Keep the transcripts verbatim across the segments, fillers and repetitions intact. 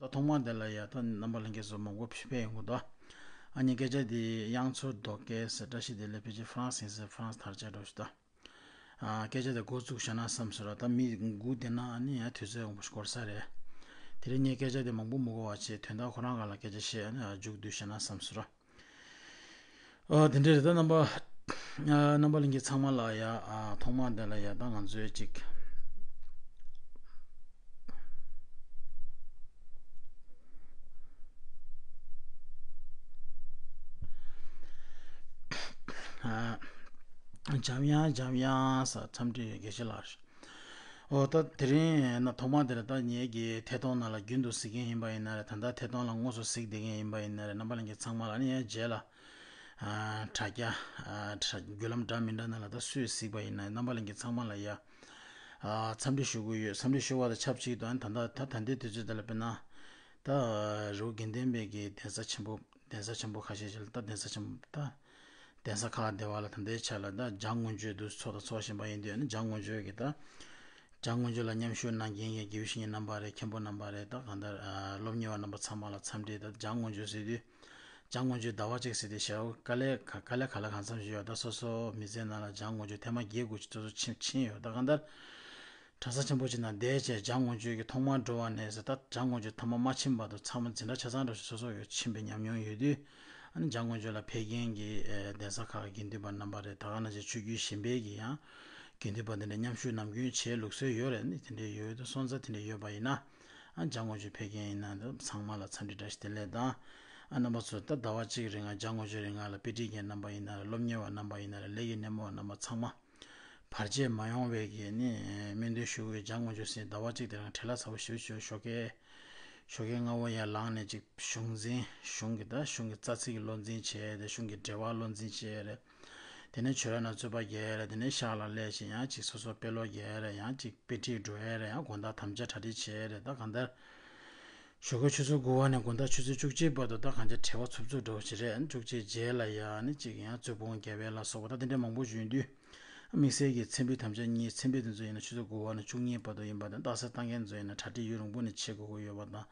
ད་ཐོག་མ་དེ་ལ་ཡ་ད་རྣམ་པ་ལྷན་རྒྱས་ཚོ་མང་པོ་ཕེབས་ཡོང་གི་འདུག་ཨ་ནི་སྐད་ཆ་དེ་དབྱངས་མཚོ་རྡོ་སྐས་ཟེར་བཀྲ་ཤིས་བདེ་ལེགས། ཕལ་ཆེར་ཧྥ་རན་སི་ཡིན་ཟེར། ཧྥ་རན་སི་དར་ཆ་འགྲོ་ཞིག་ད། ཨ་སྐད་ཆ་དེ་འགོ་བཙུགས་བཞག་ན་བསམ་སོང་ར། ད་མི་སྒུག་བསྡད་ན་ཨ་ནི་ཡང་དུས་ཚོད་འགོར་ས་རེད། དེ་རིང་ངས་སྐད་ཆ་དེ་མང་པོ་མི་གོ་བ་བྱས། དོན་དག་ཁོ་རང་སྒང་ལ་སྐད་ཆ་བཤད། ཨ་ནི་མཇུག་བསྡུས་བཞག་ན་བསམ་སོང་ར། ཨ་དེ་འདྲ་རེད། ད་རྣམ་པ་ཨ་རྣམ་པ་ལྷན་རྒྱས་ཚང་མ་ལ་ཡ། ཨ་ཐོག་མ་དེ་ལ་ཡ་ད་ང་ཚོས་ཅིག་ཨ་འཇམ་དབྱངས་འཇམ་དབྱངས་ཟེར་འཚམས་འདྲི་དགེ་བཤེས་ལགས། ཨོ་ད་དེ་རིང་ན་ཐོག་མ་དེར་ད་ངེད་ཀྱི་ཐད་གཏོང་ནང་ལ་རྒྱུན་དུ་གཟིགས་མཁན་ཡིན་པ་ཡིན་ན་རེད། ད་ལྟ་ཐད་གཏོང་ལ་དངོས་སུ་གཟིགས་བསྡད་མཁན་ཡིན་པ་ཡིན་ན་རེད། རྣམ་པ་ལྷན་རྒྱས་ཚང་མ་ལ་ནི་ཡ་རྗེས་ལ་ཨ་དྲ་རྒྱ་ཨ་དྲ་བརྒྱུད་ལམ་འདྲ་མི་འདྲ་ནང་ལ་ད་སུས་གཟིགས་པ་ཡིན་ན་རྣམ་པ་ལྷན་རྒྱས་ཚང་མ་ལ་ཡ་ཨ་འཚམས་འདྲི་ཞུ་གི་ཡོད། འཚམས་འདྲི་ཞུ་བ་དང་ཆབས་ཅིག་ཏུ་ཨ་ནི་ད་ལྟ་ད་ད་ལྟའི་དུས་ཚོད་འདི་ལ་དཔེར་ན་ད་རི་བོ་དགེ་ལྡན་པའི་གི་གདན་ས་ཆེན་པོ་གདན་ས་ཆེན་པོ་ཁ་ཤས་ཤིག་ལ་ད་གདན་ས་ཆེན་པོ་ད། གདན་ས་ཁག་སྡེ་བ་ལ་ད་ལྟའི་ཆ་ལ་ད་འཇང་དངོས་གྲུབ་དུ་ཚོགས་དང་ཚོགས་བཞིན་པ་ཡིན་དུས་ནི་འཇང་དངོས་གྲུབ་ཀྱི་ད། འཇང་དངོས་གྲུབ་ལ་མཉམ་ཞུགས་གནང་མཁན་གྱི་དགེ་བའི་བཤེས་གཉེན་རྣམ་པ་རེད། མཁན་པོ་རྣམ་པ་རེད། ད་གང་ལྟར་ཨ་སློབ་གཉེར་བ་རྣམ་པ་ཚང་མ་ལ་འཚམས་འདྲི། ད་འཇང་དངོས་གྲུབ་ཟེར་དུས་འཇང་དངོས་གྲུབ་ཟླ་བ་གཅིག་ཟེར་དུས་ཞེ་པོ་དཀའ་ལས་དཀའ་ལས་ག་ལ་གང་འཚམ་ཞིག་ཡོད། ད་སོ་སོ་མི་ཚེ་ནང་ལ་འཇང་དངོས་གྲུབ་ཐེངས་མ་བརྒྱད་དགུ་ཅིག་སོ་སོ་ཕྱིན་ཕྱིན་ཡོད། ད་གང་ལྟར། གྲྭ་ས་ཆེན་པོ་ཅིག་ནང་བསྡད་བྱས་འཇང་དངོས་གྲུབ་ཀྱི་ཐོག་མར་འགྲོ་བ་ནས་ཟེར། ད་འཇང་དངོས་གྲུབ་ཐོག་མ་མ་ཕྱིན་བར་དུ་ཚང་མ་འཛིན་གྲྭ་ཆ་ཚང་འདྲ་ཞིག་སོ་སོ་ཡོད་ཕྱིན་པའི་ཉམས་མྱོང་ཡོད་དུས། ཨ་ནི་འཇང་དངོས་གྲུབ་ལ་ཕེབས་མཁན་གྱི་ཨེ་གདན་ས་ཁག་གི་དགེ་འདུན་པ་རྣམ་པ་རེད། ད་ག་ནང་བཞིན་ཆོས་བརྒྱུད་གཞན་པའི་གི་ཡང་དགེ་འདུན་པ་འདི་འདྲ་མཉམ་ཞུགས་ནམ་རྒྱུན་བྱེད་ལུགས་སྲོལ་ཡོད་རེད། ནི་དེ་འདྲའི་ཡོད་དུས་སོང་ཙང་དེ་འདྲ་ཡོད་པ་ཡིན་ན། ཨ་འཇང་དངོས་གྲུབ་ཕེབས་མཁན་ཡིན་ན་འདི་ཚང་མ་ལ་འཚམས་འདྲི་བཀྲ་ཤིས་བདེ་ལེགས་དང་། ཨ་རྣམ་པ་ཚོ་ད་ཟླ་བ་གཅིག་རིང་ང་འཇང་དངོས་གྲུབ་རིང་ང་ལ་དཔེ་ཁྲིད་མཁན་རྣམ་པ་ཡིན་ན་རེད། སློབ་གཉེར་བ་རྣམ་པ་ཡིན་ན་རེད། ལས་ཀྱི་སྣེ་མོ་བ་རྣམ་པ་ཚང་མ། བར་ཆད་མ་ཡོང་བའི་གི་ནི་སྨོན་འདུན་ཞུ་གི་ཡོད། འཇང་དངོས་གྲུབ་ཟེར་ཟླ་བ་གཅིག་དེ་རིང་བྲེལ་བ་ཚ་པོ་ཞེ་པོ་ཞིག་ཞོགས་ཀས་ཞོགས་ཀས་སྔ་པོ་ཡར་ལངས་ནས་ཅིག་གཞུང་འཛིན་གཞུང་གི་ད་གཞུང་གི་རྩ་ཚིག་གི་བློ་འཛིན་བྱས་ཏེ་གཞུང་གི་འགྲེལ་པ་བློ་འཛིན་བྱས་རེད། དེ་ནས་ཆོས་ར་ན་རྩོད་པ་རྒྱག་རེད། དེ་ནས་ཤག་ལ་སླེབས་ཤིང་ཡང་ཅིག་སོ་སོ་དཔེ་ཀློག་རྒྱག་རེད། ཡང་ཅིག་དཔེ་ཁྲིད་འགྲོ་ཡ་རེད། ཡང་དགོང་དག་དམ་བཅའ་གྲ་སྒྲིག་བྱས་རེད། ད་གང་ལྟར། ཞོགས་ཀས་ཆུ་ཚོད་དགུ་པ་ནས་དགོང་དག་ཆུ་ཚོད་བཅུ་གཅིག་བར་དུ་ད་གང་ཅི་བྲེལ་བ་འཚུབ་འཚུབ་འདྲ་བོ་ཞིག་རེད། ཨ་ནི་བཅུ་གཅིག་རྗེས་ལ་ཡ་ཨ་ནི་གཅིག་ཡང་རྩོད་སྤོང་རྒྱབ་ཡས་ལ་སོགས་པ་ད་དེ་འདྲ་མང་པོ་ཞིག་ཡོང་དུས། དམིགས་བསལ་གྱི་མཚན་ཕུད་དམ་བཅའ་གཉིས། མཚན་ཕུད་དེ་ཚོ་ཡིན་ན་ཆུ་ཚོད་དགུ་པ་ནས་བཅུ་གཉིས་བར་དུ་ཡིན་པ་དང་། རྟགས་གསལ་བཏང་མཁན་ཚོ་ཡིན་ན་གྲ་སྒྲིག་ཡུན་རིང་པོ་ནས་བྱེད་དགོས་ཀྱི་ཡོད་པ་དང་།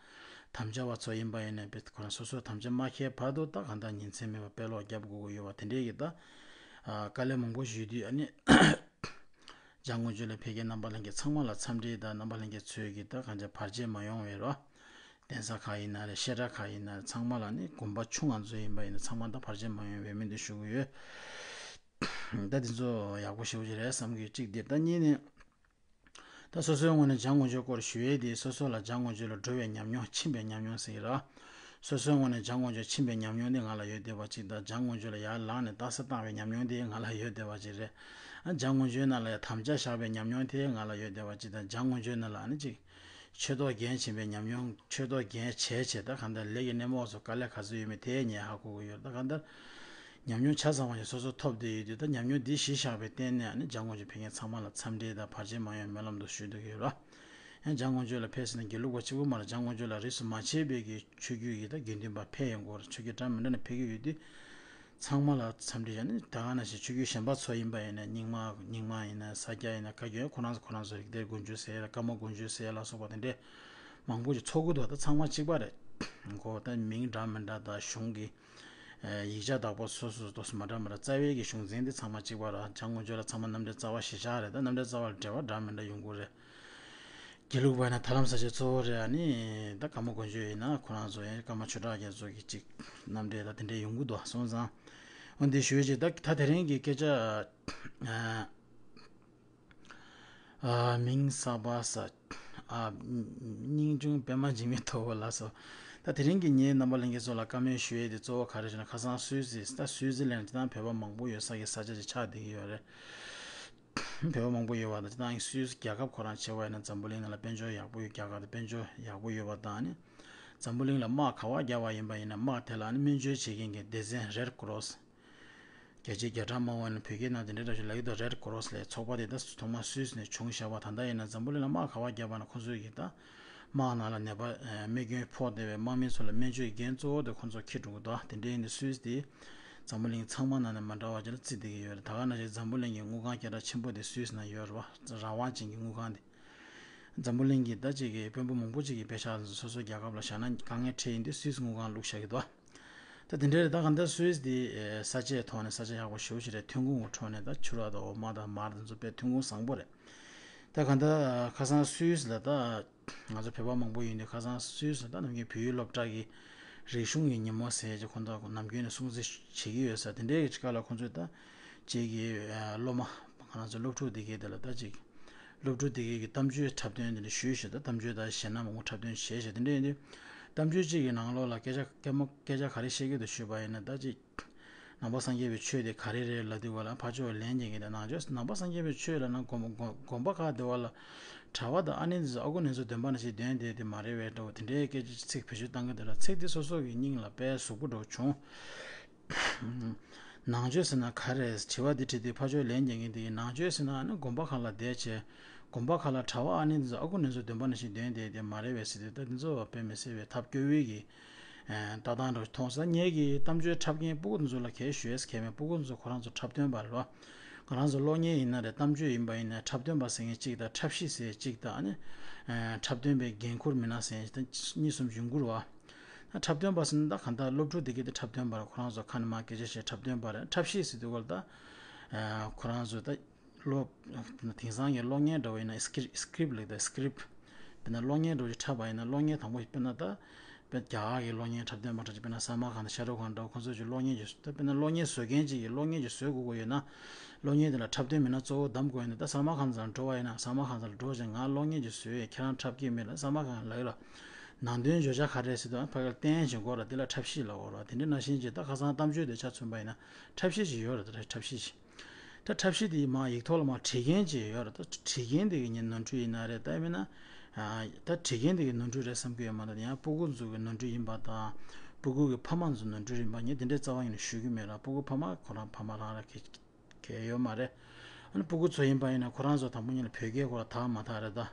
དམ་བཅའ་བ་ཚོ་ཡིན་པ་ཡིན་ན་དཔེ་ཁོ་རང་སོ་སོའི་དམ་བཅའ་མ་འཁེལ་བར་དུ་ད་གང་ལྟར་ཉིན་མཚན་མེད་པར་དཔེ་ཀློག་རྒྱབ་དགོས་ཀྱི་ཡོད་པ་དེ་འདྲའི་གི་ད་དཀའ་ལས་མང་པོ་ཞིག་ཡོད་དུས། ཨ་ནི། འཇང་དངོས་གྲུབ་ལ་ཕེབས་མཁན་རྣམ་པ་ལྷན་རྒྱས་ཚང་མ་ལ་འཚམས་འདྲི་དང་། རྣམ་པ་ལྷན་རྒྱས་ཚོས་ཀྱིས་ད་གང་ཅི་བར་ཆད་མ་ཡོང་བའི་རོ། གདན་ས་ཁག་ཡིན་ན་རེད། བཤད་གྲྭ་ཁག་ཡིན་ན་རེད། ཚང་མ་ལ་ནི་དགོན་པ་ཆུང་ང་ཚོ་ཡིན་པ་ཡིན་ན་ཚང་མ་ད་བར་ཆད་མ་ཡོང་བའི་སྨོན་འདུན་ཞུ་གི་ཡོད། ད་དེ་ཚོ་ཡག་པོ་ཞེ་པོ་ཅིག་རེད་བསམ་གི་གཅིག་དེ། ད་གཉིས་ནི། ད་སོ་སོའི་ངོས་ནས་འཇང་དངོས་གྲུབ་སྐོར་ཞུ་ཡས་དེ། སོ་སོ་ལ་འཇང་དངོས་གྲུབ་ལ་འགྲོ་བའི་ཉམས་མྱོང་ཕྱིན་པའི་ཉམས་མྱོང་ཟེར་གི་ར། སོ་སོའི་ངོས་ནས་འཇང་དངོས་གྲུབ་ཕྱིན་པའི་ཉམས་མྱོང་དེ་ང་ལ་ཡོད་བསྡད་པ་ཅིག་དང་། འཇང་དངོས་གྲུབ་ལ་ཡར་ལངས་ནས་རྟགས་གསལ་བཏང་བའི་ཉམས་མྱོང་དེ་ང་ལ་ཡོད་བསྡད་པ་ཅིག་རེད། ཨ་འཇང་དངོས་གྲུབ་ནང་ལ་ཡང་དམ་བཅའ་བཞག་པའི་ཉམས་མྱོང་དེ་ང་ལ་ཡོད་བསྡད་པ་ཅིག་དང་། འཇང་དངོས་གྲུབ་ནང་ལ་ཨ་ནི་ཅིག་ཆོས་ཐོག་འགན་བྱིན་པའི་ཉམས་མྱོང་། ཆོས་ཐོག་འགན་བྱས་བྱས་ད་གང་ལྟར་ལས་ཀྱི་སྣེ་མོ་ཚོ་དཀའ་ལས་ག་ཚོད་ཡོད་མེད་དེ་ངས་ཧ་གོ་གི་ཡོད། ད་གང་ལྟར་ཉམས་མྱོང་ཆ་ཚང་བ་ཞིག་སོ་སོ་ཐོབ་བསྡད་ཡོད་དུས། ད་ཉམས་མྱོང་འདི་གཞི་བཞག་པའི་སྟེང་ནས་ཨ་ནི་འཇང་དངོས་གྲུབ་ཕེབས་མཁན་ཚང་མ་ལ་འཚམས་འདྲི་དང་བར་ཆད་མ་ཡོང་སྨོན་ལམ་དུ་ཞུ་འདོད་ཡོད་ར། ཡང་འཇང་དངོས་གྲུབ་ལ་ཕེབས་ཟིན་ན་དགེ་ལུགས་པ་གཅིག་པུ་མ་རེད། འཇང་དངོས་གྲུབ་ལ་རིས་སུ་མ་ཆད་པའི་གི་ཆོས་བརྒྱུད་ཀྱི་ད་དགེ་འདུན་པ་ཕེབས་ཡོང་གི་ཡོད་རེད། ཆོས་བརྒྱུད་འདྲ་མི་འདྲ་ནས་ཕེབས་ཀྱི་ཡོད་དུས། ཚང་མ་ལ་འཚམས་འདྲི་བྱས་ནས། ད་ག་ནང་བཞིན་ཆོས་བརྒྱུད་གཞན་པ་ཚོ་ཡིན་པ་ཡིན་ན། རྙིང་མ་རྙིང་མ་ཡིན་ན། ས་སྐྱ་ཡིན་ན། བཀའ་བརྒྱུད་ཁོ་རང་ཚོ་ཁོ་རང་ཚོ་རིགས་གཏེར་དགོན་ཆོས་ཟེར་ཡ་ལ། ཀརྨ་དགོན་ཆོས་ཟེར་ཡ་ལ་སོགས་པ་དེ་འདྲས་མང་པོ་ཞིག་ཚོགས་ཀྱི་འདུག་ད་ཚང་མ་གཅིག་པ་རེད། ཁོ་ད་མིང་འདྲ་མི་འདྲ་དང་གཞུང་གི་ཡིག་ཆ་བདག་པོ་སོ་སོ་སོ་སོ་མ་འདྲ་མི་འདྲ། རྩ་བའི་གི་གཞུང་འཛིན་དེ་ཚང་མ་གཅིག་པ་རེད། འཇང་དངོས་གྲུབ་ལ་ཚང་མ་རྣམ་འདྲེན་རྩ་བ་གཞིར་བཞག་རེད། ད་རྣམ་འདྲེན་རྩ་བ་ལ་འབྲེལ་བ་འདྲ་མི་འདྲ་ཡོང་གི་རེད། དགེ་ལུགས་པ་ཡིན་ན་ཐར་ལམ་ས་ཆ་གཙོ་བོ་རེད། ཨ་ནི་ད་ཀརྨ་དགོན་ཆོས་ཡིན་ན་ཁོ་རང་ཚོ་ཡང་ཀརྨ་ཆོས་གྲགས་རྒྱ་མཚོ་གི་ཅིག་རྣམ་འདྲེན་ད་དེ་འདྲས་ཡོང་གི་འདུག་སོང་ཙང་། འོན་ཏེ་ཞུ་ཡས་ཅིག་ད་ད་དེ་རིང་གི་སྐད་ཆ། ཨ་ཨ་མིང་གསར་པ་ས། ཨ་སྙིང་ཆུང་པད་མ་འཇིགས་མེད་ཐོབ་པ་ལགས་སོ། ད་དེ་རིང་གི་ངས་རྣམ་པ་ལྷན་རྒྱས་ཚོ་ལ་བཀའ་མོལ་ཞུ་ཡས་དེ་གཙོ་བོ་ག་རེ་ཞུ་ན། ཁ་སང་སུད་སི། ད་སུད་སི་ལན་སྤྱིར་བཏང་བོད་པ་མང་པོ་ཡོད་ས་གི་ས་ཆ་ཅིག་ཆགས་བསྡད་ཀྱི་ཡོད་རེད། བོད་པ་མང་པོ་ཡོད་པ་དང་། སྤྱིར་བཏང་སུད་སི་རྒྱལ་ཁབ་ཁོ་རང་བྱས་པ་ཡིན་ན་འཛམ་བུ་གླིང་ནང་ལ་དཔལ་འབྱོར་ཡག་པོ་ཡོད། རྒྱ་གར་དང་དཔལ་འབྱོར་ཡག་པོ་ཡོད་པ་དང་། ཨ་ནི་འཛམ་བུ་གླིང་ལ་དམག་ག་པར་བརྒྱབ་པ་ཡིན་པ་ཡིན་ན། དམག་དེ་ལ་ཨ་ནི་སྨན་བཅོས་བྱེད་མཁན་གྱི་སྡེ་ཚན་རེད་ཀོ་རོ་སི། རྒྱལ་སྤྱིའི་རྒྱ་གྲམ་དམག་དབང་ནི་བོད་སྐད་ནང་དེ་འདྲའི་འདྲ་ཞིག་ལབ་ཀྱི་འདུག་རེད་ཀོ་རོ་སི་ལབ་ཚོགས་པ་དེ་ད་ཐོག་མར་སུད་སི་ནས་བྱུང་བཞག་པ། ད་ལྟ་ཡིན་ན་འཛམ་བུ་གླིང་ལ་དམག་ག་པར་བརྒྱབ་པ་ན་ཁོ་ཚོས་ཀྱིས་ད་དམག་ནང་ལ་ནད་པ་རྨས་སྐྱོན་ཕོག་བསྡད་པའི་དམག་མི་ཚོ་ལ་སྨན་བཅོས་ཀྱི་འགན་གཙོ་བོ་དེ་ཁོ་ཚོས་འཁྱེར་འགྲོ་གི་འདུག་དེ་འདྲ་ཡིན་དུས་སུད་སི་དེ་འཛམ་བུ་གླིང་ཚང་མ་ནང་ནས་མ་འདྲ་བ་ཅིག་ལ་བརྩི་བསྡད་ཀྱི་ཡོད་རེད། ད་ག་ནང་བཞིན་འཛམ་བུ་གླིང་གི་དངུལ་ཁང་སྐད་གྲགས་ཆེན་པོ་དེ་སུད་སི་ནང་ཡོད་རེད་བ། རང་དབང་ཅན་གྱི་དངུལ་ཁང་དེ། འཛམ་བུ་གླིང་གི་ད་ཅིག་གི་དཔོན་པོ་མང་པོ་ཅིག་གི་པེ་ཤག་སོ་སོ་རྒྱལ་ཁབ་ལ་བཞག་ན་དཀའ་ངལ་འཕྲད་ཡིན་དུས་སུད་སི་དངུལ་ཁང་བླུགས་བཞག་གི་འདུག་ད་དེ་འདྲའི་རེད། ད་གང་ལྟར་སུད་སི་དེ་ས་ཆའི་ཐོག་ནས་ས་ཆ་ཡག་པོ་ཞེ་པོ་ཅིག་རེད། ཐོན་ཁུངས་ཀྱི་ཁྲོད་ནས་ད་ཕྱུར་ར་དང་འོ་མ་དང་མར་དང་ཚོ་དཔེ་ཐོན་ཁུངས་བཟང་པོ་རེད། ད་གང་ལྟར་ཁ་སང་སུད་སི་ལ་ད་ང་ཚོ་བོད་པ་མང་པོ་ཡིན་དུས་ཁ་སང་སུད་སི་ལ་ད་ནམ་རྒྱུན་བོད་ཡིག་སློབ་གྲྭ་གི་རིག་གཞུང་གི་ཉིན་མོ་ཟེར་ཅིག་ཁོང་ཚོ་ནམ་རྒྱུན་ནས་སྲུང་བརྩི་བྱེད་ཀྱི་ཡོད་ས་དེ་འདྲའི་སྐབས་ལ་ཁོང་ཚོས་ད་ཅིག་གི་སློབ་མ་ང་རང་ཚོ་སློབ་ཕྲུག་དེ་གའི་དེ་ལ་ད་ཅིག་སློབ་ཕྲུག་དེ་གའི་གི་གཏམ་བརྗོད་འཁྲབ་སྟོན་དེ་འདྲ་ཞུས་ཤག་ད་གཏམ་བརྗོད་ད་གཞས་སྣ་མང་པོ་འཁྲབ་སྟོན་བྱས་ཤག་དེ་འདྲ་ཡིན་དུས་གཏམ་བརྗོད་ཅིག་གི་ནང་ལོགས་ལ་སྐད་ཆ་སྐད་མ་སྐད་ཆ་ག་རེ་བཤད་ཀྱི་འདུག་ཞུས་པ་ཡིན་ན། ད་ཅིག་ནང་པ་སངས་རྒྱས་པའི་ཆོས་དེ་ག་རེ་རེད་ལབ་དུས་བ་ལ་ཕར་ཕྱོགས་ལན་རྒྱག་གི་འདུག་ནང་ཆོས་ནང་པ་སངས་རྒྱས་པའི་ཆོས་ལབ་ན་དགོན་དགོན་དགོན་པ་ཁག་དེ་བ་ལ་གྲྭ་པ་དང་ཨ་ནེ་འདི་ཚོ་ཨ་ཁུ་ནེ་ཚོ་འདོན་པ་ནང་བཞིན་འདོན་བསྡད་དེ་མ་རེད་པས་འདྲ་བོ་དེ་འདྲའི་སྐད་ཆ་ཚིག་བེད་སྤྱོད་བཏང་གི་འདུག་ལ། ཚིག་དེ་སོ་སོ་གི་སྙིང་ལ་དཔེ་ཟུག་པོ་འདྲ་བོ་བྱུང་། ནང་ཆོས་ཟེར་ན་ག་རེ་རེད། དྲི་བ་འདི་དྲིས་དུས་ཕར་ཕྱོགས་ལན་རྒྱག་མཁན་དེ་གིས་ནང་ཆོས་ཟེར་ན་ཨ་ནི་དགོན་པ་ཁག་ལ་བསྡད་བྱས། དགོན་པ་ཁག་ལ་གྲྭ་པ་ཨ་ནེ་འདི་ཚོ་ཨ་ཁུ་ནེ་ཚོ་འདོན་པ་ནང་བཞིན་འདོན་བསྡད་དེ་མ་རེད་པས་ཟེར་དུས། ད་འདི་ཚོ་དཔེ་མི་སྲིད་པའི་ཐབས་སྐྱོ་བོའི་གི་ལྟ་སྟངས་འདྲ་བོ་མཐོང་སོང་། ངེད་ཀྱི་གཏམ་བརྗོད་འཁྲབ་མཁན་སྤུ་གུ་འདི་ཚོ་ལ་གལ་ཞུ་ཡས་གལ་མེད། སྤུ་གུ་འདི་ཚོ་ཁོ་རང་ཚོ་འཁྲབ་སྟོན་པ་རེད་པ། ང་རང་ཚོ་གློག་བརྙན་ཡིན་ན་རེད། གཏམ་བརྗོད་ཡིན་པ་ཡིན་ན་འཁྲབ་སྟོན་པ་ཟེར་མཁན་གཅིག་དང་འཁྲབ་གཞི་ཟེར་གཅིག་དང་ཨ་ནི་འཁྲབ་སྟོན་པའི་འགན་འཁུར་མི་སྣ་ཟེར་མཁན་གཉིས་གསུམ་ཡོང་གི་རེད་པ། འཁྲབ་སྟོན་པ་ཟེར་ན་ད་གང་ལྟར་སློབ་ཕྲུག་དེ་གའི་དེ་འཁྲབ་སྟོན་པ་རེད། ཁོ་རང་ཚོ་ཁ་ནས་མར་སྐད་ཆ་བཤད་འཁྲབ་སྟོན་པ་རེད། འཁྲབ་གཞི་ཟེར་དུས་སྐབས་ལ་ད་ཁོ་རང་ཚོ་ད་སློབ་དེང་སང་གི་གློག་བརྙན་འདྲ་བོ་ཡིན་ན་སི་ཀི་རིབ་སི་ཀི་རིབ་ལབ་ད་སི་ཀི་རིབ། དཔེར་ན་གློག་བརྙན་འདྲ་བོ་ཞིག་འཁྲབ་པ་ཡིན་ན་གློག་བརྙན་དང་པོ་དཔེར་ན་ད་དཔེ་རྒྱ་གར་གྱི་གློག་བརྙན་འཁྲབ་སྟོན་པ་འདྲ་ཅིག་དཔེར་ན་སལ་མན་ཁཱན་དང་ཤ་རུག་ཁཱན་འདྲ་བོ་ཁོང་ཚོ་ཅིག་གློག་བརྙན་ཅིག་ད་དཔེར་ན་གློག་བརྙན་བཟོ་མཁན་ཅིག་གིས་གློག་བརྙན་ཅིག་བཟོ་དགོས་དགོས་ཡོད་ན། གློག་བརྙན་དེ་ལ་འཁྲབ་སྟོན་མི་སྣ་གཙོ་བོ་བདམས་དགོས་ཡོད་ན། ད་སལ་མན་ཁཱན་ཚོ་ལ་འགྲོ་བ་ཡིན་ན་སལ་མན་ཁཱན་ཚོ་ལ་འགྲོ་བྱས་ང་གློག་བརྙན་ཅིག་བཟོས་ཡོད། ཁྱེད་རང་འཁྲབ་ཀྱི་མེད་ལ་སལ་མན་ཁཱན་ལབ་ཡོད་ལ། ནང་དོན་བརྗོད་བྱ་ག་རེ་རེད་ཟེར་དུས་ཕ་གིར་བསྟན་བཞིན་གོ་ར་དེ་ལ་འཁྲབ་གཞི་ལབ་དགོས་ར། དེ་འདྲ་ནང་བཞིན་གྱི་ད་ཁ་སང་གཏམ་བརྗོད་དེ་ཆ་མཚོན་པ་ཡིན་ན་འཁྲབ་གཞི་ཞིག་ཡོད་རེད། ད་འཁྲབ་གཞི་ཞིག་ད་འཁྲབ་གཞི་དེ་མར་ཡིག་ཐོག་ལ་མར་བྲིས་མཁན་ཅིག་ཡོད་རེད། ད་བྲིས་མཁན་དེ་གི་ཉིན་ནོར་འཁྲུལ་ཡིན་ན་རེད། ད་ཡིན་ན་ད་བྲིས་མཁན་དེ་གི་ནོར་འཁྲུལ་རེད་བསམ་གྱི་ཡོད་མ་རེད། ཡང་སྤུ་གུ་ཚོ་གི་ནོར་འཁྲུལ་ཡིན་པ་དང་སྤུ་གུ་གི་ཕ་མ་ཚོ་ནོར་འཁྲུལ་ཡིན་པ་ངས་དེ་འདྲའི་རྩ་བ་ཉིད་ནས་ཞུ་གི་མེད་ལ། སྤུ་གུ་ཕ་མ་ཁོ་རང་ཕ་མ་རང་རང་གི་གལ་ཡོད་མ་རེད། ཨ་ནི་སྤུ་གུ་ཚོ་ཡིན་པ་ཡིན་ན་ཁོ་རང་ཚོ་དང་པོ་ཉིད་ལ་བོད་སྐད་ཁོ་རང་དག་མ་དག་རེད། ད་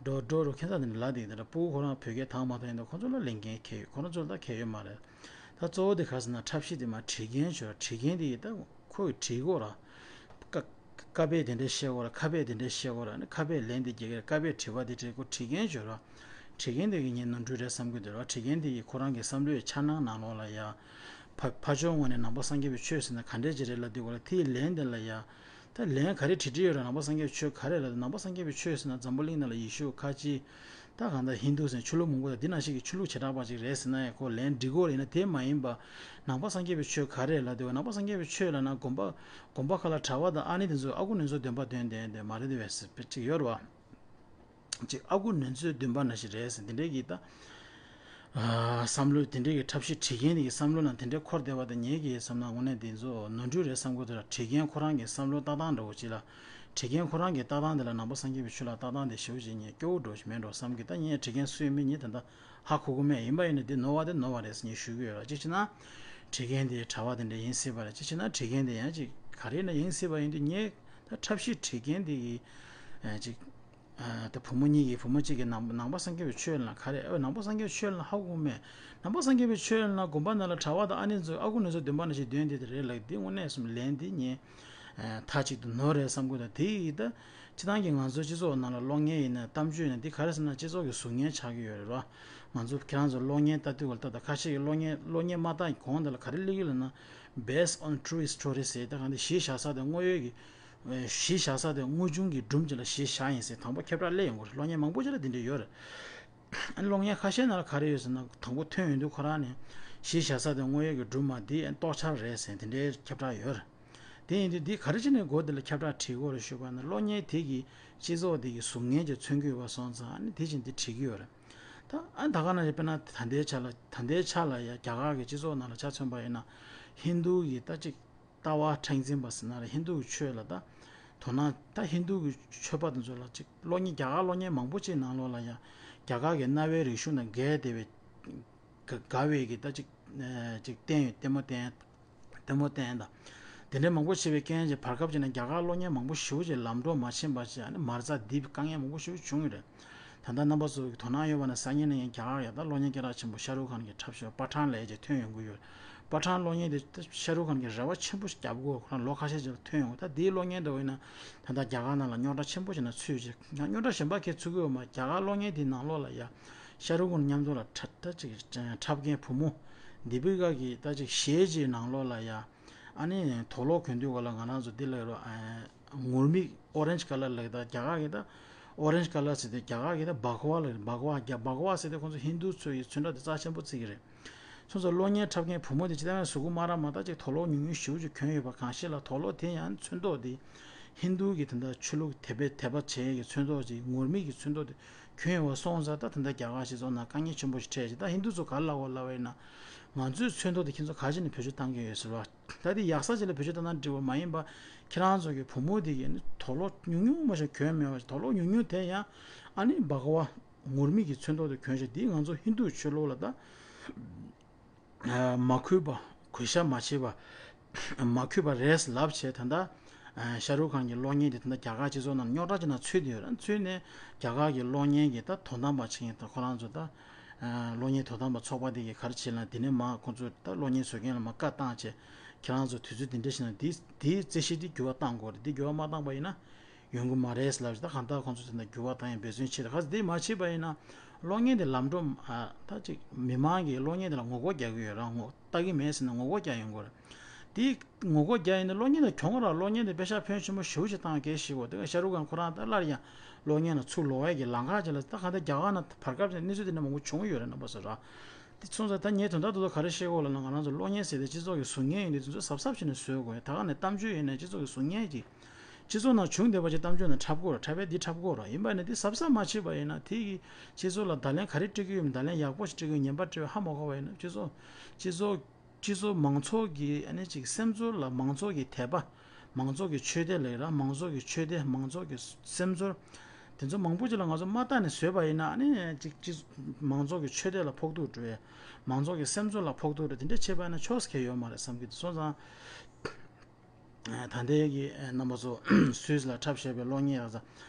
འགྲོ་འགྲོ་རུ་ཁྱད་མཚར་དེ་འདྲ་ལབ་བསྡད་ཀྱི་འདུག་སྤུ་གུ་ཁོ་རང་བོད་སྐད་དག་མ་དག་ཡིན་དུས་ཁོ་ཚོ་ལ་ལས་འགན་གལ་ཡོད། ཁོ་རང་ཚོ་ལ་ད་གལ་ཡོད་མ་རེད། ད་གཙོ་བོ་དེ་ག་རེ་ཟེར་ན་འཁྲབ་གཞི་དེ་མར་བྲིས་མཁན་ཅིག་ཡོད་རེད། བྲིས་མཁན་དེ་ཡིས་ད་ཁོ་གིས་བྲིས་དགོས་རེད། ཀ་ཀ་པས་དེ་འདྲ་བཤད་དགོས་རེད། ཁ་པས་དེ་འདྲ་བཤད་དགོས་རེད། ཨ་ནི་ཁ་པས་ལན་དེ་རྒྱག་གི་རེད། ཀ་པས་དྲི་བ་དེ་དྲིས། ཁོ་བྲིས་མཁན་ཅིག་ཡོད་རེད། བྲིས་མཁན་དེ་གི་ངས་ནོར་འཁྲུལ་རེད་བསམ་གྱི་འདུག་ར། བྲིས་མཁན་དེ་གིས་ཁོ་རང་གི་བསམ་བློའི་འཆར་སྣང་ནང་ལོགས་ལ་ཡ། ཕ་ཕ་ཕྱོགས་ངོས་ནས་ནང་པ་སངས་རྒྱས་པའི་ཆོས་ཟེར་ན་ག་འདྲས་ཅིག་རེད་ལབ་དུས་སྐབས་ལ་དེའི་ལན་དེ་ལ་ཡ། ད་ལན་ག་རེ་བྲིས་བྲིས་ཡོད་རེད། ནང་པ་སངས་རྒྱས་པའི་ཆོས་ག་རེ་རེད། ནང་པ་སངས་རྒྱས་པའི་ཆོས་ཟེར་ན་འཛམ་བུ་གླིང་ནང་ལ་ཡེ་ཤུ་ཁ་ཆེ། ད་གང་ལྟར་ཧིན་དུ་ཟེར་ཆོས་ལུགས་མང་པོ་དང་འདི་ནང་བཞིན་གྱི་ཆོས་ལུགས་བྱེ་བྲག་པ་ཅིག་རེད་ཟེར་ན་ཡང་ཁོ་ལན་འབྲི་དགོས་རེད་ཡིན་ན་དེ་མ་ཡིན་པ། ནང་པ་སངས་རྒྱས་པའི་ཆོས་ག་རེ་རེད་ལབ་དུས་ནང་པ་སངས་རྒྱས་པའི་ཆོས་ལབ་ན་དགོན་པ་དགོན་པ་ཁག་ལ་གྲྭ་པ་དང་ཨ་ནེ་དེ་ཚོ་ཨ་ཁུ་ནེ་ཚོ་འདོན་པ་འདོན་བསྡད་དེ་མ་རེད་དེ་བས་ཟེར་ཅིག་ཡོད་རེད་བ། ཅིག་ཨ་ཁུ་ནེ་ཚོའི་འདུན་པ་ནང་བཞིན་རེད་ཟེར་དེ་འདྲའི་གི་ད། ཨ་བསམ་བློ་དེ་འདྲའི་གི་འཁྲབ་གཞི་བྲིས་མཁན་དེ་གི་བསམ་བློ་ནང་དེ་འདྲའི་འཁོར་བསྡད་པ་དང་། ངེད་ཀྱི་བསམ་ན་དངོས་གནས་དེ་ཚོ་ནོར་འཁྲུལ་རེད་བསམ་གྱི་འདུག་ར། བྲིས་མཁན་ཁོ་རང་གི་བསམ་བློ་ལྟ་སྟངས་འདྲ་བོ་ཅིག་ལ། བྲིས་མཁན་ཁོ་རང་གི་ལྟ་སྟངས་དེ་ལ་ནང་པ་སངས་རྒྱས་པའི་ཆོས་ལ་ལྟ་སྟངས་དེ་ཞེ་པོ་ཅིག་ངས་སྐྱོ་བོ་འདྲ་བོ་ཞིག་མེད་འགྲོ་བསམ་གི། ད་ངས་བྲིས་མཁན་སུ་ཡིན་མིན་ངས་ད་ལྟ་ཧ་གོ་གི་མེད། ཡིན་པ་ཡིན་ན་འདི་ནོར་བ་དེ་ནོར་བ་རེད་ཟེར་ངས་ཞུ་གི་ཡོད་ར། གཅིག་བྱས་ན་བྲིས་མཁན་དེ་གྲྭ་པ་དེ་འདྲ་ཡིན་སྲིད་པ་རེད། གཅིག་བྱས་ན་བྲིས་མཁན་དེ་ཡང་ཅིག་ག་རེ་ཡིན་ན་ཡིན་སྲིད་པ་ཡིན་དུས་ངས་ད་འཁྲབ་གཞི་བྲིས་མཁན་དེ་གི་ཨ་ཅིག་ཨ་ད་བུ་མོ་གཉིས་ཀྱིས་བུ་མོ་གཅིག་གིས་ནང་ནང་པ་སངས་རྒྱས་པའི་ཆོས་ལབ་ན་ག་རེ། ཨ་ནང་པ་སངས་རྒྱས་པའི་ཆོས་ལབ་ན་ཧ་གོ་མེད། ནང་པ་སངས་རྒྱས་པའི་ཆོས་ལབ་ན་དགོན་པ་ནང་ལ་གྲྭ་པ་དང་ཨ་ནེ་ཚོ་ཨ་ཁུ་ནེ་ཚོ་འདོན་པ་ནང་བཞིན་འདོན་བསྡད་དེ་རེད་ལབ། འདི་དངོས་གནས་སུ་ལན་འདི་ངས་མཐའ་གཅིག་ཏུ་ནོར་རེད་བསམ་གྱི་འདུག་དེ་ཡིས་ད་སྤྱིར་བཏང་གི་ང་ཚོ་སྤྱི་ཚོགས་ནང་ལ་གློག་བརྙན་ཡིན་ན་གཏམ་བརྗོད་ཡིན་ན་འདི་ག་རེ་ཟེར་ན་སྤྱི་ཚོགས་ཀྱི་གཟུགས་བརྙན་ཆགས་ཀྱི་ཡོད་རེད་བ། ང་ཚོ་ཁྱེད་རང་ཚོ་གློག་བརྙན་ལྟ་དུས་སྐབས་ལ་ད་ད་ཁ་ཤས་ཀྱིས་གློག་བརྙན་གློག་བརྙན་མ་བལྟ་གོང་དེ་ལ་ག་རེ་སླེབས་ཀྱི་ལབ་ན། Based on true story ཟེར་ད་གང་དེ་གཞི་བཞག་ས་དེ་དངོས་ཡོད་ཀྱི། གཞི་བཞག་ས་དེ་དངོས་བྱུང་གི་སྒྲུང་ཅིག་ལ་གཞི་བཞག་ཡིན་ཟེར་དང་པོ་ཁྱབ་བསྒྲགས་སླེབས་ཡོང་གི་རེད། གློག་བརྙན་མང་པོ་ཅིག་ལ་དེ་འདྲ་ཡོད་རེད། ཨ་ནི་གློག་བརྙན་ཁ་ཤས་ནང་ལ་ག་རེ་ཡོད་ཟེར་ན་དང་པོ་ཐོན་ཡོང་དུས་ཁོ་རང་ནས་གཞི་བཞག་ས་དེ་དངོས་ཡོད་ཀྱི་སྒྲུང་མ་འདི་ཨ་ནི་རྟོགས་འཆར་རེད་ཟེར་དེ་འདྲའི་ཁྱབ་བསྒྲགས་ཡོད་རེད། དེ་ཡིན་དུས་འདི་ག་རེ་བྱས་ནས་སྒོ་འདི་ལ་ཁྱབ་བསྒྲགས་བྱེད་དགོས་རེད་ཞུས་པ་ན་གློག་བརྙན་དེ་གིས་སྤྱི་ཚོགས་འདི་གི་གཟུགས་བརྙན་ཅིག་མཚོན་གྱི་ཡོད་པ་སོང་ཙང་ཨ་ནི་དེ་བཞིན་འདི་བྲིས་ཀྱི་ཡོད་རེད། ད་ཨ་ནི་ད་ག་ནང་བཞིན་དཔེར་ན་ད་ལྟའི་ཆ་ལ་ད་ལྟའི་ཆ་ལ་ཡ་རྒྱ་གར་གྱི་སྤྱི་ཚོགས་ནང་ལ་ཆ་མཚོན་པ་ཡིན་ན་ཧིན་རྡུ་གི་ད་ཅིག་ལྟ་བ་མཁྲེགས་འཛིན་པ་ཟེར་ན་རེད། ཧིན་རྡུ་གི་ཆོས་ལ་ད་དོ་སྣང་ད་ཧིན་རྡུ་གི་ཆོས་པ་དེ་ཚོ་ལ་ཅིག་གློག་བརྙན་རྒྱ་གར་གློག་བརྙན་མང་པོ་ཅིག་ནང་ལོགས་ལ་ཡང་རྒྱ་གར་གྱི་གནའ་བོའི་རིག་གཞུང་དང་འགལ་བསྡད་པའི་དགའ་བའི་གི་ད་ཅིག་ཅིག་བསྟན་ཡོད། ལྟད་མོ་བསྟན་ལྟད་མོ་བསྟན་དང་དེ་འདྲའི་མང་པོ་བྱས་པའི་རྐྱེན་གྱིས་བར་སྐབས་ཅིག་ན་རྒྱ་གར་གློག་བརྙན་མང་པོ་ཞེ་པོ་ཅིག་ལམ་འགྲོ་མ་ཕྱིན་པ་ཞིག་ཨ་ནི་མ་རྩ་རྡིབ་དཀའ་ངལ་མང་པོ་ཞེ་པོ་བྱུང་ཡོད་རེད། ད་ལྟ་རྣམ་པ་ཚོ་གི་དོ་སྣང་ཡོད་པ་ན་སང་ཉིན་ན་ཡང་རྒྱ་གར་ཡ་ད་གློག་བརྙན་སྐད་གྲགས་ཆེན་པོ་ཤ་རུག་ཁཱན་གྱི་འཁྲབ་ཤོག་པ་ཐང་ལབ་ཅིག་ཐོན་ཡོང་གི་ཡོད། པ་ཊན་གློག་བརྙན་དེ་ད་ཤ་རུག་ཁཱན་གྱིས་རེ་བ་ཆེན་པོ་ཞིག་བརྒྱབ་དགོས། ཁོ་རང་ལོ་ཁ་ཤས་ཅིག་ལ་ཐོན་ཡོང་། ད་དེའི་གློག་བརྙན་དེ་བས་ན་ད་ལྟ་རྒྱ་གར་ནང་ལ་རྙོག་དྲ་ཆེན་པོ་ཞིག་ན་ཚུད་ཅིག་རྙོག་དྲ་གཞན་པ་ཁྱེད་ཚུད་ཀྱི་ཡོད་མ། རྒྱ་གར་གློག་བརྙན་དེའི་ནང་ལོགས་ལ་ཡ་ཤ་རུག་ཁཱན་མཉམ་དུ་ལ་འཁྲབ་ད་ཅིག་འཁྲབ་མཁན་བུ་མོ་དི་པི་ཀ་གི་ད་ཅིག་གཞས་ཅིག་ནང་ལོགས་ལ་ཡ། ཨ་ནི་དུག་ལོག་གོན་དུས་ག་ལ་ང་རང་ཚོ་འདི་ལ་ཡོད་རོ། ངུར་སྨྲིག་orange colour ལབ་ད་རྒྱ་གར་གི་ད་orange colour ཟེར་དུས་རྒྱ་གར་གི་ད་བྷ་ག་ཝ་ལབ་རེད། བྷ་ག་ཝ་རྒྱ་བྷ་ག་ཝ་ཟེར་དུས་ཁོང་ཚོ་ཧིན་དུ་ཚོ་ཡི་ཚོན་ཁྲ་དེ་རྩ་ཆེན་པོ་བརྩི་གི་རེད། སོང་ཙང་གློག་བརྙན་འཁྲབ་མཁན་བུ་མོ་དེ་ཅི་ལྟར་གཟུགས་པོ་དམར་ར་དམར་ད་ཅིག་དུག་ལོག་ཉུང་ཉུང་ཞེ་པོ་ཅིག་གྱོན་ཡོད་པ་གང་ཤེས་ལ། དུག་ལོག་དེ་ཡང་ཚོན་མདོག་དེ་ཧིན་དུ་གི་དེ་འདྲ་ཆོས་ལུགས་དད་པའི་དད་པ་བྱེད་ཡས་ཀྱི་ཚོན་མདོག་ཅིག་ངུར་སྨྲིག་གི་ཚོན་མདོག་དེ་གྱོན་ཡོད་པ་སོང་ཙང་ད་དེ་འདྲ་རྒྱ་གར་སྤྱི་ཚོགས་ནང་དཀའ་ངལ་ཆེན་པོ་ཞིག་འཕྲད་ཅིག་ད་ཧིན་དུ་ཚོ་ག་རེ་ལབ་དགོས་ལབ་པ་ཡིན་ན། ང་ཚོའི་ཚོན་མདོག་དེ་ཁྱེད་ཚོ་ག་ཅི་ནས་བེད་སྤྱོད་བཏང་གི་ཡོད་ཟེར་བ། ད་དེ་ཡག་ས་ཅིག་ལ་བེད་སྤྱོད་བཏང་ན་འགྲིག་པ་མ་ཡིན་པ། ཁྱེད་རང་ཚོ་གི་བུ་མོ་དེ་གི་ནི་དུག་ལོག་ཉུང་ཉུང་མ་ཞིག་གྱོན་མེད་པ་ཞིག་དུག་ལོག་ཉུང་ཉུང་དེ་ཡང་ཨ་ནི་བྷ་ག་ཝ་ངུར་སྨྲིག་གི་ཚོན་མདོག་དེ་གྱོན་ཞིག་འདིས་ང་ཚོ་ཧིན་དུ་ཆོས་ལུགས་ལ་ད་མ་གུས་པ་གུས་ཞབས་མ་བྱེད་པ་མ་གུས་པ་རེད་ལབ་བྱས། ད་ལྟ་ཤ་རུག་ཁཱན་གྱི་གློག་བརྙན་དེ་ད་ལྟ་རྒྱ་གར་སྤྱི་ཚོགས་ནང་རྙོག་དྲ་ཅིག་ནང་ཚུད་དེ་ཡོད་རེད། ཚུད་ནས་རྒྱ་གར་གྱི་གློག་བརྙན་གྱི་ད་དོ་དམ་པ་བྱེད་མཁན་ད་ཁོ་རང་ཚོ་ད། གློག་བརྙན་དོ་དམ་པ་ཚོགས་པ་དེ་གིས་ག་རེ་བྱེད་ལབ་ན། དེ་ནས་མར་ཁོང་ཚོས་ད་གློག་བརྙན་བཟོ་མཁན་ལ་མར་བཀའ་བཏང་བྱས། ཁྱེད་རང་ཚོ་དུས་ཚོད་འདི་འདྲ་ཞིག་ནང་འདི་འདིའི་རྩོད་གཞི་འདི་འགྱུར་བ་གཏང་དགོས་རེད། འདི་འགྱུར་བ་མ་བཏང་པ་ཡིན་ན་ཡོང་གི་མ་རེད་ཟེར་ལབ་བྱས། ད་གང་ལྟར་ཁོང་ཚོ་དེ་འདྲ་འགྱུར་བ་བཏང་ཡས་འབད་བརྩོན་བྱེད་རེད། གལ་སྲིད་འདི་མ་བྱས་པ་ཡིན་ན་གློག་བརྙན་དེ་ལམ་འགྲོ་ཨ་ད་ཅིག་མི་མང་གིས་གློག་བརྙན་དེ་ལ་ངོ་རྒོལ་རྒྱག་གི་ཡོད་རེད། ངོ་ལྟ་གི་མེད་ཟེར་ནས་ངོ་རྒོལ་རྒྱག་ཡོང་གི་རེད། དེ་ངོ་རྒོལ་རྒྱག་ཡིན་ན་གློག་བརྙན་དེ་གྱོང་རག་གློག་བརྙན་དེ་པེ་ཤག་ཕོན་ཆེན་པོ་ཞེ་པོ་ཅིག་བཏང་གལ་ཞིག་གོ། དེ་ག་ཤ་རུག་ཁཱན་ཁོ་རང་ད་སླར་ཡང་གློག་བརྙན་ལ་ཚུར་ལོག་ཡས་ཀྱི་ལམ་ཁ་ཅིག་ལ། ད་གང་ལྟར་རྒྱ་གར་ནང་བར་སྐབས་ཀྱི་གནས་ཚུལ་དེ་འདྲ་མང་པོ་བྱུང་ཡོད་རེད། རྣམ་པ་ཚོ་ར། དེ་སོང་ཙང་ད་ངས་དོན་དག་ཏུ་ཏུ་ག་རེ་བཤད་དགོས་ལབ་ན། ང་རང་ཚོ་གློག་བརྙན་ཟེར་དེ་སྤྱི་ཚོགས་ཀྱི་གཟུགས་བརྙན་ཡིན་དུས་དེ་ཚོ་གཟབ་གཟབ་བྱས་ནས་བཟོ་དགོས། ད་ག་ནས་གཏམ་བརྗོད་ཡིན་ནའི་སྤྱི་ཚོགས་ཀྱི་གཟུགས་བརྙན་གྱི་སྤྱི་ཚོགས་ནང་བྱུང་བསྡད་པ་ཅིག་གཏམ་བརྗོད་ནང་འཁྲབ་དགོས་ར། འཁྲབ་པས་འདི་འཁྲབ་དགོས་ར། ཡིན་པ་ནི་དེ་གཟབ་གཟབ་མ་བྱས་པ་ཡིན་ན་དེ་གི་སྤྱི་ཚོགས་ལ་བརྡ་ལན་ག་རེ་སྤྲད་ཀྱི་ཡོད་མེད། བརྡ་ལན་ཡག་པོ་ཞིག་སྤྲད་ཀྱི་ཡོད་ངན་པ་སྤྲད་པ་ཡིན་ན་སྤྱི་ཚོགས་སྤྱི་ཚོགས་སྤྱི་ཚོགས་མང་ཚོགས་ཀྱི་ཨ་ནི་ཅིག་སེམས་ཚོར་ལ་མང་ཚོགས་ཀྱི་དད་པ། མང་ཚོགས་ཀྱི་ཆོས་དད་ལས་ར། མང་ཚོགས་ཀྱི་ཆོས་དད། མང་ཚོགས་ཀྱི་སེམས་ཚོར། དེ་ཚོ་མང་པོ་ཅིག་ལ་ང་ཚོ་མ་བལྟ་ནས་བཟོས་པ་ཡིན་ན་ཨ་ནི་ཅིག་ཅིག་མང་ཚོགས་ཀྱི་ཆོས་དད་ལ་ཕོག་ཐུག་འགྲོ་ཡས། མང་ཚོགས་ཀྱི་སེམས་ཚོར་ལ་ཕོག་ཐུག་འགྲོ། དེ་འདྲ་བྱས་པ་ཡིན་ན་ཆོག་ས་གང་ཡང་ཡོད་མ་རེད་བསམ་གྱི་འདུག་སོང་ཙང་། ད་ལྟའི་གི་རྣམ་པ་ཚོ་སུད་སི་ལ་འཁྲབ་བཞག་པའི་གློག་བརྙན་ཡག་ས་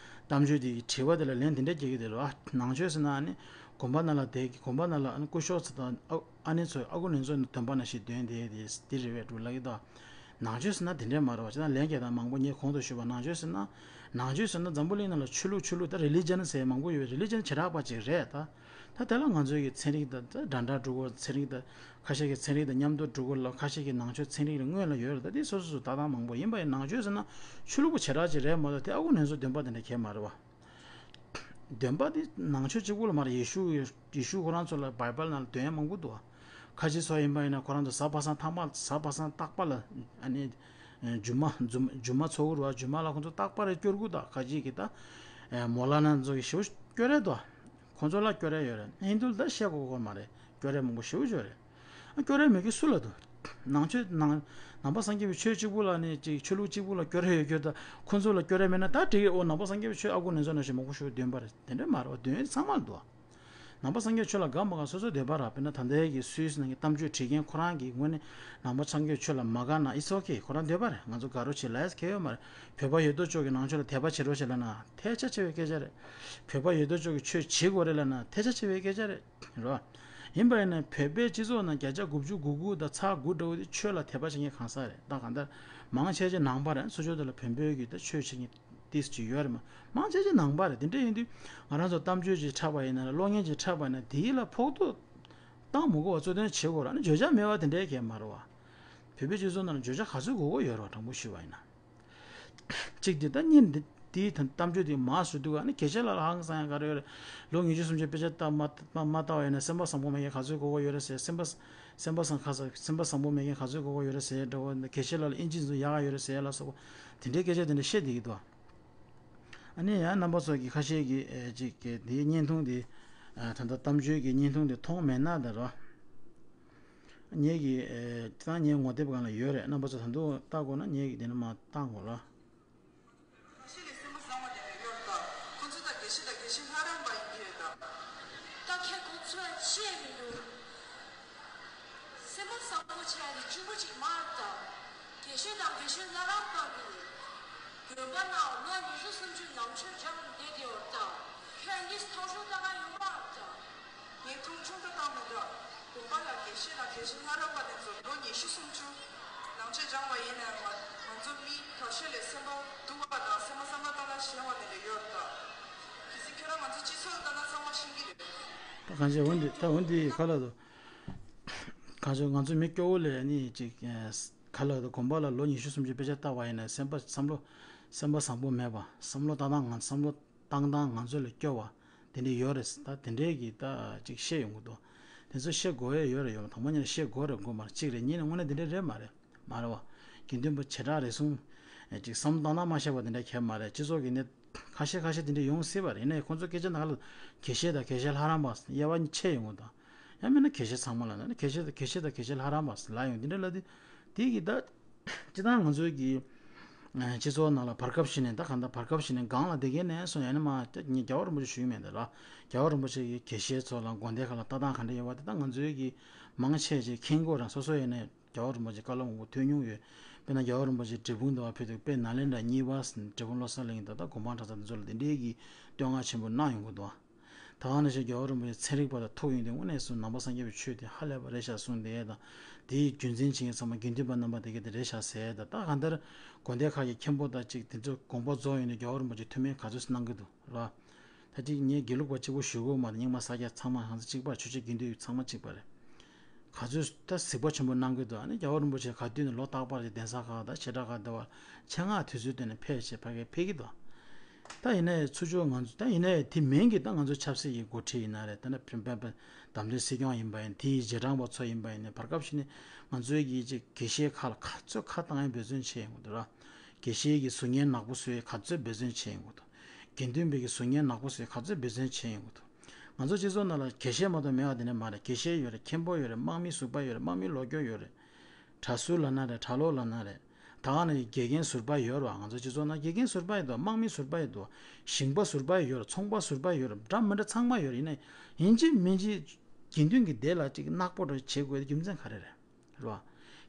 གཏམ་བརྗོད་དེ་གི་དྲི་བ་དེ་ལ་ལན་དེ་འདྲ་རྒྱག་གི་དེ་ལ། ནང་ཆོས་ཟེར་ན་ཨ་ནི་དགོན་པ་ནང་ལ་བསྡད་ཀྱི། དགོན་པ་ནང་ལ་ཨ་ནི་སྐུ་ཞབས་ཚོ་དང་ཨ་ཨ་ནེ་ཚོས་ཨ་ཁུ་ནེ་ཚོ་འདོན་པ་ནང་བཞིན་འདོན་བསྡད་དེ་འདི་རེད་པས་འདུག་ལབ་ཀྱི་འདུག་ནང་ཆོས་ཟེར་ན་དེ་འདྲས་མ་རེད་པ། ཅི་ན་ལན་རྒྱག་སྟངས་མང་པོ་ངས་གོང་དུ་ཞུས་པ། ནང་ཆོས་ཟེར་ན་ནང་ཆོས་ཟེར་ན་འཛམ་བུ་གླིང་ནང་ལ་ཆོས་ལུགས་ཆོས་ལུགས་ད་རི་ལི་ཇན་ཟེར་མང་པོ་ཡོད་པས། རི་ལི་ཇན་བྱེ་བྲག་པ་ཅིག་རེད་ད། ད་དེ་ལ་ང་ཚོའི་གི་ཚན་རིག་དང་ད་འདྲ་འདྲ་འགྲོ་གི། ཚན་རིག་དང་ཁ་ཤས་ཀྱི་ཚན་རིག་དང་མཉམ་དུ་འགྲོ་གི་ལ། ཁ་ཤས་ཀྱི་ནང་ཆོས་ཚན་རིག་ལ་སྔོན་ལ་ཡོད་རེད། ད་དེ་སོ་སོ་སོ་ལྟ་སྟངས་མང་པོ་ཡིན་པ་ཡིན། ནང་ཆོས་ཟེར་ན་ཆོས་ལུགས་པ་བྱེ་བྲག་ཅིག་རེད་མ་གཏོགས་དེ་ཨ་ཁུ་ནེ་ཚོ་འདོན་པ་དེ་འདྲ་གང་ཡང་མ་རེད་པ། འདོན་པ་དེ་ནང་ཆོས་གཅིག་པུ་ལ་མ་རེད། ཡེ་ཤུ་ཡེ་ཤུ་ཁོ་རང་ཚོ་ལ་བྷའི་བལ་ནང་ལ་འདོན་ཡ་མང་པོ་འདུག་ཁ་ཅིག་ཚོ་ཡིན་པ་ཡིན་ན་ཁོ་རང་ཚོ་གཟའ་པ་སངས་ཐ་མ་གཟའ་པ་སངས་རྟག་པ་ལ་ཨ་ནི་ཇུ་མ་ཇུ་མ་ཇུ་མ་ཚོགས་ཀྱི་རེད་པ། ཇུ་མ་ལ་ཁོ་ཚོ་རྟག་པར་སྐྱོར་གྱི་འདུག་ཁ་ཅིག་གིས་ད་མོ་ལ་ན་ཚོ་གིས་ཞེ་པོ་སྐྱོར་རེད་འདུག་ཁོ་ཚོ་ལ་སྐྱོར་རེ་ཡོད་རེད། ཧིན་དུ་ལ་ད་བཤད་དགོས་དགོས་མ་རེད། སྐྱོར་རེ་མང་པོ་ཞེ་པོ་ཅིག་ཡོད་རེད། ཨ་སྐྱོར་རེ་མེད་མཁན་སུ་ལ་འདུག་ནང་ཆོས་ནང་ནང་པ་སངས་རྒྱས་པའི་ཆོས་གཅིག་པུ་ལ་ནི་ཅིག་ཆོས་ལུགས་གཅིག་པུ་ལ་སྐྱོར་རེ་ཡོད་རྒྱུ་ད། ཁོ་ཚོ་ལ་སྐྱོར་རེ་མེད་ན་ད་འགྲིག་གི། འོ་ནང་པ་སངས་རྒྱས་པའི་ཆོས་ཨ་ཁུ་ནེ་ཚོ་ནང་བཞིན་མང་པོ་ཞེ་པོ་འདོན་པ་རེད། དེ་འདྲ་མ་རེད་པ། འདོན་ཡ་ཚང་མ་ལ་འདུག་ནང་པ་སངས་རྒྱས་ཆོས་ལ་དགའ་མ་དགའ་སོ་སོའི་འདོད་པ་རེད། དཔེར་ན་ད་ལྟའི་གི་སུད་སི་ནང་གི་གཏམ་བརྗོད་བྲིས་མཁན་ཁོ་རང་གི་ངོས་ནས་ནང་པ་སངས་རྒྱས་ཆོས་ལ་མ་དགའ་ན་it's okay། ཁོ་རང་འདོད་པ་རེད། ང་ཚོ་དགའ་རོགས་བྱེད་ལབ་ཡ་གང་ཡང་ཡོད་མ་རེད། བོད་པ་ཡོད་དོ་ཅོག་གིས་ནང་ཆོས་ལ་དད་པ་བྱེད་རོགས་བྱེད་ལབ་ན་ཐལ་ཆ་ཆེ་བའི་སྐད་ཆ་རེད། བོད་པ་ཡོད་དོ་ཅོག་གིས་ཆོས་བྱེད་དགོས་རེད་ལབ་ན་ཐལ་ཆ་ཆེ་བའི་སྐད་ཆ་རེད། རེད་པ། ཡིན་པ་ཡིན་ན་བོད་པའི་སྤྱི་ཚོགས་ནང་བརྒྱ་ཆ་དགུ་བཅུ་གོ་དགུ་དང་ཚེག་དགུ་འདྲ་བོ་དེ་ཆོས་ལ་དད་པ་བྱེད་མཁན་གང་ཟག་རེད། ད་གང་ལྟར་མང་ཆེ་ཆེ་ནང་པ་རེད། སོ་སོ་དེ་ལ་བོན་པོའི་གི་ད་ཆོས་བྱེད་མཁན་ཏིས་ཅིག་ཡོད་རེད་མ། མང་ཆེ་ཆེ་ནང་པ་རེད། དེ་འདྲ་ཡིན་དུས་ང་རང་ཚོ་གཏམ་བརྗོད་ཅིག་འཁྲབ་པ་ཡིན་ན་གློག་བརྙན་ཅིག་འཁྲབ་པ་ཡིན་ན་དེའི་ལ་ཕོག་ཐུག་བཏང་མི་དགོས་པ་གཙོ་དོན་བྱེད་དགོས་ར། ཨ་ནི་བརྗོད་བྱ་མེད་པ་དེ་འདྲའི་གང་ཡང་མ་རེད་པ། བོད་པའི་སྤྱི་ཚོགས་ནང་ལ་བརྗོད་བྱ་ག་ཚོད་དགོས་དགོས་ཡོད་རེད་པ། དྲང་པོ་ཞུས་པ་ཡིན་ན། གཅིག་དེ་ད་བརྙན་འདི་དེའི་ད་གཏམ་བརྗོད་དེ་མར་བཟོ་དུས་ཨ་ནི་དགེ་བཤེས་ལགས་ལ་ཧང་སང་ཡ་ག་རེ་ཡོད་རེད། ལོ་ཉི་ཤུ་སུམ་ཅུ་དཔེ་ཆ་ལྟ་མ་མ་མ་ལྟ་བ་ཡིན་ན་སེམས་པ་བཟང་པོ་མེད་མཁན་ག་ཚོད་དགོས་དགོས་ཡོད་རེད་ཟེར། སེམས་པ་སེམས་པ་བཟང་ཁ་ས་སེམས་པ་བཟང་པོ་མེད་མཁན་ག་ཚོད་དགོས་དགོས་ཡོད་རེད་ཟེར་འདྲ་བོ། དགེ་བཤེས་ལགས་ལ་ཨིན་ཇི་ཚོ་ཡག་ག་ཡོད་རེད་ཟེར་ཡ་ལ་སོགས་པ་དེ་འདྲའི་སྐད་ཆ་དེ་འདྲ་བཤད་བསྡད་ཀྱི་འདུག་ཨ་ནི་ཡང་རྣམ་པ་ཚོ་གི་ཁ་ཤས་ཀྱིས་ཨེ་ཅིག་གི་དེའི་བརྙན་ཐུང་དེ་ཨ་ད་ལྟ་གཏམ་བརྗོད་ཀྱི་བརྙན་ཐུང་དེ་མཐོང་མེད་ན་ད་རོ། ངེད་ཀྱིས་ཨེ་ད་ངའི་ངོ་དེབ་སྒང་ལ་ཡོད་རེད། རྣམ་པ་ཚོ་ད་དུང་ལྟ་དགོས་ན་ངེད་ཀྱིས་དེ་ནས་མར་བཏང་དགོས་ར། ཁ་ཤས་ལ་སེམས་པ་བཟང་བ་དེ་འདྲ་ཡོད་རེད་ད། ཁོ་ཚོ་ད་དགེ་བཤེས་དང་དགེ་བཤེས་ལྷ་རམས་པ་ཡིན་གྱི་རེད་ད། ད་ཁྱེད་ཁོ་ཚོས་ཤེས་མི་འདུག་སེམས་པ་བཟང་པོ་བྱས་ཏེ་གཅིག་པུ་གཅིག་མ་རེད་ད། དགེ་བཤེས་དང་དགེ་བཤེས་ལྷ་རམས་པ་གི་དགོན་པ་ནང་ལོ་ཉི་ཤུ་སུམ་ཅུ་ནང་ཆོས་སྦྱངས་བསྡད་དེ་ཡོད་རེད་ད། ཁྱེད་འདི་ཐོག་ཤོག་ལྟ་ག་ཡོང་མ་རེད་ད། ངས་མཐོང་ཆུང་ད་བཏང་མི་འདུག་དགོན་པ་ལ་དགེ་བཤེས་དང་དགེ་བཤེས་ལྷ་རམས་པ་དེ་ཚོ་ལོ་ ཉི་ཤུ་སུམ་ཅུ། ནང་ཆོས་སྦྱངས་པ་ཡིན་ན་ཡང་ང་ང་ཚོ་མི་ཁ་ཤས་ལས་སེམས་པ་སྡུག་པ་དང་སེམས་པ་བསམ་བློ་བཏང་ན་ཞན་བ་དེ་འདྲ་ཡོད་རེད་ད། གལ་སྲིད་ཁྱོད་རང་ང་ཚོ་སྤྱི་ཚོགས་ལ་ལྟ་ན་ཚང་མ་ཤེས་ཀྱི་རེད། ད་གང་ཅི་འོན་ཏེ་ད་འོན་ཏེ་ག་ལ་དོ། གང་ཅི་ང་ཚོ་མི་སྐྱོ་བོ་ལས་ནི་ཅིག་ག་ལ་དོ་དགོན་པ་ལ་ལོ་ཉི་ཤུ་སུམ་ཅུ་དཔེ་ཆ་ལྟ་བ་ཡིན་ན་སེམས་པ་བསམ་བློ་སེམས་པ་བཟང་པོ་མེད་པ་བསམ་བློ་བཏང་སྟངས་ང་བསམ་བློ་བཏང་སྟངས་ང་ཚོ་ལས་སྐྱོ་བ་དེ་འདྲ་ཡོད་རེད། ད་དེ་འདྲའི་གི་ད་ཅིག་བཤད་ཡོང་གི་འདུག་དེ་ཚོ་བཤད་དགོས་ཡ་ཡོད་རེད། ཡོད་མ་དང་པོ་ཉིད་ནས་བཤད་དགོས་རེད། དགོས་མ་རེད། གཅིག་རེད། གཉིས་ནས་དངོས་གནས་དེ་འདྲ་རེད་མ་རེད། མ་རེད་བ། དགེ་འདུན་པ་བྱེ་བྲག་རེ་ཟུང་ཅིག་བསམ་བློ་བཏང་སྟངས་མ་ཤེས་པ་དེ་འདྲ་གལ་མ་རེད། སྤྱི་ཚོགས་ཀྱི་གནས་ཁ་ཤས་ཁ་ཤས་དེ་འདྲ་ཡོང་སྲིད་པ་རེད། ཡིན་ནའི་ཁོང་ཚོ་སྐད་ཆ་ནང་ལ་དགེ་བཤེས་དང་དགེ་བཤེས་ལྷ་རམས་པ་དབྱེ་བ་ཕྱེ་ཡོང་གི་འདུག་ཡང་མིན་ན་དགེ་བཤེས་ཚང་མ་ལ་ན་དགེ་བཤེས་དང་དགེ་བཤེས་དང་དགེ་བཤེས་ལྷ་རམས་པ་ལ་ཡོང་འདི་འདྲ་ལ་དེ་དེ་གི་ད་སྤྱི་བཏང་ང་ཚོའི་གི་སྤྱི་ཚོགས་ནང་ལ་བར་སྐབས་ཤིག་ནས་ད་གང་ལྟར་བར་སྐབས་ཤིག་ནས་སྒང་ལ་བསྡད་མཁན་ནས་སོང་ཡང་ན་མ་ད་ངས་རྒྱལ་བ་རིན་པོ་ཆེ་ཞུས་མེད་འདི་ར། རྒྱལ་བ་རིན་པོ་ཆེ་གི་དགེ་བཤེས་ཚོ་ལ་དགོན་སྡེ་ཁག་ལ་ལྟ་སྟངས་ག་འདྲ་ཡོད་པ་དེ་ད་ང་ཚོའི་གི་མང་ཆེ་ཆེ་མཁྱེན་དགོས་རང་སོ་སོ་ཡིན་ནས་རྒྱལ་བ་རིན་པོ་ཆེ་བཀའ་སློབ་མང་པོ་ཐོས་མྱོང་ཡོད། དཔེར་ན་རྒྱལ་བ་རིན་པོ་ཆེ་འབྲས་སྤུངས་དུ་བ་ཕེབས་དུས་དཔེ་ནཱ་ལེནྡྲ་གཉིས་པ་འབྲས་སྤུངས་བློ་གསར་གླིང་དང་ད་གོ་འཕང་གྲྭ་ཚང་དེ་ཚོ་ལ་དེ་འདྲའི་གི་བསྟོད་བསྔགས་ཆེན་པོ་གནང་ཡོང་གི་འདུག་ད་ག་ནང་བཞིན་རྒྱལ་བ་རིན་པོ་ཆེ་ཚན་རིག་པ་དང་ཐུག་ཡོང་དུས་དངོས་གནས་སུ་ནང་པ་སངས་རྒྱས་པའི་ཆོས་དེ་ཧ་ལས་པ་རེད་ཤག་གསུངས་བསྡད་ཡས་དང་དེའི་རྒྱུན་འཛིན་བྱེད་མཁན་ཚང་མ་དགེ་འདུན་པ་རྣམ་པ་དེ་ག་དེ་རེད་ཤག་ཟེར་ཡས་དང་ད་གང་ལྟར་དགོན་སྡེ་ཁག་གི་མཁན་པོ་དང་གཅིག་དེ་ཚོ་དགོངས་པ་རྫོགས་ཡོང་དུས་རྒྱལ་བ་རིན་པོ་ཆེ་ཐུགས་སྨོན་ག་ཚོད་གནང་གི་འདུག་ར། ད་ཅིག་ངས་དགེ་ལུགས་པ་གཅིག་པོ་ཞུ་དགོས་མ་རེད། རྙིང་མ་ས་སྐྱ་ཚང་མ་ཧང་སང་གཅིག་པ་ཆོས་བྱེད་དགེ་འདུན་ཚང་མ་གཅིག་པ་རེད། ག་ཚོད་ད་གཟིགས་པ་ཆེན་པོ་གནང་གི་འདུག་ཨ་ནི་རྒྱལ་བ་རིན་པོ་ཆེ་ག་དུས་ནས་ལོ་རྟག་པར་གྱི་གདན་ས་ཁག་དང་བྱེ་བྲག་ཁག་འདི་བར་ཆེད་མངགས་དུས་ཚོད་བཏོན་ནས་ཕེབས་བྱས་ཕ་གིར་ཕེབས་ཀྱི་འདུག་ད་ཡིན་ནའི་ཚུར་ཕྱོགས་ང་ཚོ་ད་ཡིན་ནའི་དེ་མིན་གྱི་ད་ང་ཚོ་ཆབ་སྲིད་ཀྱི་འགོ་ཁྲིད་ཡིན་ན་རེད། ད་ནི་བདམས་ཐོན་སྲིད་སྐྱོང་ཡིན་པ་ཡིན་དེའི་རྗེས་འབྲང་པ་ཚོ་ཡིན་པ་ཡིན་ནའི་བར་སྐབས་ཤིག་ནས་ང་ཚོའི་གི་ཅིག་དགེ་བཤེས་ཁག་ལ་ག་ཚོད་ཁ་བཏང་ཡ་འབད་བརྩོན་བྱས་ཡོང་གི་འདུག་ར། དགེ་བཤེས་ཀྱི་གཟུགས་བརྙན་ནག་པོ་བཟོ་ཡ་ག་ཚོད་འབད་བརྩོན་བྱས་ཡོང་གི་འདུག་དགེ་འདུན་པའི་གི་གཟུགས་བརྙན་ནག་པོ་བཟོས་ག་ཚོད་འབད་བརྩོན་བྱས་ཡོང་གི་འདུག་ང་ཚོ་སྤྱི་ཚོགས་ནང་ལ་དགེ་བཤེས་མ་གཏོགས་མེད་པ་དེ་འདྲ་མ་རེད། དགེ་བཤེས་ཡོད་རེད། མཁན་པོ་ཡོད་རེད། དམག་མི་ཟུར་པ་ཡོད་རེད། དམག་མི་ལོ་སྐྱོ་ཡོད་རེད། གྲྭ་ཟུར་ལབ་ན་རེད། གྲྭ་ལོག་ལབ་ན་རེད། ད་ག་ནང་བཞིན་དགེ་རྒན་ཟུར་པ་ཡོད་རེད་བ། ང་ཚོ་སྤྱི་ཚོགས་ནང་དགེ་རྒན་ཟུར་པ་ཡོད་དོ། དམག་མི་ཟུར་པ་ཡོད་དོ། ཞིང་པ་ཟུར་པ་ཡོད་རེད། ཚོང་པ་ཟུར་པ་ཡོད་རེད། འདྲ་མི་འདྲ་ཚང་མ་ཡོད་རེད། ཡིན་ན་ཡིན་གཅིག་མིན་གཅིག་དགེ་འདུན་གྱི་སྡེ་ལ་ཅིག་ནག་པོ་འདྲ་བྱེད་དགོས་རྒྱུ་མཚན་ག་རེ་རེད། རེད་བ།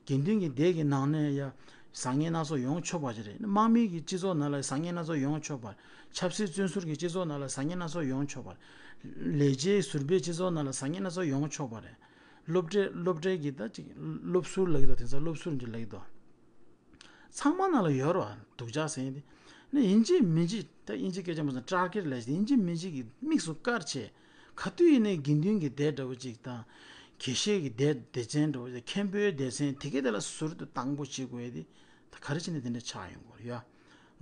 དགེ་འདུན་གྱི་སྡེ་གི་ནང་ནས་ཡ་བཟང་ངན་སྣ་ཚོགས་ཡོང་ཆོག་པ་ཅིག་རེད། དམག་མི་གི་སྤྱི་ཚོགས་ནང་ལ་བཟང་ངན་སྣ་ཚོགས་ཡོང་ཆོག་པ། ཆབ་སྲིད་བཙོན་ཟུར་གྱི་སྤྱི་ཚོགས་ནང་ལ་བཟང་ངན་སྣ་ཚོགས་ཡོང་ཆོག་པ། ལས་བྱེད་ཟུར་པའི་སྤྱི་ཚོགས་ནང་ལ་བཟང་ངན་སྣ་ཚོགས་ཡོང་ཆོག་པ་རེད། སློབ་གྲྭའི་སློབ་གྲྭའི་གི་ད་ཅིག་སློབ་ཟུར་ལབ་ཀྱི་འདུག་དེང་སང་སློབ་ཟུར་འདི་ལབ་ཀྱི་འདུག་ཚང་མ་ནང་ལ་ཡོད་རེད་བ། སྡུག་ཅག་ཟེར་ཡིན་དེ། ནི་ཡིན་གཅིག་མིན་གཅིག་ད་དབྱིན་ཇི་སྐད་ཆ་མ་ཟེར་ཊར་གེཊ་ལས་ཡིན་གཅིག་མིན་གཅིག་གི་དམིགས་སུ་བཀར་བྱས། ག་དུས་ཡིན་ནའི་དགེ་འདུན་གྱི་སྡེ་འདྲ་བོ་ཅིག་དང་། དགེ་བཤེས་ཀྱི་སྡེ་སྡེ་ཚན་འདྲ་བོ་ཅིག་མཁན་པོའི་སྡེ་ཚན་དེ་གའི་སྡེ་ལ་ཟུར་དུ་བཏང་པོ་བྱེད་དགོས་ཡ་དེ། ད་ག་རེ་བྱས་ནས་དེ་འདྲ་ཆགས་ཡོང་གི་རེད་ཡ།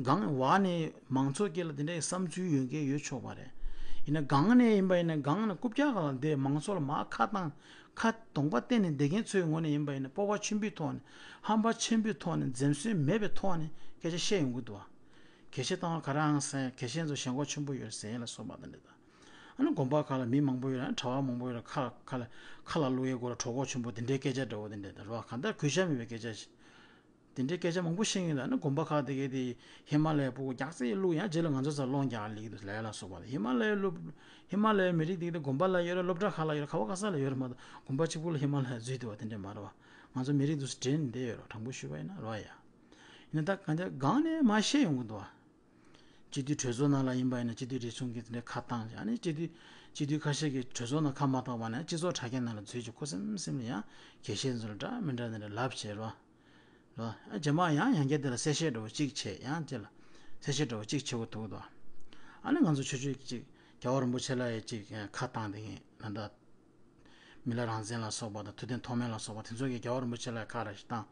སྒང་བ་ནས་མང་ཚོགས་སྐད་ལ་དེ་འདྲའི་བསམ་ཚུལ་ཡོད་མཁན་ཡོད་ཆོག་པ་རེད། ཡིན་ན་སྒང་ནས་ཡིན་པ་ཡིན་ན་སྒང་ནས་རྐུབ་བཀྱག་སྒང་ལ་བསྡད་མང་ཚོགས་ལ་མར་ཁ་བཏང་། ཁ་གདོང་པ་བསྟན་ནས་བསྡད་མཁན་ཚོའི་ངོས་ནས་ཡིན་པ་ཡིན་ན་སྤོབས་པ་ཆེན་པོའི་ཐོག་ནས་ཧམ་པ་ཆེན་པོའི་ཐོག་ནས་འཛེམ་ཟོན་མེད་པའི་ཐོག་ནས་སྐད་ཆ་བཤད་ཡོང་གི་འདུག་བ། དགེ་བཤེས་བཏང་བ་ག་རེ་ཨང་ཟེར་དགེ་བཤེས་ཚོ་ཞེན་ཁོག་ཆེན་པོ་ཡོད་ཟེར་ཡ་ལ་སོགས་པ་དེ་འདྲ་དང་། ཨ་ནི་དགོན་པ་ཁག་ལ་མི་མང་པོ་ཡོད་རེད། གྲྭ་པ་མང་པོ་ཡོད་རེད། ཁ་ཁ་ལ་ཁ་ལ་བླུག་ཡས་སྐོར་ལ་གྲོད་ཁོག་ཆེན་པོ་དེ་འདྲའི་སྐད་ཆ་འདྲ་བོ་དེ་འདྲ་དང་རེད་བ། གང་ལྟར་གུས་ཞབས་མེད་པའི་སྐད་ཆ་ཞིག་དེ་འདྲའི་སྐད་ཆ་མང་པོ་བཤད་ཀྱི་ཡོད། ད་ནི་དགོན་པ་ཁག་དེ་གའི་དེ་ཧི་མ་ལ་ཡའི་སྤུ་གུ་རྒྱག་རྩེ་ཡི་བླུག་ཡང་རྗེས་ལ་ང་ཚོ་ཚ་སློང་རྒྱག་ལེགས་འདུག་ལ་ཡ་ལ་སོགས་པ་དང་། ཧི་མ་ལ་ཡའི་སློབ་ཧི་མ་ལ་ཡའི་མི་རིགས་དེ་གའི་དེ་དགོན་པ་ལ་ཡོད་རེད། སློབ་གྲྭ་ཁག་ལ་ཡོད་རེད། ག་བ་ག་ས་ལ་ཡོད་རེད་མ་གཏོགས་དགོན་པ་གཅིག་པུ་ལ་ཧི་མ་ལ་ཡ་འཛུལ་འདུག་བ་དེ་འདྲ་མ་རེད་བ། ང་ཚོ་མི་རིགས་དེ་ཚོ་འདྲེས་ནས་བསྡད་ཡོད་རེད། དྲང་པོ་ཞུས་པ་ཡིན་ན་རེད་བ་ཡ། ཡིན་ན་ད་གང་ལྟར་སྒང་ནས་མར་བཤད་ཡོང་གི་འདུག་བ། སྤྱི་འཐུས་གྲོས་ཚོགས་ནང་ལ་ཡིན་པ་ཡིན་ན་སྤྱི་འཐུས་རེ་ཟུང་གིས་དེ་འདྲའི་ཁ་བཏང་བྱས། ཨ་ནི་སྤྱི་འཐུས་སྤྱི་འཐུས་ཁ་ཤས་ཀྱིས་གྲོས་ཚོགས་ནང་ཁ་མ་བཏང་བ་ནས་སྤྱི་ཚོགས་དྲ་རྒྱ་ནང་ལ་འཛུལ་བྱས་ཁུ་སིམ་སིམ་ལ་ཡང་དགེ་བཤེས་ཚོ་ལ་འདྲ་མི་འདྲ་དེ་འདྲ་ལབ་བྱས་རོ། རོ། ཨ་རྗེས་མ་ཡང་ཡང་བསྐྱར་དེ་ལ་གསལ་བཤད་འདྲ་བོ་གཅིག་བྱས། ཡང་དེ་ལ་གསལ་བཤད་འདྲ་བོ་གཅིག་བྱེད་དགོས་ཐུག་འདུག་ཨ་ནི་ང་ཚོ་ཆོས་ཕྱོགས་ཀྱི་གཅིག་རྒྱལ་བ་རིན་པོ་ཆེ་ལ་ཡང་གཅིག་ཁ་བཏང་དེ་ངས་ད་ལྟ། མི་ལ་རང་བཙན་ལ་སོགས་པ་དང་ཐུབ་བསྟན་ཐོགས་མེད་ལ་སོགས་པ་དེ་ཚོ་གིས་རྒྱལ་བ་རིན་པོ་ཆེ་ལ་ཁ་ར་ཞིག་བཏང་།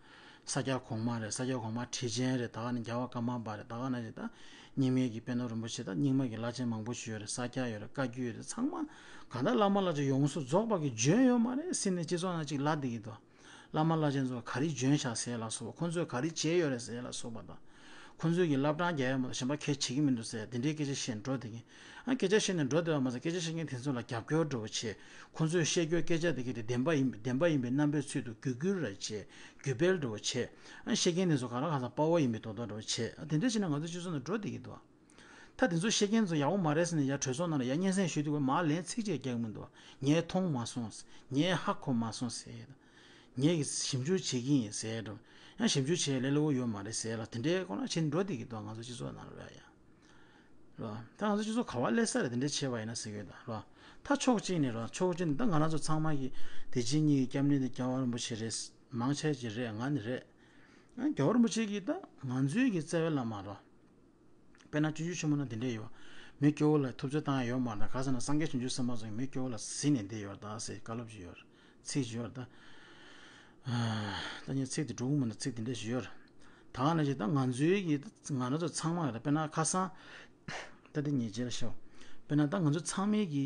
ས་སྐྱ་གོང་མ་རེད། ས་སྐྱ་གོང་མ་ཁྲི་ཆེན་རེད། ད་ག་ནི་རྒྱལ་བ་ཀརྨ་པ་རེད། ད་ག་ནང་བཞིན་ད་རྙིང་མའི་གི་པད་ནོར་རིན་པོ་ཆེ་ད་རྙིང་མ་གི་བླ་ཆེན་མང་པོ་ཞིག་ཡོད་རེད། ས་སྐྱ་ཡོད་རེད། བཀའ་བརྒྱུད་ཡོད་རེད། ཚང་མ་གང་ལྟར་བླ་མ་བླ་ཆེན་ཡོངས་སུ་རྫོགས་པ་གི་འཇོན་ཡོད་མ་རེད་ཟེར་ནས་སྤྱི་ཚོགས་ནང་ཅིག་ལབ་བསྡད་ཀྱི་འདུག་བླ་མ་བླ་ཆེན་ཚོ་ག་རེ་འཇོན་ཤག་ཟེར་ལ་སོགས་པ། ཁོང་ཚོས་ག་རེ་བྱས་ཡོད་རེད་ཟེར་ལ་སོགས་པ་དང་། ཁོང་ཚོས་ཀྱི་བླ་བྲང་རྒྱག་ཡ་མ་གཏོགས་གཞན་པ་གལ་བྱེད་ཀྱི་མི་འདུག་ཟེར་དེ་འདྲའི་སྐད་ཆ་བཤད་འགྲོ་བསྡད་ཀྱི། ཨ་སྐད་ཆ་བཤད་ནས་འགྲོ་བསྡད་པ་མ་ཟད་སྐད་ཆ་བཤད་མཁན་དེ་ཚོ་ལ་རྒྱབ་སྐྱོར་འདྲ་བོ་བྱས། ཁོང་ཚོས་བཤད་རྒྱུ་སྐད་ཆ་དེ་གའི་དེ་བདེན་པ་ཡིན་བདེན་པ་ཡིན་པའི་རྣམ་པའི་ཚུལ་དུ་བརྒྱུད་བསྐུལ་ར་བྱས། བརྒྱུད་སྤེལ་འདྲ་བོ་བྱས། ཨ་བཤད་མཁན་དེ་ཚོ་ག་རེ་གང་ཟག་དཔའ་བོ་ཡིན་པའི་དོ་དོ་འདྲ་བོ་བྱས། ཨ་དེ་འདྲ་བྱས་ན་ང་ཚོ་སྤྱི་ཚོགས་ནང་འགྲོ་བསྡད་ཀྱི་འདུག་ད་དེ་ཚོ་བཤད་མཁན་ཚོ་ཡག་པོ་མ་རེད་ཟེར་ནས་ཡར་གྲོས་ཚོགས་ནང་ལ་ཡར་སྙན་སེང་ཞུས་དུས་མར་ལན་ཚིག་གཅིག་རྒྱག་གི་མི་འདུག་ངས་མཐོང་མ་སོང་། ངས་ཧ་གོ་མ་སོང་ཟེར། ངས་ཀྱི་ཞིབ་འཇུག་བྱེད་ཀྱི་ཡིན་ཟེར་འགྲོ། ཡང་ཞིབ་འཇུག་བྱེད་ལས་སླ་བོ་ཡོད་མ་རེད་ཟེར་ལ་དེ་འདྲའི་སྐོར་ན་བྱེད་འགྲོ་བསྡད་ཀྱི་འདུག་ང་ཚོ་སྤྱི་ཚོགས་ནང་ལ་ར་ཡ། ར། ད་ང་ཚོ་སྤྱི་ཚོགས་ག་བ་སླེབས་ས་རེད་དེ་འདྲ་བྱས་པ་ཡིན་ན་ཟེར་གྱི་ཡོད་ད་ར། ད་ཕྱོགས་གཅིག་ནས་ར་ཕྱོགས་གཅིག་ནས་ད་ང་རང་ཚོ་ཚང་མ་གི་དེ་ཕྱི་གཉིས་ཀྱི་སྐྱབས་གནས་དེ་རྒྱལ་བ་རིན་པོ་ཆེ་རེད། མང་ཆེ་ཅིག་རེད། ང་ནི་རེད། ཨ་རྒྱལ་བ་རིན་པོ་ཆེ་གིས་ད་ང་ཚོའི་གི་རྩ་བའི་བླ་མ་རོ། དཔེར་ན་སྤྱོད་འཇུག་ཆེན་མོ་ན་དེ་འདྲས་ཡོད། མི་སྐྱོ་བོ་ལ་ཐུབ་ཚོད་བཏང་ཡ་ཡོད་མ་རེད། ག་ཟེར་ན་སངས་རྒྱས་བྱང་ཆུབ་སེམས་དཔའ་ཚོ་གིས་མི་སྐྱོ་བོ་ལ་གཟིགས་ནས་བསྡད་ཡོད་རེད་ད་ཟེར་བཀའ་སློབ་ཅིག་ཡོད་རེད། ཚིག་ཅིག་ཡོད་རེད་ད། ད་ངས་ཚིག་དེ་འགྲོ་གི་མི་འདུག་ཚིག་དེ་འདྲས་ཞིག་ཡོད་རེད། ད་ག་ནང་བཞིན་ད་ང་ཚོའི་གི་ང་རང་ཚོ་ཚང་མ་རེད། དཔེར་ན་ཁ་སང་ད་དེ་ཉེས་བྱས་ལ་ཤོག་དཔེར་ན་ད་ང་ཚོ་ཚང་མའི་གི་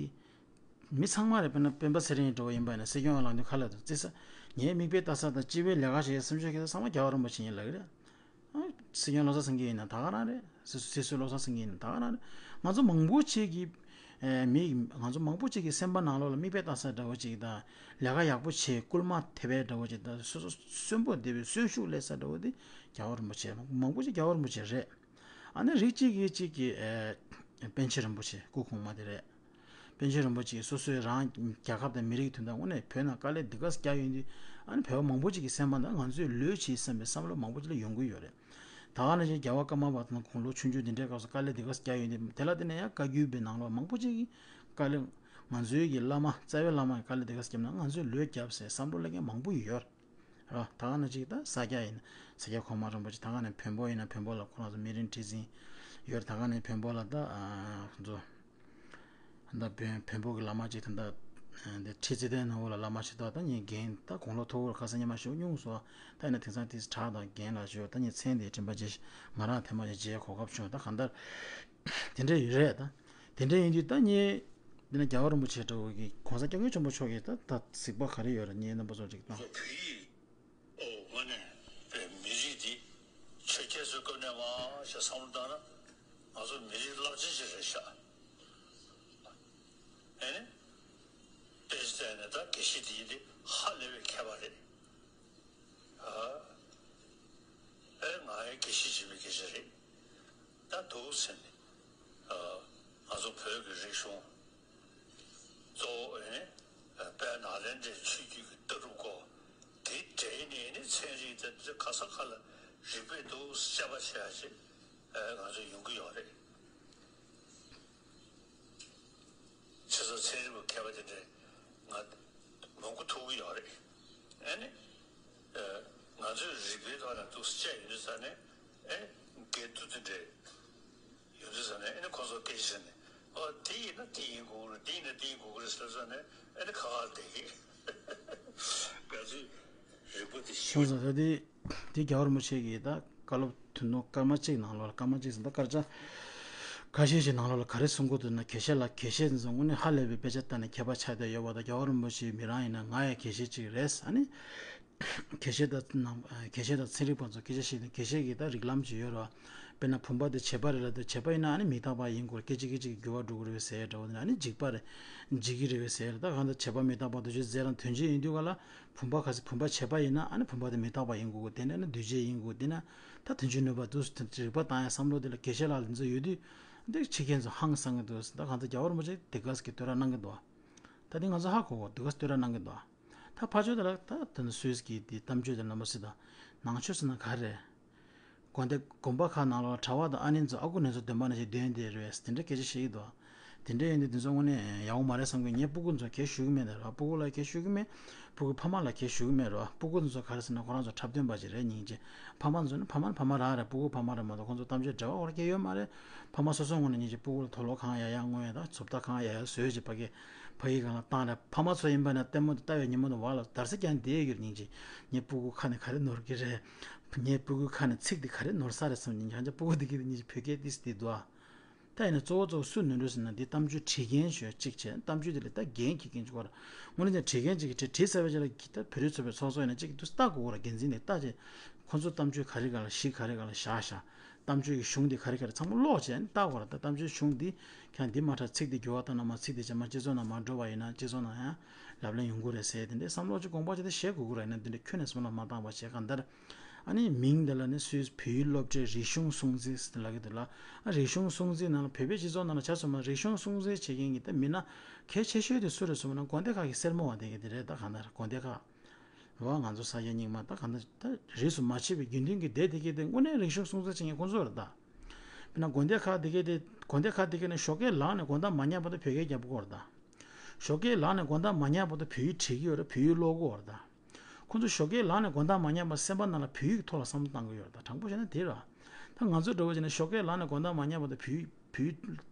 མི་ཚང་མ་རེད། དཔེར་ན་སྤེན་པ་ཚེ་རིང་འདྲ་བོ་ཡིན་པ་ཡིན་ན་སྲིད་སྐྱོང་ལངས་དུས་ཁ་ལ་དུ་བརྩི་ས། ངའི་མིག་དཔེ་ལྟ་ས་དང་སྤྱི་པའི་ལས་ཀ་བྱེད་ས་སེམས་ཤུགས་སྐྱེ་ས་ཚང་མ་རྒྱལ་བ་རིན་པོ་ཆེ་ཡིན་ལབ་ཀྱི་རེད། ཨ་སྲིད་སྐྱོང་བློ་བཟང་སེང་གེ་ཡིན་ན་ད་ག་རང་རེད། སྲིད་སྲིད་ཟུར་བློ་བཟང་སེང་གེ་ཡིན་ན་ད་ག་རང་རེད། ང་ཚོ་མང་པོ་ཅིག་གིས་ཨེ་མི་ང་ཚོ་མང་པོ་ཅིག་གི་སེམས་པ་ནང་ལོགས་ལ་མིག་དཔེ་ལྟ་ས་འདྲ་བོ་ཅིག་དང་ལས་ཀ་ཡག་པོ་བྱེད་སྐུལ་མ་ཐེབས་པའི་འདྲ་བོ་ཅིག་དང་སོ་སོ་གསོན་པོ་བསྡད་པའི་གསོན་ཤུགས་སླེབས་ས་འདྲ་བོ་དེ་རྒྱལ་བ་རིན་པོ་ཆེ་མང་པོ་ཅིག་རྒྱལ་བ་རིན་པོ་ཆེ་རེད། ཨ་ནི་རིགས་གཅིག་གིས་གཅིག་གིས་ཨེ་པཎ་ཆེན་རིན་པོ་ཆེ་སྐུ་གོང་མ་དེ་རེད། པཎ་ཆེན་རིན་པོ་ཆེ་སོ་སོའི་རང་རྒྱལ་ཁབ་དང་མི་རིགས་དོན་དག་དངོས་གནས་བོད་ནང་དཀའ་ལས་འདི་ག་ཙམ་བརྒྱབ་ཡོད་དུས་ཨ་ནི་བོད་པ་མང་པོ་ཅིག་གི་སེམས་པ་ནང་ང་ཚོས་ལོས་བྱེད་བསམ་པའི་བསམ་བློ་མང་པོ་ཅིག་ལ་ཡོང་གི་ཡོད་རེད། ད་ག་ནང་བཞིན་རྒྱལ་བ་ཀརྨ་པ་དང་དགུང་ལོ་ཆུང་ཆུང་འདི་འདྲའི་སྐབས་སུ་དཀའ་ལས་འདི་ག་ཙམ་བརྒྱབ་ཡོད་དུས་དེ་ལ་བརྟེན་ནས་ཡང་བཀའ་བརྒྱུད་པའི་ནང་ལོགས་མང་པོ་ཅིག་གིས་དཀའ་ལས་ང་ཚོའི་གི་བླ་མ་རྩ་བའི་བླ་མ་གི་དཀའ་ལས་འདི་ག་ཙམ་བརྒྱབ་ན་ང་ཚོས་ལོས་བརྒྱབ་ཟེར་བསམ་བློ་སླེབས་མཁན་མང་པོ་ཡོད་རེད། རོ། ད་ག་ནང་བཞིན་ད་ས་སྐྱ་ཡིན་ན་ས་སྐྱ་གོང་མ་རིན་པོ་ཆེ། ད་ག་ནས་བོན་པོ་ཡིན་ན་བོན་པོ་ལ་ཁོ་རང་ཚོ་མི་རིང་ཁྲི་འཛིན་ཡོད་རེད། ད་ག་ནས་བོན་པོ་ལ་ད་ཨ་ཁོ་ཚོ་ད་བོན་བོན་པོ་གི་བླ་མ་ཅིག་ད་ད་འདི་ཁྲི་ཙི་དན་ནོར་བུ་ལ་བླ་མ་ཞིག་ད་ད་ངས་རྒན་ད་དགུང་ལོ་མཐོ་པོར་ཁ་སང་ཉི་མ་ཞུ་སྙུང་སོ། ད་ཡིན་ན་དེང་སང་དེ་གྲགས་དང་རྒན་ལ་ཞུ་ད་ངས་མཚན་དེ་དྲན་པ་བརྗེད་ཤག་ང་རང་ཐེངས་མ་ཞིག་མཇལ་གོ་སྐབས་བྱུང་། ད་གང་ལྟར་དེ་འདྲ་ཡོད་རེད། ད་དེ་འདྲ་ཡིན་དུས་ད་ངས་འདི་ན་རྒྱལ་བ་རིན་པོ་ཆེ་འདྲ་བོ་གི་གོང་ས་སྐྱབས་མགོན་ཆེན་པོ་མཆོག་གིས་ད་ད་གཟིགས་པ་ག་རེ་ཡོད་རེད། ངས་རྣམ་པ་ཚོ་ཅིག་ད། ཨོ་དངོས་གནས་པའི་མི་རིགས་འདི་ཆོས་རྒྱལ་ཚོའི་སྐབས་ནས་མར་ཞེས་བསམ་བློ་བཏང་ན་ང་ཚོ་མི་རིགས་རླབས་ཆེན་ཞིག་རེད་ཤག་ཨེ་ནི། དཔེ་ཆ་བལྟས་ནས་ད་དགེ་བཤེས་འདི་ཡིན་ཏེ་ཧ་ལས་པའི་མཁས་པ་རེད། ཨ་ཨེ་ང་ཡི་དགེ་བཤེས་བྱེད་པའི་སྐད་ཆ་རེད། ད་འདུག་ཟེར་ནས་ཨ་ང་ཚོ་བོད་ཀྱི་རིག་གཞུང་གཙོ་བོ་ཨེ་ནི་དཔལ་ནཱ་ལེནྡྲའི་ཆོས་བརྒྱུད་ཀྱི་ལྟ་གྲུབ་སྐོར་དེ་འབྲེལ་ནས་ཨེ་ནི་ཚན་རིག་དེ་ག་ས་ག་ལ་རིག་པས་འདུག་དཔྱད་པ་བྱེད་ཡ་ཅིག་ཨེ་ང་ཚོ་ཡོང་གི་ཡོད་རེད། ཁྱེད་ཚོ་ཚན་རིག་པ་མཁས་པ་དེ་འདྲས་ང་མང་པོ་ཐུག་གི་ཡོད་རེད། ཨེ་ནི། ང་ཚོས་རིག་པའི་ཐོག་ནས་འདུག་སེ་དཔྱད་ཡོང་དུས་ཙ་ནས་ཨེ་འགལ་འདུ་དེ་འདྲས་ཡོང་དུས་ཙ་ནས་ཨེ་ནི་ཁོ་ཚོ་སྐད་ཆ་བཤད་ནས་ཨོ་དེ་ཡིན་ན་དེ་ཡིན་དགོས་རེད། དེ་ཡིན་ན་དེ་ཡིན་དགོས་ཀྱི་རེད་ཟེར་ཙ་ནས་ཨེ་ནི་ཁ་ཁ་བསྡད་ཀྱི། ང་ཚོས་རིག་པ་དེ་ཤེས། སོང་ཙང་ད་དེ་དེ་རྒྱལ་བ་རིན་པོ་ཆེ་གིས་ད་བཀའ་སློབ་དོན་དུ་སྐར་མ་གཅིག་ནང་ལོགས་ལ་སྐར་མ་གཅིག་ཟིན་ད་སྐར་ཆ་ཁ་ཤས་ཤིག་ནང་ལོགས་ལ་ག་རེ་གསུང་གི་འདུག་ན། དགེ་བཤེས་ལགས་དགེ་བཤེས་ཚོ་དངོས་གནས་ཧ་ལས་པའི་དཔེ་ཆ་ལྟ་ནས་མཁས་པ་ཆགས་བསྡད་ཡོད་པ་དང་། རྒྱལ་བ་རིན་པོ་ཆེ་མི་རང་ཡིན་ན་ང་ཡང་དགེ་བཤེས་གཅིག་རེད། ཨ་ནི་དགེ་བཤེས་དང་ནང་དགེ་བཤེས་དང་ཚན་རིག་པ་ཚོ་སྐད་ཆ་བཤད་ནས་དགེ་བཤེས་ཀྱི་ད་རིགས་ལམ་ཅིག་ཡོད་རེད་བ། དཔེར་ན་བུམ་པ་དེ་བྱེད་པ་རེད་ལབ་དུས་བྱེད་པ་ཡིན་ན་ཨ་ནི་མི་རྟག་པ་ཡིན་དགོས་རེད། སྐད་ཅིག་སྐད་ཅིག་གིས་འགྱུར་བ་འགྲོ་གི་རེད་ཟེར་འདྲ་བོ་དེ་ནི་ཨ་ནི་འཇིག་པ་རེད། འཇིག་གི་རེད་བས་ཟེར། ད་གང་ལྟར་བྱེད་པ་མི་རྟག་པ་འདུ་བྱེད་རྫས་རང་དོན་བྱེད་ཡིན་དུས་ག་ལ། བུམ་པ་ག་ཚོད་བུམ་པ་བྱེད་པ་ཡིན་ན་ཨ་ནི་བུམ་པ་དེ་མི་རྟག་པ་ཡིན་དགོས་གོ། དེ་ནས་ཨ་ནི་འདུས་བྱས་ཡིན་དགོས། དེ་ན་ད་དོན་བྱེད་ནུས་པ་འདུག་ཟེར་རིག་པ་བཏང་ཡ་བསམ་བློ་དེ་ལ་དགེ་བཤེས་ལགས་ལ་འདི་ཚོ་ཡོད་དུས་འདི་ཕྱི་རྒྱལ་ཚོ་ཧང་སང་གི་འདུག། ད་གང་ལྟར་རྒྱལ་བ་རིན་པོ་ཆེ་དེ་ག་ཟེར་གི་བསྟོད་ར་གནང་གི་འདུག། ད་དེ་ང་ཚོ་ཧ་གོ་གོ་དེ་ག་བསྟོད་ར་གནང་གི་འདུག། ད་ཕར་ཕྱོགས་དེ་ལ་ད་དེ་ནི་སུད་སི་གི་དེ་གཏམ་བརྗོད་དེ་རྣམ་པ་སྲིད་དང་ནང་ཆོས་ཟེར་ན་ག་རེ། དགོན་སྡེ་དགོན་པ་ཁག་ནང་ལོགས་གྲྭ་པ་དང་ཨ་ནེ་ཚོ་ཨ་ཁུ་ནེ་ཚོ་འདོན་པ་ནང་བཞིན་འདོན་བསྡད་རེད་དེ་འདྲ་སྐད་ཆ་བཤད་ཀྱི་འདུག། དེ་འདྲ་ཡིན་དུས་དེ་ཚོ་དངོས་གནས་ཡག་པོ་མ་རེད་བསམ་གི། ངས་སྤུ་གུ་ཚོ་གས་ཞུ་གི་མེད་ད་ར། སྤུ་གུ་ལ་གས་ཞུ་གི་མེད། སྤུ་གུ་ཕ་མ་ལ་གས་ཞུ་གི་མེད་ར། སྤུ་གུ་ཚོ་ག་རེ་ཟེར་ན་ཁོ་རང་ཚོ་འཁྲབ་སྟོན་པ་ཅིག་རེད་སྙིང་རྗེ། ཕ་མ་ཚོ་ནི་ཕ་མ་ནི་ཕ་མ་རང་རེད། སྤུ་གུ་ཕ་མ་རེད་མ་གཏོགས་ཁོ་ཚོ་གཏམ་བརྗོད་འབྲེལ་བ་འོར་གས་ཡོད་མ་རེད། ཕ་མ་སོ་སོ་ངོས་ནས་སྙིང་རྗེ་སྤུ་གུ་ལ་དུག་ལོག་གང་ཡག་ཡག་བསྔོ་ཡ་དང་ཚོད་ལྟ་གང་ཡག་ཡག་བཟོས་ཅིག་ཕ་གི་ཕ་གི་སྒང་ལ་བཏང་ར། ཕ་མ་ཚོ་ཡིན་པ་ན་ལྟད་མོ་དེ་ལྟ་བའི་ཉིན་མོ་དེ་བར་ལ་འདར་སེ་ཀྱང་བསྡད་ཡོད་སྙིང་རྗེ། ངའི་སྤུ་གུ་ཁ་ནས་ག་རེ་ནོར་གི་རེད། ངའི་སྤུ་གུའི་ཁ་ནས་ཚིག་འདི་ག་རེ་ནོར་ས་རེད་བསམ་ནས་ཡང་བསྐྱར་སྤུ་གུ་འདི་གི་ནི་བོད་སྐད་ཏིས་འདི་འདུག་ཨ། ད་ཡིན་ན་གཙོ་བོ་གཙོ་བོ་སུས་ནོར་འགྲོ་ཟེར་ན་འདི་གཏམ་བརྗོད་བྲིས་མཁན་ཞོ་གཅིག་བྱས། གཏམ་བརྗོད་འདི་ལ་ད་འགན་འཁྱེར་མཁན་ཅིག་གོ་ར། དངོས་གནས་བྲིས་མཁན་ཅིག་གིས་བྲིས་བྲིས་ཚར་བའི་རྗེས་ལ་གི་ད་བོད་རིགས་ཚོགས་པའི་ཚོགས་གཙོ་ཡིན་ན་གཅིག་གིས་འདུག་ལྟ་དགོས་ར། འགན་འཛིན་འདི་ལྟ་བྱས་ཁོང་ཚོ་གཏམ་བརྗོད་ག་རེ་ག་ལ་གཞི་ག་རེ་ག་ལ་བཞག་བཞག་གཏམ་བརྗོད་ཀྱི་གཞུང་འདི་ག་རེ་ག་རེ་ཚང་མ་ཀློག་བྱས་ལྟ་དགོས་ར། ད་གཏམ་བརྗོད་གཞུང་འདི་ཁྱང་འདི་མ་དྲག་ཚིག་འདི་འགྱུར་བ་བཏང་ན་མ་ཚིག་འདི་ཅན་མ་སྤྱི་ཚོགས་ནང་མ་འགྲོ་བ་ཡིན་ན་སྤྱི་ཚོགས་ནང་ཡང་ལབ་གླེང་ཡོང་གི་རེད་ཟེར། དེ་འདྲའི་བསམ་བློ་ཅིག་དགོངས་པ་ཅིག་ད་བཞེས་དགོས་ཀྱི་རེད། ཡིན་ན་འདི་འདྲའི་ཁྱོན་ནས་བསམ་བློ་མ་བཏང་བ་བྱས་གང་ལྟར། ཨ་ནི་མིང་འདི་ལ་ནི་སུད་སི་བོད་ཡིག་སློབ་གྲྭའི་རིག་གཞུང་སྲུང་འཛིན་ཟེར་ལབ་ཀྱི་འདུག་ལ། ཨ་རིག་གཞུང་སྲུང་འཛིན་ནང་ལ་བོད་པའི་སྤྱི་ཚོགས་ནང་ལ་ཆ་མཚོན་ན་རིག་གཞུང་སྲུང་འཛིན་བྱེད་མཁན་གྱི་ད་མི་སྣ་གལ་ཆེ་ཤོས་དེ་སུ་རེད་ཟེར་ན་དགོན་སྡེ་ཁག་གི་སེར་མོ་བ་དེ་གི་དེ་རེད། ད་གང་ལྟར་དགོན་སྡེ་ཁག་རེད་བ། ང་ཚོ་ས་སྐྱ་རྙིང་མ་ད་གང་ལྟར་ད་རིས་སུ་མ་ཆད་པའི་དགེ་འདུན་གྱི་སྡེ་དེ་གི་དེ་དངོས་གནས་རིག་གཞུང་སྲུང་འཛིན་བྱེད་མཁན་ཁོང་ཚོ་རེད་ད། དཔེར་ན་དགོན་སྡེ་ཁག་དེ་གི་དེ་དགོན་སྡེ་ཁག་དེ་གི་ནི་ཞོགས་ཀས་ལངས་ནས་དགོང་དག་མ་ཉལ་བར་དུ་བོད་སྐད་རྒྱབ་དགོས་རེད་ད། ཞོགས་ཀས་ལངས་ནས་དགོང་དག་མ་ཉལ་བར་དུ་བོད་ཡིག་བྲིས་ཀྱི་ཡོད་རེད། བོད་ཡིག་ཀློག་གི་ཡོད་རེད་ད། ཁོང་ཚོ་ཞོགས་ཀས་ལངས་ནས་དགོང་དག་མ་ཉལ་བར་སེམས་པ་ནང་ལ་བོད་ཡིག་ཐོག་ལ་བསམ་བློ་བཏང་གི་ཡོད་རེད། ད་དྲང་པོ་བཤད་ན་དེ་རེད། ད་ང་ཚོ་འདྲ་བོ་བྱས་ན་ཞོགས་ཀས་ལངས་ནས་དགོང་དག་མ་ཉལ་བར་དུ་བོད་ཡིག་བོད་ཡིག་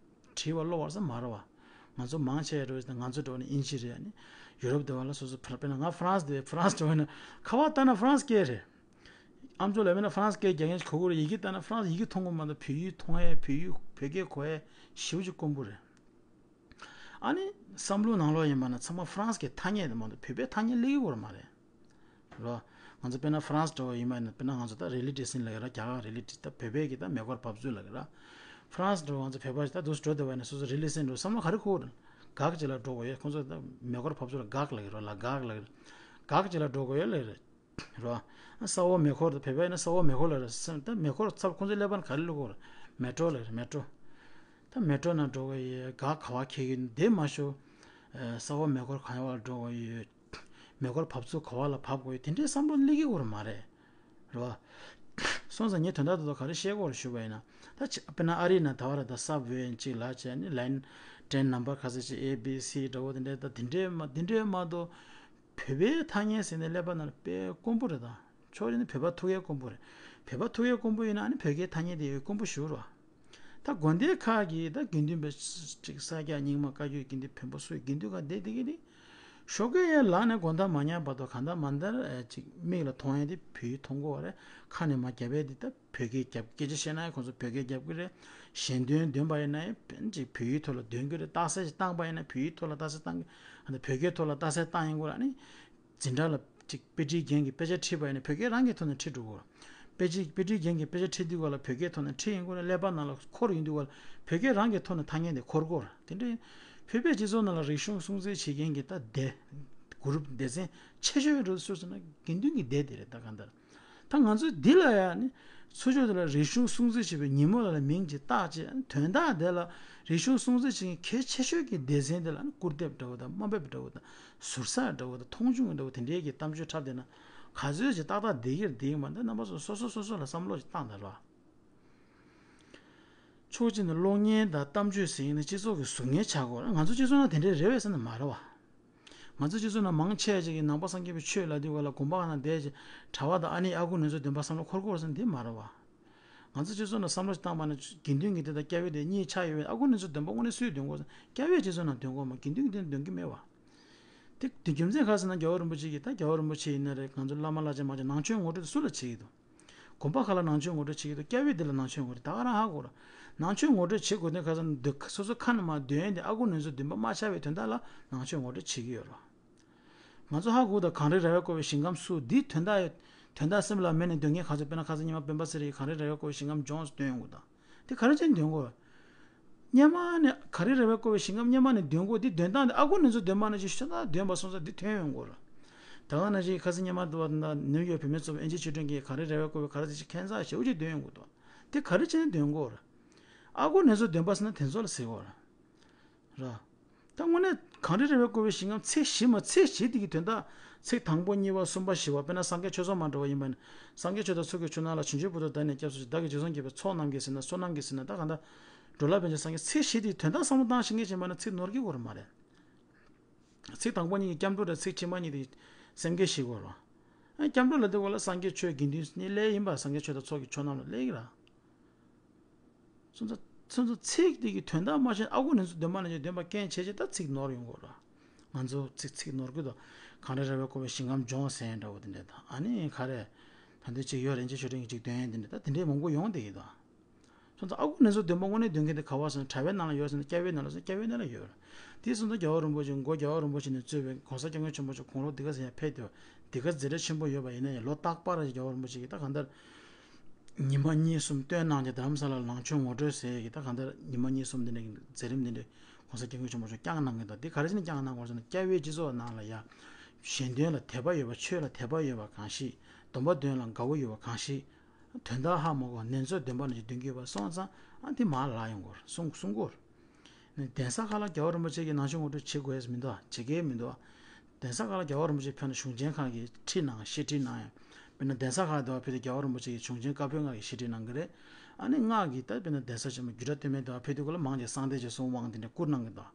བྲིས་པ་ཀློག་པ་ཙམ་མ་རེད་བ། ང་ཚོ་མང་ཆེ་བ་འདྲ་བོ་བྱས་ན་ང་ཚོ་འདྲ་བོ་ནི་དབྱིན་ཇི་རེད། ཨ་ནི་ཡུ་རོབ་འདྲ་བོ་ལ་སོ་སོ་ཕར་དཔེར་ན་ང་ཧྥ་རན་སི་འདྲ་བོ་ཧྥ་རན་སི་འདྲ་བོ་ཡིན་ན་ཁ་པར་བཏང་ན་ཧྥ་རན་སི་སྐད་རེད། ཨམ་ཅོག་ལ་དཔེར་ན་ཧྥ་རན་སི་སྐད་རྒྱག་མཁན་ཞིག་གོ་གི་རེད། ཡི་གེ་བཏང་ན་ཧྥ་རན་སི་ཡི་གེ་མཐོང་གི་མ་གཏོགས་བོད་ཡིག་མཐོང་ཡས་བོད་ཡིག་བོད་སྐད་གོ་ཡས་ཞེ་པོ་ཅིག་དཀོན་པོ་རེད། ཨ་ནི་བསམ་བློ་ནང་ལོགས་ཡིན་པ་ན་ཚང་མ་ཧྥ་རན་སི་གི་ཐ་སྙད་དེ་མ་གཏོགས་བོད་པའི་ཐ་སྙད་སླེབས་ཀྱི་ཡོད་མ་རེད། རོ། ང་ཚོ་དཔེར་ན་ཧྥ་རན་སི་འདྲ་བོ་ཡིན་པ་ཡིན་ན་དཔེར་ན་ང་ཚོ་ད་རི་ལི་ཌི་སིན་ལབ་ཀྱི་ར། རྒྱ་གར་རི་ལི་ཌི་ད་བོད་པའི་གི་ད་མེ་འཁོར་འབབ་ཚུགས་ལབ་ཀྱི་ར། ཧྥ་རན་སི་འདྲ་བོ་ང་ཚོ་བོད་པ་ཞིག་ད་འདུག་སེ་འགྲོ་བསྡད་པ་ཡིན་ན་སོ་སོ་རི་ལི་སིན་འགྲོ་བསམ་བློ་ག་རེ་འཁོར་གི་རེད། འགག་ཅིག་ལ་འགྲོ་དགོས་ཡོད། ཁོང་ཚོ་ད་མེ་འཁོར་འབབ་ཚུགས་ལ་འགག་ལབ་ཀྱི་རོ། ལ་འགག་ལབ་ཀྱི་ར། འགག་ཅིག་ལ་འགྲོ་དགོས་ཡོད་ལབ་ཀྱི་རེད། རོ། ས་འོག་མེ་འཁོར་ད་བོད་པ་ཡིན་ན་ས་འོག་མེ་འཁོར་ལབ་ར། ད་མེ་འཁོར་ཚབ་ཁོང་ཚོའི་ཀླད་པ་ནང་ག་རེ་བླུགས་དགོས་རེད། མེ་ཊོ་ལབ་ཀྱི་རེད། མེ་ཊོ། ད་མེ་ཊོ་ནང་འགྲོ་དགོས་ཡོད། འགག་ག་པར་འཁེལ་གྱི་འདི་མ་ཤོར། ས་འོག་མེ་འཁོར་ག་པར་འགྲོ་དགོས་ཡོད། མེ་འཁོར་འབབ་ཚུགས་ག་པ་ལ་བབས་དགོས་ཡོད། དེ་འདྲའི་བསམ་བློ་སླེབས་ཀྱི་ཡོད་མ་རེད། རེད་བ། སོང་ཙང་ངས་དོན་དག་དེ་ཚོ་ག་རེ་བཤད་ཀྱི་ཡོད་རེད་ཞུས་པ་ཡིན་ན། ད་ཆ་དཔེར་ན་ཨ་རིའི་ནང་ད་བར་ད་སབ་ཝེ་གཅིག་ལ་བྱས་ནས་ལའིན་ཊེན་ནམ་བར་ག་ཚོད་ཅིག་ཨེ་བི་སི་འདྲ་བོ་དེ་འདྲའི་ད་དེ་འདྲའི་མ་དེ་འདྲའི་མ་གཏོགས་བོད་པའི་ཐ་སྙད་ཟེར་ནས་ཀླད་པ་ནང་ལ་དཔེ་དཀོན་པོ་རེད། ད་ཕྱོགས་གཅིག་ནས་བོད་པ་ཐུག་ཡས་དཀོན་པོ་རེད། བོད་པ་ཐུག་ཡས་དཀོན་པོ་ཡིན་ན་ཨ་ནི་བོད་སྐད་ཐ་སྙད་དེ་ཡོད་དཀོན་པོ་ཞིག་རེད་བ། ད་དགོན་སྡེ་ཁག་གི་ད་དགེ་འདུན་པ་ཅིག་ས་སྐྱ་རྙིང་མ་བཀའ་བརྒྱུད་དགེ་འདུན་བོན་པོ་སུ་དགེ་འདུན་ཁག་བསྡད་བསྡད་ཀྱི་རེད། ཞོགས་ཀས་ཡར་ལངས་ནས་དགོང་དག་མ་ཉལ་བར་དུ་གང་ལྟར་མ་ལྟར་ཅིག་མིག་ལ་མཐོང་ཡས་དེ་བོད་ཡིག་མཐོང་གི་ཡོད་རེད། ཁ་ནས་མར་རྒྱབ་ཡས་དེ་ད་བོད་སྐད་རྒྱབ། སྐད་ཆ་བཤད་ན་ཡང་ཁོང་ཚོ་བོད་སྐད་རྒྱབ་ཀྱི་རེད། ཞལ་འདོན་འདོན་པ་ཡིན་ན་ཡང་ཅིག་བོད་ཡིག་ཐོག་ལ་འདོན་གྱི་རེད། རྟགས་གསལ་ཅིག་བཏང་པ་ཡིན་ན་བོད་ཡིག་ཐོག་ལ་རྟགས་གསལ་བཏང་གི། ཨ་ནི་བོད་སྐད་ཐོག་ལ་རྟགས་གསལ་བཏང་ཡོང་གི་རེད། ཨ་ནི་འཛིན་གྲྭ་ལ་ཅིག་དཔེ་ཁྲིད་མཁན་གྱིས་དཔེ་ཆ་ཁྲིད་པ་ཡིན་ན་བོད་སྐད་རང་གི་ཐོག་ནས་ཁྲིད་འགྲོ་གི་རེད། དཔེ་ཆ་དཔེ་ཁྲིད་མཁན་གྱིས་དཔེ་ཆ་ཁྲིད་དུས་སྐབས་ལ་བོད་སྐད་ཐོག་ནས་ཁྲིད་ཡོང་གི་རེད། ཀླད་པ་ནང་ལ་འཁོར་ཡོང་དུས་སྐབས་ལ་བོད་སྐད་རང་གི་ཐོག་ནས་ཐ་སྙད་དེ་འཁོར་གྱི་ཡོད་རེད། དེ་འདྲ་ཡིན། བོད་པའི་སྤྱི་ཚོགས་ནང་ལ་རིག་གཞུང་སྲུང་བརྩི་བྱེད་མཁན་གྱི་ད་སྡེ་གུ་རུབ་སྡེ་ཚན་ཆེ་ཤོས་འགྲོ་སུ་ཟེར་ན་དགེ་འདུན་གྱི་སྡེ་དེ་རེད། ད་གང་ལྟར། ད་ང་ཚོས་འདི་ལ་ཡང་ནི་ཚུར་ཕྱོགས་དེ་ལ་རིག་གཞུང་སྲུང་བརྩི་བྱེད་པའི་ཉིན་མོ་ལ་ལ་མིང་ཅིག་བཏགས་བྱས། དོན་དག་དེ་ལ་རིག་གཞུང་སྲུང་བརྩི་བྱེད་མཁན་གལ་ཆེ་ཤོས་ཀྱི་སྡེ་ཚན་དེ་ལ་ནི་སྐུར་འདེབས་འདྲ་བོ་དང་དམའ་འབེབས་འདྲ་བོ་དང་ཟུར་ཟ་འདྲ་བོ་དང་མཐོང་ཆུང་འདྲ་བོ་དེ་འདྲའི་གི་གཏམ་བརྗོད་འཁྲབ་བསྡད་ན་ག་ཚོད་ཅིག་ཏག་ཏག་བསྡད་ཀྱི་རེད། བསྡད་ཀྱི་མ་རེད། ད་རྣམ་པ་ཚོ་སོ་སོ་སོ་སོ་ལ་བསམ་བློ་ཅིག་བཏང་དང་ར། ཕྱོགས་གཅིག་ནས་གློག་བརྙན་དང་གཏམ་བརྗོད་ཟེར་ཡིན་ན་སྤྱི་ཚོགས་ཀྱི་གཟུགས་བརྙན་ཆགས་དགོས། ང་ཚོ་སྤྱི་ཚོགས་ནང་དེ་འདྲའི་རེད་པས་ཟེར་ན་མ་རེད་བ། ང་ཚོ་སྤྱི་ཚོགས་ནང་མང་ཆེ་ཅིག་གིས་ནང་པ་སངས་རྒྱས་པའི་ཆོས་ལབ་དུས་སྐབས་ལ་དགོན་པ་ནང་བསྡད་ཅིག་གྲྭ་པ་དང་ཨ་ནེ་ཨ་ཁུ་ནུ་ཚོའི་འདོན་པ་བསམ་བློ་འཁོར་གྱི་ཡོད་ཟེར་ན་འདི་མ་རེད་བ། ང་ཚོ་སྤྱི་ཚོགས་ནང་བསམ་བློ་ཞིག་བཏང་པ་ན་དགེ་འདུན་གྱི་སྡེ་དང་སྐྱ་བོའི་སྡེ་གཉིས་ཆགས་ཡོད་པས། ཨ་ཁུ་ནུ་ཚོའི་འདོན་པ་དངོས་གནས་སུས་འདོན་དགོས་ཟེར་ན་སྐྱ་བོས་སྤྱི་ཚོགས་ནང་འདོན་དགོས་མ། དགེ་འདུན་གྱི་སྡེ་ནང་འདོན་གྱི་མེད་བ། དེ་དེ་རྒྱུ་མཚན་ག་རེ་ཟེར་ན་རྒྱལ་བ་རིན་པོ་ཆེ་གིས། ད་རྒྱལ་བ་རིན་པོ་ཆེ་ཡིན་ན་རེད། ང་ཚོ་བླ་མ་བླ་ཆེན་མང་ཆེ་ནང་ཆོས་ངོ་སྤྲོད་དེ་སུ་ལ་བྱེད་ཀྱི་འདུག་དགོན་པ་ཁག་ལ་ནང་ཆོས་ངོ་སྤྲོད་བྱེད་ཀྱི་འདུག་སྐྱ་བོས་དེ་ལ་ནང་ཆོས་ངོ་སྤྲོད་ད་ག་རང་ཧ་གོ་ར། ནང་ཆོས་ངོ་སྤྲོད་བྱེད་དགོས་དོན་ག་ཟེར་ན་འདི་སོ་སོ་ཁ་ནས་མར་འདོན་ཡས་དེ་ཨ་ཁུ་ནུ་ཚོའི་འདོན་པ་མ་ཆགས་པའི་དོན་དག་ལ་ནང་ཆོས་ངོ་སྤྲོད་བྱེད་ཀྱི་ཡོད་ར། ང་ཚོ་ཧ་གོ་ད་གངས་རི་ར་བས་བསྐོར་བའི་ཞིང་ཁམས་སུ་འདིའི་དོན་དག་དོན་དག་སེམས་ལ་མེད་ནས་འདོན་མཁན་ག་ཚོད། དཔེར་ན་ཁ་སང་ཉི་མ་སྤེན་པ་ཚེ་རིང་གིས་གངས་རི་ར་བས་བསྐོར་བའི་ཞིང་ཁམས་ལྗོངས་སུ་འདོན་ཡོང་གི་འདུག་དེ་ག་རེ་བྱས་ནས་འདོན་དགོས། སྔོན་མ་ནས་གངས་རི་ར་བས་བསྐོར་བའི་ཞིང་ཁམས་སྔོན་མ་ནས་འདོན་དགོས། དེ་འདོན་སྟངས་དེ་ཨ་ཁུ་ནུ་ཚོ་འདོན་པ་ནང་བཞིན་ཤ་སྟག་འདོན་པ་སོང་ཙང་དེ་ཐོན་ཡོང་གི་ཡོད་ར། ད་ག་ནང་བཞིན་ཁ་སང་སྔོན་མ་འདུག་བ། ད་ནིའུ་ཡོག་བོད་མིའི་ཚོགས་པའི་དབྱིན་ཇིའི་ཆོས་སྒྲོན་གྱིས་གངས་རི་ར་བས་བསྐོར་བའི་གངས་རི་དེ་ཅིག་ཁྱད་མཚར་ཞེ་པོ་ཅིག་འདོན་ཡོང་གི་འདུག་དེ་ག་རེ་བྱས་ནས་འདོན་དགོས་ར། ཨ་ཁུ་ནུ་ཚོ་འདོན་པ་ཟེར་ན་དེ་ཚོ་ལ་ཟེར་དགོས་ར། ར། ད་དངོས་གནས་གངས་རི་ར་བས་བསྐོར་བའི་ཞིང་ཁམས་ཚིག་བཞི་མ་ཚིག་བཞི་དེ་གི་དོན་དག་ཚིག་དང་པོ་གཉིས་པ་གསུམ་པ་བཞི་པ། དཔེར་ན་སངས་རྒྱས་ཆོས་ཚོགས་མ་འདྲ་བ་ཡིན་པ་ན། སངས་རྒྱས་ཆོས་དང་ཚོགས་ཀྱི་མཆོག་རྣམས་ལ། བྱང་ཆུབ་བར་དུ་བདག་ནི་སྐྱབས་སུ་མཆི། བདག་གིས་རྗེས་སུ་བགྱིས་པའི་ཚོགས་རྣམས་ཀྱིས་ཟེར་ན་བསོད་ནམས་ཀྱིས་ཟེར་ན། ད་གང་ལྟར་འགྲོ་ལ་ཕན་ཕྱིར་སངས་རྒྱས། ཚིག་བཞི་དེའི་དོན་དག་བསམ་བློ་བཏང་ཤེས་མཁན་ཅིག་མ་ན་ཚིག་ནོར་གྱི་ཡོད་རེད་མ་རེད། ཚིག་དང་པོ་གཉིས་ཀྱི་སྐྱབས་འགྲོ་རེད། ཚིག་ཕྱི་མ་གཉིས་དེ་སེམས་སྐྱེལ་ཞིག་དགོས་རེད། ཨ། སྐྱབས་འགྲོ་ལབ་དུས་སྐབས་ལ་སངས་རྒྱས་ཆོས་དགེ་འདུན་གཉིས་སླེབས་ཡིན་པ། སངས་རྒྱས་ཆོས་དང་ཚོགས་ཀྱི་མཆོག་རྣམས་ལ་སླེབས་ཀྱི་རེད། སོང་ཙང་སོང་ཙང་ཚིག་དེ་གི་དོན་དག་མ་ཤེས་ན་ཨ་ཁུ་ནུ་ཚོ་འདོན་པ་ནང་བཞིན་འདོན་པ་རྐྱེན་བྱས་བྱས་ད་ཚིག་ནོར་ཡོང་གི་རེད། ང་ཚོ་ཚིག་ཚིག་ནོར་གྱི་འདུག་གངས་རི་ར་བས་བསྐོར་བའི་ཞིང་ཁམས་ལྗོངས་ཟེར་འདྲ་བོ་དེ་འདྲ་དང་། ཨ་ནི་ག་རེ། ད་འདི་ཅིག་ཡོད་རེད། ཅིག་ཆོས་སྒྲོན་གྱིས་ཅིག་འདོན་ཡས་དེ་འདྲ་ད་དེ་འདྲའི་མང་པོ་ཡོང་བསྡད་ཀྱི་འདུག་སོང་ཙང་ཨ་ཁུ་ནུ་ཚོ་འདོན་པ་དངོས་གནས་འདོན་མཁན་དེ་ག་པར་སོང་། གྲྭ་པའི་ནང་ལ་ཡོད་ཟེར་ན་སྐྱ་པའི་ནང་ལ་ཡོད་ཟེར་ན་སྐྱ་པའི་ནང་ལ་ཡོད་རེད། དེ་སོང་ཙང་རྒྱལ་བ་རིན་པོ་ཆེ་མགོ་རྒྱལ་བ་རིན་པོ་ཆེ་ནས་གཙོས་པའི་༸གོང་ས་༸སྐྱབས་མགོན་ཆེན་པོ་མཆོག་དགུང་ལོ་འདི་ག་ཙམ་ཡང་ཕེབས་ཏེ་འདི་ག་མཛད་བྲེལ་ཆེན་པོ་ཡོད་པ་ཡིན་ན་ཡང་། ལོ་རྟག་པར་རྒྱལ་བ་རིན་པོ་ཆེ་གིས་ད་གང་ལྟར་ཉི་མ་གཉིས་གསུམ་སྟོན་གནང་སྟེ། རྡ་རམ་ས་ལ་ལ་ནང་ཆོས་ངོ་སྤྲོད་ཟེར་གྱི་ད་གང་ལྟར་ཉི་མ་གཉིས་གསུམ་འདི་འདྲའི་མཛད་རིམ་འདི་འདྲ་༸གོང་ས་༸སྐྱབས་མགོན་ཆེན་པོ་མཆོག་བསྐྱངས་གནང་གི་འདུག་དེ་ག་རེ་བྱས་ནས་བསྐྱངས་གནང་དགོས་ཟེར་ན་སྐྱ་བོའི་སྤྱི་ཚོགས་ནང་ལ་ཡ་གཞན་དོན་ལ་དད་པ་ཡོད་པ། ཆོས་ལ་དད་པ་ཡོད་པ་གང་ཞིག་སྡོམ་པ་འདོན་ལ་དགའ་བོ་ཡོད་པ་གང་ཞིག་དོན་དག་ཧ་མ་གོ་ནེ་ཙོ་འདོན་པ་ནང་བཞིན་འདོན་གྱི་ཡོད་པ་སོང་ཙང་། ཨ། དེ་མར་ལབ་ཡོང་གི་རེད། གསུང་གསུང་གི་རེད། གདན་ས་ཁག་ལ་རྒྱལ་བ་རིན་པོ་ཆེ་གིས་ནང་ཆོས་ངོ་སྤྲོད་བྱེད་དགོས་ཡས་མི་འདུག་བྱེད་ཀྱི་མི་འདུག་གདན་ས་ཁག་ལ་རྒྱལ་བ་རིན་པོ་ཆེ་ཕེབས་ན་གཞུང་ཆེན་ཁག་གིས་ཁྲིད་གནང་། བཤད་ཁྲིད་གནང་ཡ། དཔེར་ན་གདན་ས་ཁག་དེ་བ་ཕེབས་དུས་རྒྱལ་བ་རིན་པོ་ཆེ་གིས་གཞུང་ཆེན་བཀའ་པོད་ལྔ་གི་བཤད་ཁྲིད་གནང་གི་རེད། ཨ་ནི་སྔགས་ཀྱི་ད་དཔེར་ན་གདན་ས་ཆེན་མོ་རྒྱུད་གྲྭ་སྟོད་སྨད་དེ་བ་ཕེབས་དུས་སྐབས་ལ་མང་ཆེ་གསང་བདེ་ཆེན་གསུང་དབང་དེ་འདྲ་བསྐུར་གནང་གི་འདུག་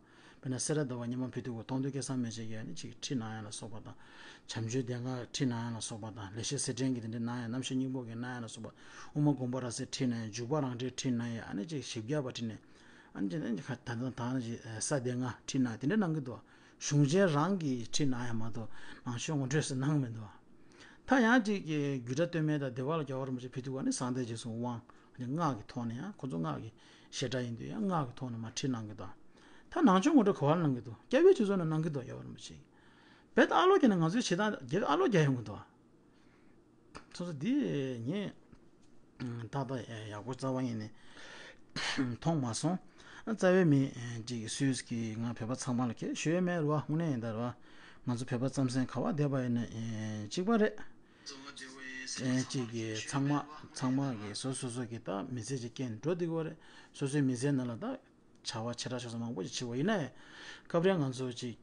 དཔེར་ན་སེ་ར་ཟླ་བ་སྙེ་མ་ཕུད་དུ་གོ་གཏོང་འདོད་སྐལ་བཟང་མན་ཆད་ཀྱིས་ཨ་ནི་ཅིག་ཁྲིད་གནང་ཡ་ལ་སོགས་པ་དང་། བྱམས་ཆོས་སྡེ་ལྔ་ཁྲིད་གནང་ཡ་ལ་སོགས་པ་དང་། ལེགས་བཤད་གསེར་ཕྲེང་གི་དེ་འདྲ་གནང་ཡ་རྣམ་བཤད་སྙིང་པོ་གི་གནང་ཡ་ལ་སོགས་པ། དབུ་མ་དགོངས་པ་རབ་གསལ་ཁྲིད་གནང་ཡ། འཇུག་པ་རང་འགྲེལ་ཁྲིད་གནང་ཡ། ཨ་ནི་ཅིག་བཞི་བརྒྱ་པ་ཁྲིད་ནས། ཨ་ནི་ཅིག་ད་ད་ད་ཅིག་ས་སྡེ་ལྔ་ཁྲིད་གནང་ཡ་དེ་འདྲ་གནང་གི་འདུག་གཞུང་ཆེན་རང་གིས་ཁྲིད་གནང་ཡ་མ་གཏོགས་ནང་ཆོས་ངོ་སྤྲོད་ཟེར་གནང་མི་འདུག་ད་ཡང་ཅིག་གི་རྒྱུད་གྲྭ་སྟོད་སྨད་དང་སྡེ་པ་ལ་རྒྱལ་བ་རིན་པོ་ཆེ་ཕེབས་དུས་ཀ་ནི་གསང་བདེ་རྗེས་གསུང་དབང་ཨ་ནི་སྔགས་ཀྱི་ཐོག་ནས་ཡང་ཁོ་ཚོ་སྔགས་ཀྱི་བཤད་གྲྭ་ཡིན་དུས་ཡང་སྔགས་ཀྱི་ཐོག་ནས་མར་ཁྲིད་གནང་གི་འདུག་ད་ནང་ཆོས་ངོ་སྤྲོད་ག་པར་གནང་གི་འདུག་སྐྱབས་ཡུལ་སྤྱི་ཚོགས་ནང་གནང་གི་འདུག་རྒྱལ་བ་རིན་པོ་ཆེ་གིས། རྦད་དེ་ཨ་ལོ་བརྒྱབ་ནས་ང་ཚོའི་བྱེད་སྟངས་རྒྱལ་ཁབ་ཨ་ལོ་བརྒྱབ་ཡོང་གི་འདུག་སོ་སོ་འདི་ངས་ཏག་ཏག་ཡག་པོ་རྩ་བ་ཉིད་ནས་མཐོང་མ་སོང་། རྩ་བའི་མི་ཅིག་སུས་ཀྱིས་ང་བོད་པ་ཚང་མ་ལ་ཁྱེད་ཞུ་ཡས་མེད་རེད་བ། དངོས་གནས་ཡིན་ད་རེད་བ། ང་ཚོ་བོད་པ་རྩམ་ཟན་ག་བ་བསྡད་པ་ཡིན་ན་གཅིག་པ་རེད། ཅིག་གི་ཚང་མ་ཚང་མ་གི་སོ་སོ་སོ་གི་ད་མི་ཚེ་ཅིག་སྐྱེལ་འགྲོ་བསྡད་ཀྱི་ཡོད་རེད། སོ་སོའི་མི་ཚེའི་ནང་ལ་ད་བྱ་བ་ཆེ་ཕྲ་ཆུང་ཚང་མང་པོ་ཞིག་བྱེད་པ་ཡིན་ན་ཡང་། སྐབས་རེ་ང་ཚོ་ཅིག་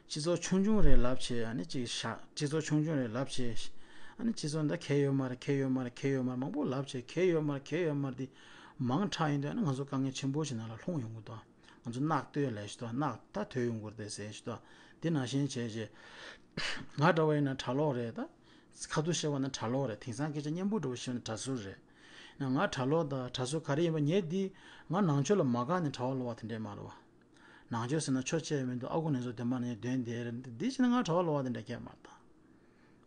སྤྱི་ཚོགས་ཆུང་ཆུང་རེད་ལབ་བྱས་ཨ་ནི་ཅིག་བཞག་སྤྱི་ཚོགས་ཆུང་ཆུང་རེད་ལབ་བྱས། ཨ་ནི་སྤྱི་ཚོགས་འདི་གལ་ཡོད་མ་རེད། གལ་ཡོད་མ་རེད། གལ་ཡོད་མ་རེད། མང་པོ་ལབ་བྱས་གལ་ཡོད་མ་རེད། གལ་ཡོད་མ་རེད་དེ་མང་དྲགས་ཡིན་དུས་ཨ་ནི་ང་ཚོ་དཀའ་ངལ་ཆེན་པོ་ཞིག་ནང་ལ་ལྷུང་ཡོང་གི་འདུག་ང་ཚོ་རྣག་ལྟོས་ལས་ཞིག་འདུག་རྣག་ད་ཐོས་ཡོང་གི་རེད་ཟེར་ཞིག་འདུག་དེ་ནང་བཞིན་བྱས་བྱས། ང་འདྲ་བ་ཡིན་ན་གྲྭ་ལོག་རེད་ད། ཁ་ཐུག་བཤད་པ་ན་གྲྭ་ལོག་རེད། དེང་སང་སྐད་ཆ་སྙན་པོ་འདྲ་བོ་བཤད་ན་གྲྭ་ཟུར་རེད། ང་གྲྭ་ལོག་དང་གྲྭ་ཟུར་ག་རེ་ཡིན་པ་ངས་འདི་ང་ནང་ཆོས་ལ་མ་དགའ་ནས་གྲྭ་པ་ལོག་པ་དེ་འདྲས་མ་རེད་བ། ནང་ཆོས་ཟེར་ན་ཆོས་བྱས་མི་འདུག་ཨ་ཁུ་ནས་ཚོ་བདེན་པ་ནས་འདོན་བསྡད་རེད། འདི་བྱས་ན་ང་གྲྭ་པ་ལོག་པ་དེ་འདྲས་ཁྱད་མ་རེད་ད།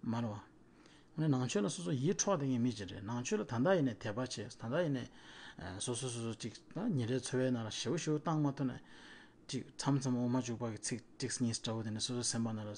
མ་རེད་བ། ཨ་ནི་ནང་ཆོས་ལ་སོ་སོ་ཡིད་འཕྲོག་བསྡད་མཁན་མི་ཅིག་རེད། ནང་ཆོས་ལ་ད་ལྟ་ཡིན་ནས་དད་པ་བྱས། ད་ལྟ་ཡིན་ནས་སོ་སོ་སོ་སོ་ཅིག་ད་ཉིན་རེའི་འཚོ་བའི་ནང་ལ་ཞེ་པོ་ཞེ་པོ་བཏང་མ་ཐུབ་ན། ཅིག་མཚམས་མཚམས་དབུ་མ་འཇུག་པ་གི་ཚིག་གཅིག་གཉིས་འདྲ་བོ་དེ་ནི་སོ་སོའི་སེམས་པ་ནང་ལ།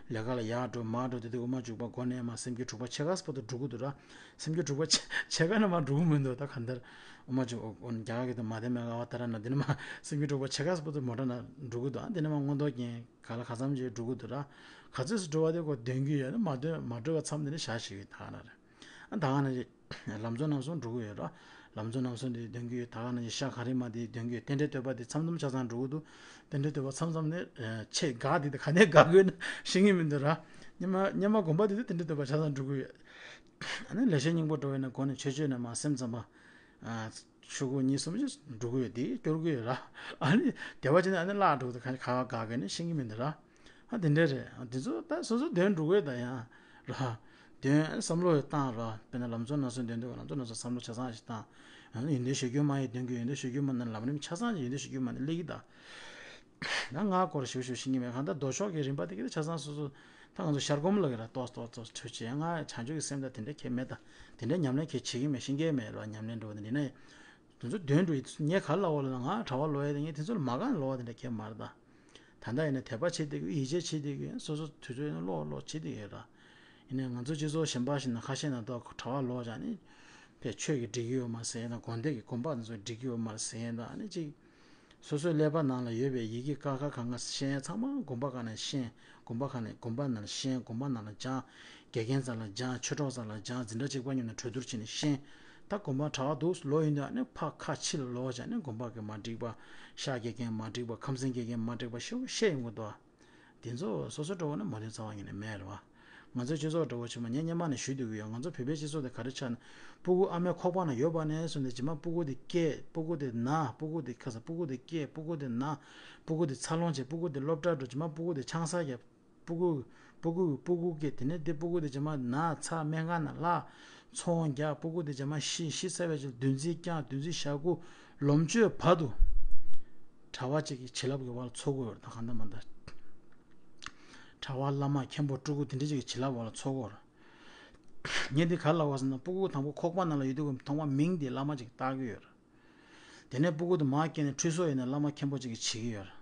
ལས་ཀ་ལ་ཡར་འགྲོ་མར་འགྲོ་དེ་དུས་དབུ་མ་འཇུག་པ་མགོ་ནས་མར་སེམས་རྒྱུད་དྲུག་པ་ཕྱེད་ཀ་ཙམ་བར་དུ་འགྲོ་གི་འདུག་ར། སེམས་རྒྱུད་དྲུག་པ་ཕྱེད་ཕྱེད་ཀ་ནས་མར་འགྲོ་གི་མི་འདུག་ད་གང་ལྟར་དབུ་མ་འཇུག་རྒྱ་གར་གྱི་དུ་མ་དེ་མེད་ག་བ་ད་ར་ན་དེ་ནས་མར་སེམས་རྒྱུད་དྲུག་པ་ཕྱེད་ཀ་ཙམ་བར་དུ་མོ་ཊ་ནང་འགྲོ་གི་འདུག་ཨ་དེ་ནས་མར་མངོན་རྟོགས་རྒྱན་ག་ལ་ག་ཙམ་ཅིག་འགྲོ་གི་འདུག་ར། ག་ཚོད་སུ་འགྲོ་བ་དེ་ཁོ་འདོན་གྱི་ཡོད་ན་མ་འདོན་མ་འགྲོ་བ་མཚམས་དེ་ནས་བཞག་ཤེས་ཀྱི་ད་ག་ན་རེད། ད་ག་ནང་བཞིན་ལམ་གཙོ་རྣམ་གསུམ་འགྲོ་གི་ཡོད་ར། ལམ་གཙོ་རྣམ་གསུམ་དེ་འདོན་གྱི་ཡོད། ད་ག་ནང་བཞིན་ཤ་ག་རི་མ་དེ་འདོན་གྱི་ཡོད། རྟེན་འབྲེལ་བསྟོད་པ་དེ་མཚམས་མཚམས་ཆ་ཚང་འགྲོ་གི་འདུག་རྟེན་འབྲེལ་བསྟོད་པ་མཚམས་མཚམས་ནས་ཆེས་དགའ་དེ་དེ་ག་ནས་དགའ་དགོས་ན་ཤེས་ཀྱི་མི་འདུག་ར། སྙེ་མ་སྙེ་མ་དགོན་པ་དེ་དུ་རྟེན་འབྲེལ་བསྟོད་པ་ཆ་ཚང་འགྲོ་གི་ཡོད། ཨ་ནི་ལེགས་བཤད་སྙིང་པོ་འགྲོ་བས་ན་སྒོ་ནས་ཆོས་སྤྱོད་ནས་མ་སེམས་ཙམ་པ། ཆུ་ཁུག་གཉིས་གསུམ་ཞིག་འགྲོ་གི་ཡོད་དེ་སྐྱོར་གི་ཡོད་ར། ཨ་ནི་དེ་བ་ཅན་ཨ་ནི་བརླག་འགྲོ་གི་འདུག་ཁ་ཁ་དགའ་དགོས་ན་ཤེས་ཀྱི་མི་འདུག་ར། ཨ་དེ་འདྲ་རེད། ཨ་དེ་ཚོ་ད་སོ་སོ་འདོན་འགྲོ་གི་ད་ཡང་ར། འདོན་བསམ་བློ་བཏང་ར། དཔེར་ན་ལམ་གཙོ་རྣམ་གསུམ་འདོན་དུས་ལམ་གཙོ་རྣམ་གསུམ་བསམ་བློ་ཆ་ཚང་ཞིག་བཏང་། ཡོན་ཏན་གཞིར་གྱུར་མ་ཡི་འདོན་གྱི་ཡོན་ཏན་གཞིར་གྱུར་མ་ནི་ལམ་རིམ་ཆ་ཚང་ཞིག་ཡོན་ཏན་གཞིར་གྱུར་མ་ནི་སླེབས་ཀྱི་ད། ད་ང་སྐོར་ཞུ་ཞུ་ཤེས་ཀྱི་མེད་གང་ལྟར་མདོ་ཕྱོགས་ཀྱི་རིམ་པ་དེ་གི་ད་ཆ་ཚང་སོ་སོ། ད་ང་ཚོ་ཤར་སྒོམ་ལ་གི་ར་ཏོག་ཏོག་ཏོག་ཁྲོད་ཆེ་ང་བྱང་ཆུབ་ཀྱི་སེམས་དང་དེ་འདྲ་ཁྱད་མེད་ད། དེ་འདྲ་ཉམས་ལེན་ཁྱད་བྱེད་ཀྱི་མེད་ཤེས་ཀྱི་མེད་ར་ཉམས་ལེན་འགྲོ་བ་དེ་འདྲ་ན། དེ་ཚོ་དོན་འགྲོ་ཡི་ངས་ག་ལ་བ་ལ་ང་གྲྭ་པ་ལོག་ཡ་དེ་ངས་དེ་ཚོ་ལ་མ་གང་ལོག་བ་དེ་འདྲ་ཁྱད་མ་རེད་ད། ད་ལྟ་ཡིན་ན་དད་པ་བྱེད་བསྡད་ཀྱི་ཡིད་ཆེས་བྱེད་བསྡད་ཀྱི་སོ་སོ་དུས་ཚོད་ཡིན་ན་ཀློག་ཀློག་བྱེད་བསྡད་ཀྱི་ཡོད་ར། ཡིན་ནའི་ང་ཚོ་སྤྱི་ཚོགས་གཞན་པ་ཞིག་ན་ཁ་ཤས་ན་ད་གྲྭ་པ་ལོག་བྱས་ནས་ཕར་ཆོས་ཀྱི་འགྲིག་གི་ཡོད་མ་ཟེར་ཡིན་ན་དགོན་སྡེ་གི་དགོན་པ་དེ་ཚོ་འགྲིག་གི་ཡོད་མ་རེད་ཟེར་ཡིན་ན་ཨ་ནི་ཅིག་སོ་སོའི་ཀླད་པ་ནང་ལ་ཡོད་པའི་ཡི་གེ་ཀ་ཁ་ག་ང་ཤེས་ཡ་ཚང་མ་དགོན་པ་ག་ནས་ཤེས། དགོན་པ་ག་ནས་དགོན་པ་ནང་ལ་ཤེས། དགོན་པ་ནང་ལ་སྦྱང་། དགེ་རྒན་རྩ་ལ་སྦྱང་། ཆོས་གྲོགས་རྩ་ལ་སྦྱང་། འཛིན་གྲྭ་གཅིག་པ་མཉམ་དུ་གྲོས་བསྡུར་བྱས་ནས་ཤེས། ད་དགོན་པ་གྲྭ་པ་འདུག་ལོ་ཡིན་དུས་ཨ་ནི་ཕ་ཁ་ཕྱི་ལ་ལོག་བྱས་ནས་དགོན་པ་གི་མ་འགྲིག་པ། ཤག་དགེ་རྒན་མ་འགྲིག་པ། ཁམས་ཚན་དགེ་རྒན་མ་འགྲིག་པ་ཞེ་པོ་བཤད་ཡོང་གི་འདུག་དེ་ཚོ་སོ་སོ་འདྲ་བོ་ནི་མ་དོན་རྩ་བ་ཉིད་ནས་མེད་རེད་བ། ང་ཚོའི་སྤྱི་ཚོགས་འདྲ་བོ་ཆེ་མ་ངས་སྔོན་མ་ནས་ཞུས་བསྡད་ཀྱི་ཡོད། ང་ཚོ་བོད་པའི་སྤྱི་ཚོགས་དེ་ག་རེ་ཆགས་ན། སྤུ་གུ་ཨ་མའི་ཁོག་པ་ན་ཡོད་པ་ནས་བཟུང་སྟེ་རྗེས་མ་སྤུ་གུ་དེ་སྐྱེས། སྤུ་གུ་དེ་ན། སྤུ་གུ་དེ་ཁ་ས་སྤུ་གུ་དེ་སྐྱེས། སྤུ་གུ་དེ་ན། སྤུ་གུ་དེ་འཚར་ལོངས་བྱས། སྤུ་གུ་དེ་སློབ་གྲྭར་འགྲོ། རྗེས་མ་སྤུ་གུ་དེ་ཆང་ས་རྒྱག་སྤུ་གུ་སྤུ་གུ་སྤུ་གུ་སྐྱེས། དེ་ནས་དེ་སྤུ་གུ་དེ་རྗེས་མ་ན་ཚ་སྨན་ཁང་ནང་ལ་ཚོང་རྒྱག་སྤུ་གུ་དེ་རྗེས་མ་ཤི། ཤི་ཚར་བའི་རྗེས་བདུན་ཚིགས་བསྐྱངས། བདུན་ཚིགས་ཞག་དགུ་ལོ་མཆོད་བར་དུ་གྲྭ་པ་གཅིག་གི་བྱིན་རླབས་ཀྱི་འོག་ལ་འཚོ་དགོས་ཡོད་རེད། ད་གང་ལྟར་མ་ལྟར་གྲྭ་པ་བླ་མ་མཁན་པོ་སྤྲུལ་སྐུ་དེ་འདྲ་ཅིག་གི་བྱིན་རླབས་འོག་ལ་འཚོ་དགོས་རེད། ངས་འདི་ག་རེ་ལབ་པ་ཟེར་ན་སྤུ་གུ་དང་པོ་ཁོག་པ་ནང་ལ་ཡོད་དུས་ཐོག་མ་མིང་འདི་བླ་མ་ཅིག་བཏགས་ཀྱི་ཡོད་རེད། དེ་ནས་སྤུ་གུ་དེ་མར་སྐྱེས་ནས་ཁྲུས་གསོལ་ཡིན་ན་བླ་མ་མཁན་པོ་གཅིག་གིས་བྱེད་ཀྱི་ཡོད་རེད།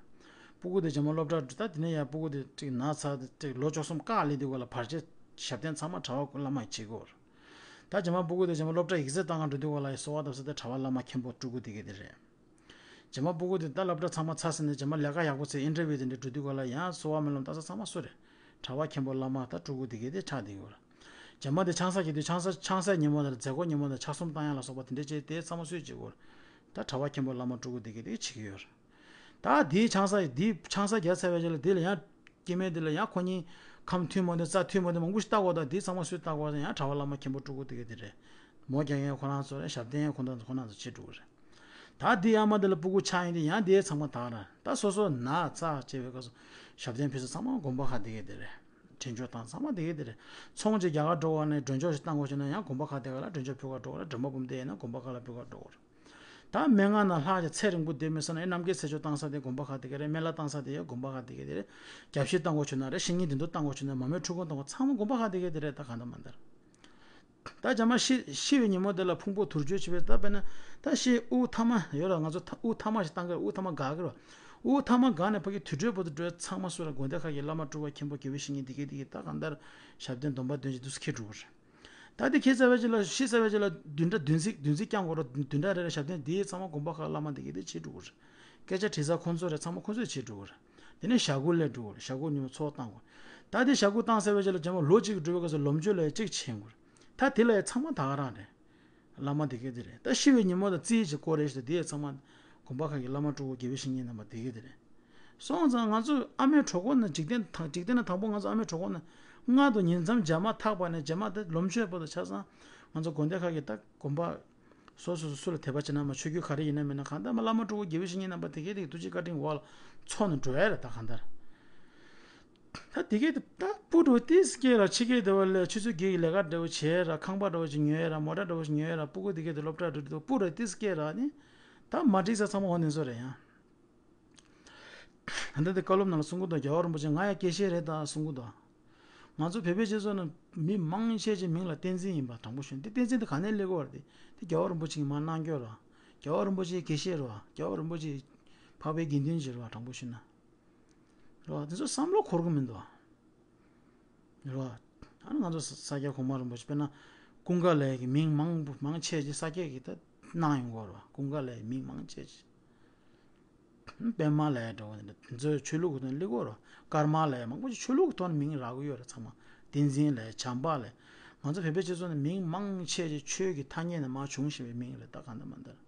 སྤུ་གུ་དེ་རྗེས་མ་སློབ་གྲྭར་འགྲོ། ད་དེ་ནས་ཡང་སྤུ་གུ་དེ་ཅིག་ན་ཚ་དེ་ཅིག་ལོ་བཅུ་གསུམ་བཀག་སླེབས་དུས་སྐབས་ལ་བར་ཆད་ཞབས་བརྟན་ཚང་མ་གྲྭ་པ་བླ་མ་ཡིས་བྱེད་ཀྱི་ཡོད་རེད། ད་རྗེས་མ་སྤུ་གུ་དེ་རྗེས་མ་སློབ་གྲྭ་ཡིག་ཚད་བཏང་ག་འགྲོ་དུས་སྐབས་ལ་གསོལ་བ་བཏབ་ས་དེ་གྲྭ་པ་བླ་མ་མཁན་པོ་སྤྲུལ་སྐུ་དེ་ག་དེ་རེད། རྗེས་མ་སྤུ་གུ་དེ་ད་སློབ་གྲྭ་ཚང་མ་ཚར་ཟིན་ནས་རྗེས་མ་ལས་ཀ་ཡག་པོ་བྱས་ཨིན་ཊར་བིའུ་དེ་འདྲ་འགྲོ་དུས་སྐབས་ལ་ཡང་གསོལ་བ་སྨོན་ལམ་བཏབ་ས་ཚང་མ་སུ་རེད། གྲྭ་པ་མཁན་པོ་བླ་མ་ད་སྤྲུལ་སྐུ་དེ་ག་དེ་ཆགས་བསྡད་ཡོད་རེད། རྗེས་མ་དེ་ཆང་ས་རྒྱག་དུས་ཆང་ས་ཆང་ས་ཉིན་མོ་དང་རྫས་སྒོ་ཉིན་མོ་དང་ཆང་གསུམ་བཏང་ཡ་ལ་སོགས་པ་དེ་འདྲ་བྱས་དེ་ཚང་མ་སུས་བྱེད་ཀྱི་ཡོད་རེད། ད་གྲྭ་པ་མཁན་པོ་བླ་མ་སྤྲུལ་སྐུ་དེ་ག་དེ་བྱེད་ཀྱི་ཡོད་རེད། ད་དེའི་ཆང་ས་དེའི་ཆང་ས་རྒྱག་ཚར་བའི་རྗེས་ལ་དེ་ལ་ཡང་སྐྱེ་དམན་དེ་ལ་ཡང་ཁོ་གཉིས་ཁམས་མཐུན་མ་མཐུན་རྩ་མཐུན་མ་མཐུན་མང་པོ་ཞིག་བལྟ་དགོས། ད་དེ་ཚང་མ་སུས་བལྟ་དགོས་ཟེར་ཡང་གྲྭ་པ་བླ་མ་མཁན་པོ་སྤྲུལ་སྐུ་དེ་ག་དེ་རེད། མོ་རྒྱག་མཁན་ཁོ་རང་ཚོ་རེད། ཞབས་བརྟན་ཁོ་རང་ཚོ་ཁོ་རང་ཚོ་བྱེད་འགྲོ་གི་རེད། ད་འདི་ཡར་མར་འདི་ལ་སྤུ་གུ་ཆགས་ཡིན་དེ་ཡང་དེའི་ཚང་མ་དག་ར། ད་སོ་སོ་ན་ཚ་བྱས་པའི་སྐབས་སུ་ཞབས་བརྟན་ཕུལ་ས་ཚང་མ་དགོན་པ་ཁག་དེ་གས་དེ་རེད། དྲིན་ཆོག་བཏང་ཚང་མ་དེ་གས་དེ་རེད། ཚོང་ཅིག་རྒྱ་གར་འགྲོ་བ་ནས་མགྲོན་ཆོག་ཅིག་བཏང་དགོས་བྱུང་ན་ཡང་དགོན་པ་ཁག་དེ་ག་ལ་མགྲོན་ཆོག་ཕུལ་ག་འགྲོ་བ་རེད། དྲན་པ་འབུམ་སྡེ་ཡིན་ན་དགོན་པ་ཁག་ལ་ཕུལ་ག་འགྲོ་བ་རེད། ད་སྨན་ཁང་ནང་ལྷག་ཅིག་ཚེ་རིང་པོ་བསྡད་མི་སོང་ན་ཡང་རྣམ་རྒྱལ་ཚེ་མཆོག་བཏང་ས་དེ་དགོན་པ་ཁག་དེ་གས་རེད། སྨན་བླ་བཏང་ས་དེ་ཡང་དགོན་པ་ཁག་དེ་གས་དེ་རེད། རྒྱབ་བཤིག་བཏང་དགོས་བྱུང་ན་རེད། བཤེས་གཉེན་འདི་འདུག་བཏང་དགོས་བྱུང་ན་མ་མོའི་འཁྲུལ་འཁོར་བཏང་དགོས་ཚང་མ་དགོན་པ་ཁག་དེ་གས་དེ་རེད། ད་གང་ལྟར་མ་ལྟར། ད་རྗེས་མ་ཤི་ཤི་བའི་ཉིན་མོ་དེ་ལ་ཕུང་པོ་དུར་བཅོས་བྱེད་པའི་སྟབས་ན་ད་ཤི་དབུགས་ཐ་མ་ཡོད་ལ། ང་ཚོ་ད་དབུགས་ཐ་མ་ཞིག་བཏང་གི་རེད། དབུགས་ཐ་མ་འགག་གི་རེད། དབུགས་ཐ་མ་འགག་ནས་ཕ་གི་དུར་ཁྲོད་བར་དུ་འགྲོ་ཚང་མ་སུ་ར་དགོན་སྡེ་ཁག་གི་བླ་མ་སྤྲུལ་པ་མཁན་པོ་དགེ་བའི་བཤེས་གཉེན་དེ་གས་དེ་གས་ད་གང་ལྟར་ཞབས་བརྟན་སྡོམ་པ་འདོན་ཅིག་འདུག་སེ་འཁྱེར་འགྲོ་གི་རེད། ད་དེ་ཁྱེད་ཚ་བའི་ཅིག་ལ་ཤི་ཚ་བའི་ཅིག་ལ་བདུན་ཕྲག་བདུན་ཚིགས་བདུན་ཚིགས་བསྐྱང་དགོས་རེད། བདུན་ཕྲག་རེ་རེ་ཞབས་བརྟན་དེ་ཚང་མ་དགོན་པ་ཁག་བླ་མ་དེ་གས་དེ་འཁྱེར་འགྲོ་གི་རེད། སྐད་ཆ་དྲི་ས་ཁོང་ཚོ་རེད། ཚང་མ་ཁོང་ཚོས་འཁྱེར་འགྲོ་གི་རེད། དེ་ནས་ཞྭ་གུ་ལས་འགྲོ་གི་རེད། ཞྭ་གུ་ཉིན་མོ་ཚོགས་བཏང་དགོས། ད་དེ་ཞྭ་གུ་བཏང་ཚར་བའི་རྗེས་ལ་རྗེས་མ་ལོ་གཅིག་གི་འགྲོ་བའི་སྐབས་སུ་ལོ་མཆོད་ལ་གཅིག་བྱེད་དགོས་རེད། ད་དེ་ལ་ཡང་ཚང་མ་ད་ག་རང་རེད། བླ་མ་དེ་གས་དེ་རེད། ད་ཤི་བའི་ཉིན་མོ་དང་རྩིས་ཀྱི་སྐོར་རེད་ཞེས་དེ་ཡང་ཚང་མ་དགོན་པ་ཁག་གི་བླ་མ་སྤྲུལ་སྐུ་དགེ་བའི་བཤེས་གཉེན་རྣམ་པ་དེ་གས་དེ་རེད། སོང་ཙང་ང་ཚོ་ཨ་མའི་གྲོད་ཁོག་ནས་འཇིག་རྟེན་དང་འཇིག་རྟེན་ན་དང་པོ་ང་ཚོ་ཨ་མའི་གྲོད་ཁོག་ནས་མངལ་དུ་ཉིང་མཚམས་རྗེས་མ་ཐག་པ་ནས་རྗེས་མ་དེ་ལོ་མཆོད་བར་དུ་ཆ་ཚང་ང་ཚོ་དགོན་སྡེ་ཁག་གི་ད་དགོན་པ། སོ་སོ་སོ་སུ་ལ་དད་པ་བྱེད་ན་མ་ཆོས་བརྒྱུད་ག་རེ་ཡིན་ན་མིན་ན་གང་ལྟར་མ་བླ་མ་སྤྲུལ་སྐུ་དགེ་བའི་བཤེས་གཉེན་རྣམ་པ་དེ་གས་དེ་ཐུགས་རྗེ་བཀའ་དྲིན་འོག་ལ་འཚོ་ནས་འགྲོ་ཡ་རེད། ད་གང་ལྟར་ད་དེ་གས་དེ་ད་སྤུ་འདྲ་བོ་ཏིས་སྐྱེས་ར་ཕྱི་རྒྱལ་འདྲ་བོ་ལས་ཆུ་ཚོད་བརྒྱད་ཀྱི་ལས་ཀ་འདྲ་བོ་བྱས་ར་ཁང་པ་འདྲ་བོ་ཞིག་ཉོས་ར་མོ་ཊ་འདྲ་བོ་ཞིག་ཉོས་ར་སྤུ་གུ་དེ་གས་དེ་སློབ་གྲྭ་འགྲོ་དུས་སྤུ་འདྲ་ཏིས་སྐྱེས་ར་ནི་ད་མ་འགྲིག་ས་ཚང་མ་འོ་ནི་ཚོ་རེད་ཡང་། ད་ལྟ་དེ་བཀའ་སློབ་ནང་ལ་གསུང་གི་འདུག་རྒྱལ་བ་རིན་པོ་ཆེ་ང་ཡང་དགེ་བཤེས་རེད་ད་གསུང་གི་འདུག་ང་ཚོ་བོད་པའི་སྤྱི་ཚོགས་ནང་མི་མང་ཆེ་ཆེ་མིང་ལ་བསྟན་འཛིན་ཡིན་པ་དྲང་པོ་ཞུ་ན་དེ་བསྟན་འཛིན་དེ་ག་ནས་སླེབས་ཀྱི་ཡོད་རེད། དེ་དེ་རྒྱལ་བ་རིན་པོ་ཆེ་གིས་མར་གནང་ཀྱི་ཡོད་རེད་བ། རྒྱལ་བ་རིན་པོ་ཆེ་དགེ་བཤེས་རེད་བ། རྒྱལ་བ་རིན་པོ་ཆེ་འཕགས་པའི་དགེ་འདུན་ཅིག་རེད་བ། དྲང་པོ་ཞུ་ན་རེད་བ། དེ་ཚོ་བསམ་བློ་འཁོར་གི་མི་འདུག་བ། རེད་བ། ཨ་ནི་ང་ཚོ་ས་ས་སྐྱ་གོང་མ་རིན་པོ་ཆེ་དཔེར་ན་ཀུན་དགའ་ལགས་ཀྱི་མིང་མང་པོ་མང་ཆེ་ཅིག་ས་སྐྱ་གིས་ད་གནང་ཡོང་གི་ཡོད་རེད་བ། ཀུན་དགའ་ལགས་ཀྱི་མིང་མང་ཆེ་ཅིག་པདྨ་ལགས་འདྲ་བོ་འདི་འདྲ་དེ་ཚོའི་ཆོས་ལུགས་ཀྱི་ཐོག་ནས་སླེབས་ཀྱི་ཡོད་རེད། ཀརྨ་ལགས་མང་པོ་ཅིག་ཆོས་ལུགས་ཀྱི་ཐོག་ནས་མིང་རག་གི་ཡོད་རེད། ཚང་མ་བསྟན་འཛིན་ལགས་བྱམས་པ་ལགས་ང་ཚོ་བོད་པའི་སྤྱི་ཚོགས་ནས་མིང་མང་ཆེ་ཅིག་ཆོས་ཀྱི་ཐ་སྙད་ནས་མར་བྱུང་བཞིན་པའི་མིང་རེད། ད་གང་ལྟར་མ་ལྟར་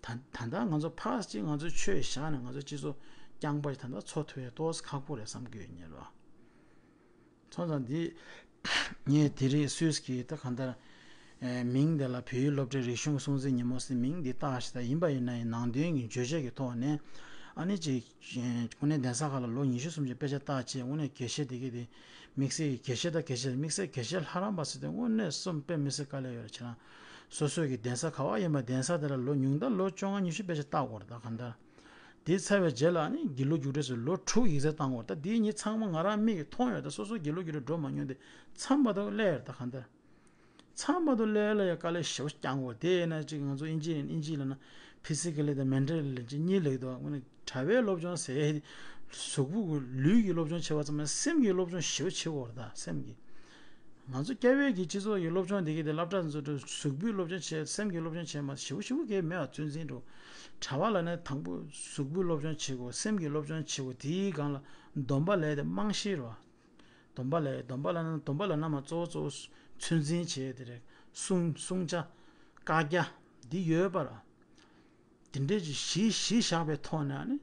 ད་ད་ལྟ་ང་ཚོ་ཕར་ཅིག་ང་ཚོའི་ཆོས་བཞག་ནས་ང་ཚོའི་སྤྱི་ཚོགས་རྐྱང་པ་ཞིག་ད་ལྟ་འཚོ་ཐུབ་ཡ་ཏོག་ཙམ་ཁག་པོ་རེད་བསམ་གྱི་ཡོད་ཉེ་རེད་བ། སོང་ཙང་འདི། ངས་དེ་རིང་སུད་སི་གི་ད་གང་ལྟར། ཨེ་མིང་དེ་ལ་བོད་ཡིག་སློབ་གྲྭའི་རིག་གཞུང་སྲུང་བརྩི་ཉིན་མོ་ཟེར་མིང་འདི་བཏགས་ཤིག་ད་ཡིན་པ་ཡིན་ན་ཡང་ནང་དོན་གྱི་བརྗོད་བྱ་གི་ཐོག་ནས་ཨ་ནི་ཅིག་དངོས་གནས་གདན་ས་ཁག་ལ་ལོ་ཉི་ཤུ་སུམ་ཅུ་དཔེ་ཆ་བལྟས་བྱས་དངོས་གནས་དགེ་བཤེས་དེ་གས་དེ་དམིགས་བསལ་གྱི་དགེ་བཤེས་དང་དགེ་བཤེས་དམིགས་བསལ་དགེ་བཤེས་ལྷ་རམས་པ་ཟེར་དེ་དངོས་གནས་སུ་དཔེ་མི་སྲིད་དཀའ་ལས་ཡོད་རེད། ཁྱེད་རང་སོ་སོའི་གི་གདན་ས་ག་བ་ཡིན་པ་གདན་ས་དེ་ལ་ལོ་ཉུང་མཐའ་ལོ་བཅོ་ལྔ་ཉི་ཤུ་དཔེ་ཆ་བལྟ་དགོས་རེད། ད་གང་ལྟར། དེ་ཚར་བའི་རྗེས་ལ་ནི་དགེ་ལུགས་རྒྱུགས་སྤྲོད་ཟེར་ལོ་དྲུག་ཡིག་ཚད་བཏང་བར་ད་དེའི་ཉིན་ཚང་མ་ང་རང་མིག་གིས་མཐོང་ཡོད། ད་སོ་སོ་དགེ་ལུགས་རྒྱུགས་སྤྲོད་འགྲོ་མ་མྱོང་དེ་མཚམས་བར་དུ་སླེབས་ཡོད། ད་གང་ལྟར་མཚམས་བར་དུ་སླེབས་ལ་ཡ་དཀའ་ལས་ཞེ་པོ་བསྐྱངས་དགོས། དེ་ཡིན་ན་ཅིག་ང་ཚོ་ཨིན་ཇི་ཨིན་ཇི་ལ་ན་ཕི་སི་ཀལ་དང་མེན་ཊལ་ལ་ཅིག་གཉིས་ལེགས་འདུག་དངོས་གནས་གྲྭ་པའི་སློབ་སྦྱོང་ཟེར་གཟུགས་པོ་གི་ལུས་ཀྱི་སློབ་སྦྱོང་བྱེད་པ་ཙམ་མ་ཡིན་སེམས་ཀྱི་སློབ་སྦྱོང་ཞེ་པོ་བྱེད་དགོས་རེད། ད་སེམས་ཀྱི། ང་ཚོ་སྐྱ་བོའི་གི་སྤྱི་ཚོགས་ཀྱི་སློབ་སྦྱོང་འདི་གི་དེ་སློབ་གྲྭ་ཚོ་གཟུགས་པོའི་སློབ་སྦྱོང་བྱེད་སེམས་ཀྱི་སློབ་སྦྱོང་བྱེད་མ་ཞེ་པོ་ཞེ་པོ་གས་མེད་པ་ཚོད་འཛིན་འགྲོ། གྲྭ་པ་ལ་ནི་དང་པོ་གཟུགས་པོའི་སློབ་སྦྱོང་བྱེད་དགོས། སེམས་ཀྱི་སློབ་སྦྱོང་བྱེད་དགོས། དེའི་སྒང་ལ་སྡོམ་པ་ལས་དེ་རྨང་གཞི་རེད་བ། སྡོམ་པ་ལས་སྡོམ་པ་ལ་ན་སྡོམ་པ་ལ་ན་མ་གཙོ་བོ་གཙོ་བོ་ཚོད་འཛིན་བྱེད་དེ་རེད། བསྲུང་བསྲུང་བྱ། བཀག་རྒྱ། འདི་ཡོད་པ་རེད། དེ་འདྲའི་གཞི་གཞི་བཞག་པའི་ཐོག་ནས་ཨ་ནི།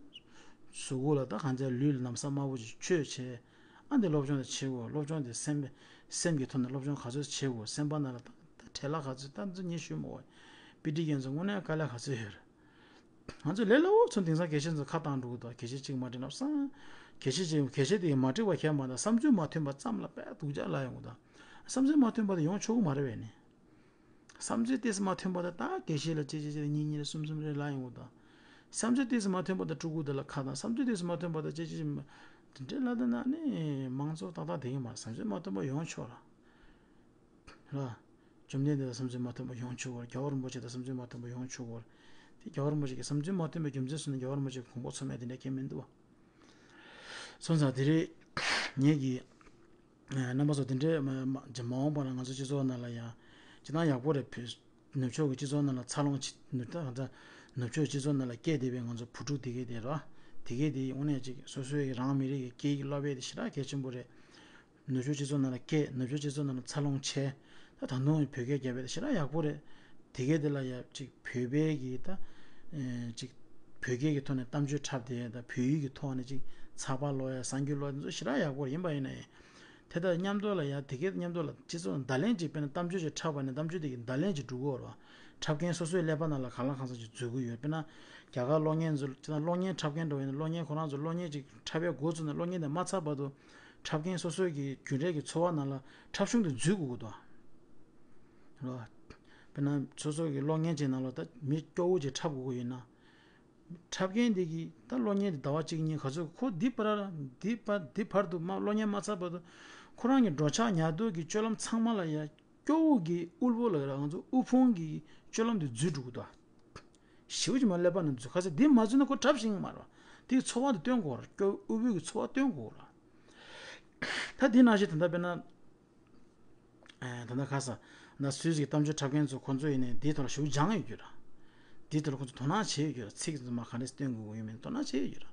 གཟུགས་པོ་ལ་ད་གང་ཚད་ལུས་ལ་ན་བཟའ་དམར་པོ་ཅིག་མཆོད་བྱས། ཨ་འདི་སློབ་སྦྱོང་དེ་བྱེད་དགོས། སློབ་སྦྱོང་དེ་སེམས་སེམས་ཀྱི་ཐོག་ནས་སློབ་སྦྱོང་ག་ཚོད་བྱེད་དགོས། སེམས་པ་ནང་ལ་ད་ད་བྲེལ་བ་ག་ཚོད་ད་ཚོ་ངས་ཞུས་མ་དགོས། པི་ཊི་རྒན་ཚོ་དངོས་གནས་དཀའ་ལས་ག་ཚོད་ཡོད་རེད། ང་ཚོ་ལས་སླ་བོ་ཚོ་དེང་སང་དགེ་བཤེས་ཚོ་ཁ་བཏང་འགྲོ་གི་འདུག་དགེ་བཤེས་གཅིག་མ་འགྲིག་ན་བསམ། དགེ་བཤེས་གཅིག་དགེ་བཤེས་དེ་མ་འགྲིག་པ་ཁྱད་མ་ད་བསམ་ཚུལ་མ་མཐུན་པ་ཙམ་ལ་དཔེ་སྡུག་ཅག་ལ་ཡོང་གི་འདུག་བསམ་ཚུལ་མ་མཐུན་པ་དེ་ཡོང་ཆོག་གི་མ་རེད་པས་ནི། བསམ་ཚུལ་ཏོག་ཙམ་མ་མཐུན་པ་དང་ད་དགེ་བཤེས་ལ་གཅིག་གཅིག་གཅིག་ལ་གཉིས་གཉིས་ལ་གསུམ་གསུམ་རེ་ལབ་ཡོང་གི་འདུག་བསམ་ཚུལ་ཏོག་ཙམ་མ་མཐུན་པ་དང་ཕྲུ་གུ་དེ་ལ་ཁ་བཏང་། བསམ་ཚུལ་ཏོག་ཙམ་མ་མཐུན་པ་དང་གཅིག་གཅིག་དེ་འདྲའི་ལབ་ད་ན་ནི་མང་གཙོ་ཏག་ཏག་དེ་གི་མ་རེད། བསམ་ཚུལ་མ་མཐུན་པ་ཡོང་ཆོག་ར། ར། བཅོམ་ལྡན་འདས་དང་བསམ་ཚུལ་མ་མཐུན་པ་ཡོང་ཆོག་གི་རེད། རྒྱལ་བ་རིན་པོ་ཆེ་དང་བསམ་ཚུལ་མ་མཐུན་པ་ཡོང་ཆོག་གི་རེད། དེ་རྒྱལ་བ་རིན་པོ་ཆེ་གི་བསམ་ཚུལ་མ་མཐུན་པའི་རྒྱུ་མཚན་སོང་ན་རྒྱལ་བ་རིན་པོ་ཆེ་གི་དགོངས་པ་ཚོམ་ཡ་དེ་འདྲ་གང་མི་འདུག་བ། སོང་ཙང་དེ་རེད། ངེད་ཀྱི། རྣམ་པ་ཚོ་དེ་འདྲའི་མ་མ་མ་འོངས་པ་ལ་ང་ཚོ་སྤྱི་ཚོགས་ནང་ལ་ཡང་སྤྱི་བཏང་ཡག་པོ་རེད། བོད་ནུབ་ཕྱོགས་ཀྱི་སྤྱི་ཚོགས་ནང་ལ་འཚར་ལོངས་ཅི་ནུབ་ད་ད་ནུབ་ཕྱོགས་སྤྱི་ཚོགས་ནང་ལ་སྐད་བདེ་བའི་ང་ཚོ་བུ་ཕྲུག་དེ་གས་དེ་ར་དེ་གས་དེ་དངོས་གནས་ཅིག་སོ་སོའི་རང་མི་རིགས་ཀྱི་སྐད་ཡིག་སློབ་ཡས་དེ་ཞེ་དྲག་གལ་ཆེན་པོ་རེད། ནུབ་ཕྱོགས་སྤྱི་ཚོགས་ནང་ལ་སྐད་ནུབ་ཕྱོགས་སྤྱི་ཚོགས་ནང་ལ་འཚར་ལོངས་བྱས། ད་ད་དུང་བོད་སྐད་རྒྱབ་པ་དེ་ཞེ་དྲག་ཡག་པོ་རེད། དེ་གས་དེ་ལ་ཡ་ཅིག་བོད་པའི་གི་ད་ཅིག་བོད་སྐད་ཀྱི་ཐོག་ནས་གཏམ་བརྗོད་འཁྲབ་དེ་ད་བོད་ཡིག་གི་ཐོག་ནས་ཅིག་ཚགས་པར་ཀློག་ཡ་གསར་འགྱུར་ཀློག་ཡ་དེ་ཚོ་ཞེ་དྲག་ཡག་པོ་རེད། ཡིན་པ་ཡིན་ན་ཡང་དེ་དང་མཉམ་དུ་ལ་ཡ་དེ་གས་མཉམ་དུ་ལ་སྤྱི་ཚོགས་ནང་བརྡ་ལན་ཅིག་དཔེར་ན་གཏམ་བརྗོད་ཅིག་འཁྲབ་པ་ནས་གཏམ་བརྗོད་དེ་གི་བརྡ་ལན་ཅིག་འགྲོ་གི་ཡོད་རེད་བ། འཁྲབ་མཁན་སོ་སོའི་ཀླད་པ་ནང་ལ་གང་ལ་གང་འཚམ་ཅིག་འཛུལ་གྱི་ཡོད། དཔེར་ན་རྒྱ་གར་གློག་བརྙན་ཚོ་སྤྱིར་བཏང་གློག་བརྙན་འཁྲབ་མཁན་འདྲ་བོ་ཡིན་ན། གློག་བརྙན་ཁོ་རང་ཚོ་གློག་བརྙན་ཅིག་འཁྲབ་པའི་འགོ་བཙུགས་ནས་གློག་བརྙན་དེ་མ་ཚར་བར་དུ་འཁྲབ་མཁན་སོ་སོའི་གི་རྒྱུན་རས་ཀྱི་འཚོ་བ་ནང་ལ་འཁྲབ་གཞུང་དེ་འཛུལ་དགོས་ཀྱི་འདུག་རེད་བ། དཔེར་ན་སོ་སོ་གི་གློག་བརྙན་ཅིག་ནང་ལ་ད་མི་སྐྱོ་བོ་ཅིག་འཁྲབ་དགོས་ཀྱི་ཡིན་ན། འཁྲབ་མཁན་འདི་གིས་ད་གློག་བརྙན་འདི་ཟླ་བ་གཅིག་གཉིས་ག་ཚོད་ཁོ་འདི་བར་འདི་བར་འདི་བར་དུ་མ་གློག་བརྙན་མ་ཚར་བར་དུ་ཁོ་རང་གི་འགྲོ་འཆག་ཉལ་འདུག་གི་སྤྱོད་ལམ་ཚང་མ་ལ་ཡ་སྐྱོ་བོ་གི་དབུལ་པོ་ལ་ར་ང་ཚོ་དབུལ་ཕོངས་གི་སྤྱོད་ལམ་དེ་འཛུལ་འགྲོ་གི་འདུག་ཞེ་པོ་ཅིག་མ་ཀླད་པ་ནང་འཛུལ། ག་ཚོད་འདི་མ་འཛུལ་ན་ཁོ་འཁྲབ་ཤེས་ཀྱི་མ་རེད་བ། དེའི་འཚོ་བ་དེ་སྟོན་དགོས་ར། སྐྱོ་བོ་དབུལ་པོའི་གི་འཚོ་བ་སྟོན་དགོས་ར། ད་དེ་ནང་བཞིན་ད་ལྟ་དཔེར་ན། ཨ། ད་ལྟ་ཁ་ས་ན་སུད་སི་གི་གཏམ་བརྗོད་འཁྲབ་མཁན་ཚོ་ཁོང་ཚོ་ཡིན་ནའི་འདིའི་ཐོག་ལ་ཞེ་པོ་སྦྱངས་ཡོད་རྒྱུ་ར། འདིའི་ཐོག་ལ་ཁོང་ཚོ་དོ་སྣང་བྱས་ཡོད་རྒྱུ་ར། ཚིག་ཚང་མ་ག་འདྲས་སྟོན་དགོས་ཀྱི་ཡོད་མེད་དོ་སྣང་བྱས་ཡོད་རྒྱུ་ར།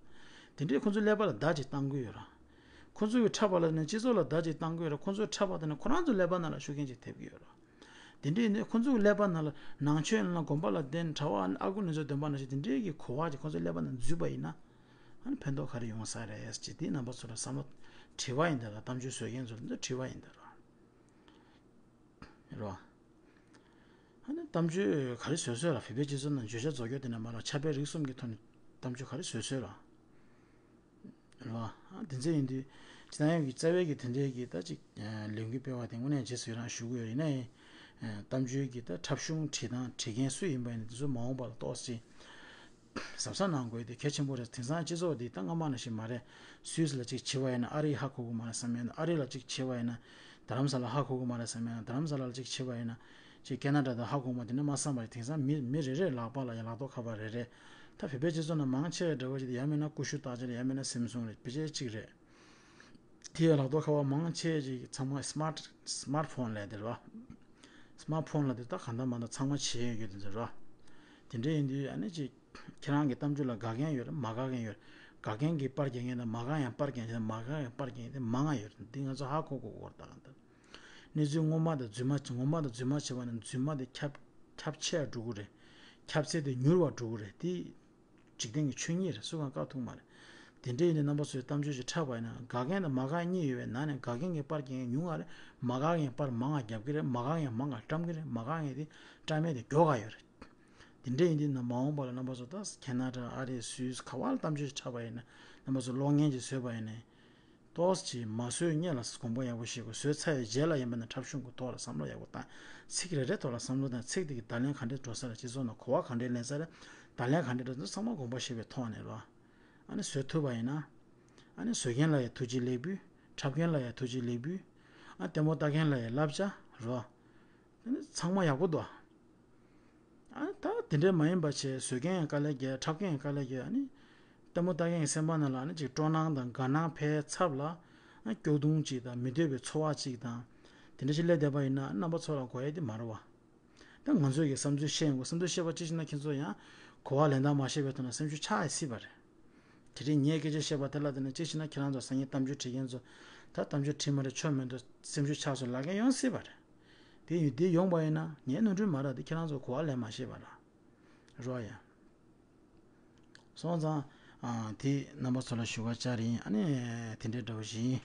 དེ་འདྲས་ཁོང་ཚོའི་ཀླད་པ་ལ་བརྡ་ཅིག་བཏང་གི་ཡོད་ར། ཁོང་ཚོ་གི་འཁྲབ་པ་ལ་ནི་སྤྱི་ཚོགས་ལ་བརྡ་ཅིག་བཏང་གི་ཡོད་ར། ཁོང་ཚོའི་འཁྲབ་པ་དེ་ནི་ཁོ་རང་ཚོའི་ཀླད་པ་ནང་ལ་ཤུགས་རྐྱེན་ཅིག་ཐེབས་ཀྱི་ཡོད་ར། དེ་འདྲས་ནི་ཁོང་ཚོའི་ཀླད་པ་ནང་ལ་ནང་ཆོས་ནང་དགོན་པ་ལ་བརྟེན་གྲྭ་པ་ཨ་ཁུ་ནུ་ཚོའི་འདོན་པ་ནང་བཞིན་དེ་འདྲས་ཀྱི་གོ་བ་ཅིག་ཁོང་ཚོའི་ཀླད་པ་ནང་འཛུལ་བ་ཡིན་ན། ཨ་ནི་ཕན་ཐོགས་ག་རེ་ཡོང་ས་རེད་ཅེས་དེ་རྣམ་པ་ཚོ་ལ་བསམ་བློ་དྲི་བ་ཡིན་ད་ར། གཏམ་བརྗོད་བཟོ་མཁན་ཚོ་ལ་འདི་དྲི་བ་ཡིན་ད་ར། རེད་བ། ཨ་ནི་གཏམ་བརྗོད་ག་རེ་བཟོས་བཟོས་ར། བོད་པའི་སྤྱི་ཚོགས་ནང་བརྗོད་བྱ་རྫོགས་སྐྱོར་དེ་འདྲ་མ་ར། ཕྱག་དཔེ་རིགས་གསུམ་གྱི་ཐོག་ནས་གཏམ་བརྗོད་ག་རེ་བཟོས་བཟོས་ར། རེད་བ། ཨ་དེ་ཚོ་ཡིན་དུས་སྤྱི་བཏང་ཡོད་ཀྱི་རྩ་བའི་གི་དེ་འདྲའི་གི་ད་ཅིག་ལས་འགུལ་སྤེལ་བ་དེ་དངོས་གནས་རྗེས་སུ་ཡི་རང་ཞུ་གི་ཡོད། ཡིན་ན་ཡང་གཏམ་བརྗོད་ཀྱི་ད་འཁྲབ་གཞུང་བྲིས་སྟངས་བྲིས་མཁན་སུ་ཡིན་པ་ཡིན་ན་དེ་ཚོ་མ་འོངས་པ་ལ་ཏོག་ཙམ་གཟབ་གཟབ་གནང་དགོས་དེ་གལ་ཆེན་པོ་རེད། དེང་སང་སྤྱི་ཚོགས་འདི་ད་སྔ་མ་ནང་བཞིན་མ་རེད། སུད་སི་ལ་གཅིག་བྱས་པ་ཡིན་ན་ཨ་རི་ཧ་གོ་གི་མ་རེད་བསམ་ཡོད་ན། ཨ་རི་ལ་གཅིག་བྱས་པ་ཡིན་ན་རྡ་རམ་ས་ལ་ཧ་གོ་གི་མ་རེད་བསམ་ཡོད་ན། རྡ་རམ་ས་ལ་ལ་གཅིག་བྱས་པ་ཡིན་ན་གཅིག་ཁེ་ན་ཌ་དང་ཧ་གོ་གི་མ། དེ་འདྲ་མ་བསམ་པ་རེད། དེང་སང་མི་མི་རེ་རེ་ལག་པ་ལ་ཡང་ལག་ཐོག་ཁ་པར་རེ་རེ། ད་བོད་པའི་སྤྱི་ཚོགས་ནང་མང་ཆེ་བའི་འདྲ་བོ་ཅིག་ཡང་མིན་ན་ཀུ་ཤུ་རྟགས་ཅན་རེད། ཡང་མིན་ན་སེམ་སུང་རེད། ཕལ་ཆེར་གཅིག་རེད། དེ་ཡང་ལག་ཐོག་ཁ་པར་མང་ཆེ་ཅིག་ཚང་མ་སི་མཱར་སི་མཱར་ཕོན་ལབ་དེ་རེད་བ། སི་མཱར་ཕོན་ལབ་དེ་ད་གང་ལྟར་མ་ལྟར་ཚང་མ་བྱེད་ཡོད་དེ་ཚོ་རེད་བ། དེ་འདྲ་ཡིན་དུས་ཨ་ནི་ཅིག་ཁྱེད་རང་གི་གཏམ་རྒྱུད་ལ་དགག་མཁན་ཡོད་རེད། མ་དགག་མཁན་ཡོད་རེད། དགག་མཁན་གྱིས་པར་རྒྱག་མཁན་དང་མ་དགག་ཡང་པར་རྒྱག་མཁན་དང་། མ་དགག་ཡང་པར་རྒྱག་མཁན་དེ་མང་ང་ཡོད་རེད། འདི་ང་ཚོ་ཧ་གོ་གོ་གོ་རེད། ད་གང་ལྟར་གནས་ཚུལ་ངོ་མ་དང་རྫུན་མ་ངོ་མ་དང་རྫུན་མ་བྱས་པ་ནི་རྫུན་མ་དེ་ཁྱབ་ཁྱབ་ཆེ་བ་འགྲོ་གི་རེད། ཁྱབ་ཚད་དེ་མྱུར་བ་འགྲོ་གི་རེད། དེ་འཇིག་རྟེན་གྱི་ཆོས་ཉིད་རེད། སུ་གང་བཀག་ཐུབ་མ་རེད། དེ་འདྲ་ཡིན་དུས་རྣམ་པ་ཚོས་གཏམ་བརྗོད་ཅིག་འཁྲབ་པ་ཡིན་ན་དགག་མཁན་དང་མ་དགག་མཁན་གཉིས་ཡོད་པའི་ནང་ནས་དགག་མཁན་གྱིས་པར་རྒྱག་མཁན་ཉུང་བ་རེད། མ་དགག་མཁན་པར་མང་བ་རྒྱབ་ཀྱི་རེད། མ་དགག་མཁན་མང་བ་བཀྲམ་གྱི་རེད། མ་དགག་མཁན་དེ་བཀྲམ་མཁན་དེ་མགྱོགས་ག་ཡོད་རེད། དེ་འདྲ་ཡིན་དུས་ན་མ་འོངས་པ་ལ་རྣམ་པ་ཚོ་ད་ཁེ་ན་ཌ་ཨ་རི་སུད་སི་ག་བ་ལ་གཏམ་བརྗོད་ཅིག་འཁྲབ་པ་ཡིན་ན་རྣམ་པ་ཚོ་གློག་བརྙན་ཅིག་བཟོས་པ་ཡིན་ན། ཏོག་ཙམ་མ་བཟོས་སྔོན་ལ་དགོངས་པ་ཡག་པོ་བཞེས་དགོས། བཟོས་ཚར་བའི་རྗེས་ལ་ཡིན་པ་ན་འཁྲབ་གཞུང་གི་ཐོག་ལ་བསམ་བློ་ཡག་པོ་བཏང་། ཚིག་རེ་རེ་ཐོག་ལ་བསམ་བློ་བཏང་། ཚིག་དེ་གི་བརྡ་ལན་ག་འདྲས་འགྲོ་ས་རེད། སྤྱི་ཚོགས་ནང་གོ་བ་ག་འདྲས་ལེན་ས་རེད། བརྡ་ལན་ག་འདྲས་འགྲོ་ས་རེད། ཚང་མ་དགོངས་པ་བཞེས་པའི་ཐོག་ནས་རོ། ཨ་ནི་བཟོ་ཐུབ་པ་ཡིན་ན། ཨ་ནི་བཟོ་མཁན་ལ་ཡང་ཐུགས་རྗེ་ལེགས་འབུལ། འཁྲབ་མཁན་ལ་ཡང་ཐུགས་རྗེ་ལེགས་འབུལ། ཨ་ལྟད་མོ་ལྟ་མཁན་ལ་ཡང་བསླབ་བྱ་རོ། ཨ་ནི་ཚང་མ་ཡག་པོ་འདུག་ཨ་ནི་ད་དེ་འདྲས་མ་ཡིན་པ་བྱས་བཟོ་མཁན་ཡང་དཀའ་ལས་རྒྱག་འཁྲབ་མཁན་ཡང་དཀའ་ལས་རྒྱག་ཨ་ནི་ལྟད་མོ་ལྟ་མཁན་གྱི་སེམས་པ་ནང་ལ་ཨ་ནི་ཅིག་སྤྲོ་སྣང་དང་དགའ་སྣང་འཕེལ་ཚབ་ལ་ཨ་སྐྱོ་གདུང་ཅིག་དང་མི་འདོད་པའི་ཚོར་བ་ཅིག་དང་། དེ་འདྲ་ཞིག་སླེབས་བསྡད་པ་ཡིན་ན་རྣམ་པ་ཚོ་ལ་གོ་ཡ་དེ་མ་རེད་བ། ད་ང་ཚོས་ཀྱི་བསམ་ཚུལ་བཤད་ཡོང་གི་བསམ་ཚུལ་བཤད་པ་གཅིག་བྱས་ན་ཁྱེད་ཚོ་ཡང་གོ་བ་ལེན་སྟངས་མ་ཤེས་པའི་ཐོག་ནས་སེམས་ཤུགས་ཆག་ཡ་སྲིད་པ་རེད། དེ་རིང་ངས་སྐད་ཆ་བཤད་པ་དེ་ལ་བརྟེན་ནས་གཅིག་བྱས་ན་ཁྱེད་རང་ཚོ་སང་ཉིན་གཏམ་བརྗོད་བྲིས་མཁན་ཚོ་ད་གཏམ་བརྗོད་བྲིས་མ་རེད་ཆོ་མི་འདུག་སེམས་ཤུགས་ཆག་སོང་ལབ་མཁན་ཡོང་སྲིད་པ་རེད། དེ་ཡིན་དེ་ཡོང་པ་ཡིན་ན་ངའི་ནོར་འཁྲུལ་མ་རེད་དེ་ཁྱེད་རང་ཚོ་གོ་བ་ལེན་མ་ཤེས་པ་ར། རོ་ཡ། སོང་ཙང་། ཨ། དེ་རྣམ་པ་ཚོ་ལ་ཞུ་བ་བཅར་ཡིན། ཨ་ནི་དེ་འདྲའི་འདྲ་བོ་ཞིག་ཡིན།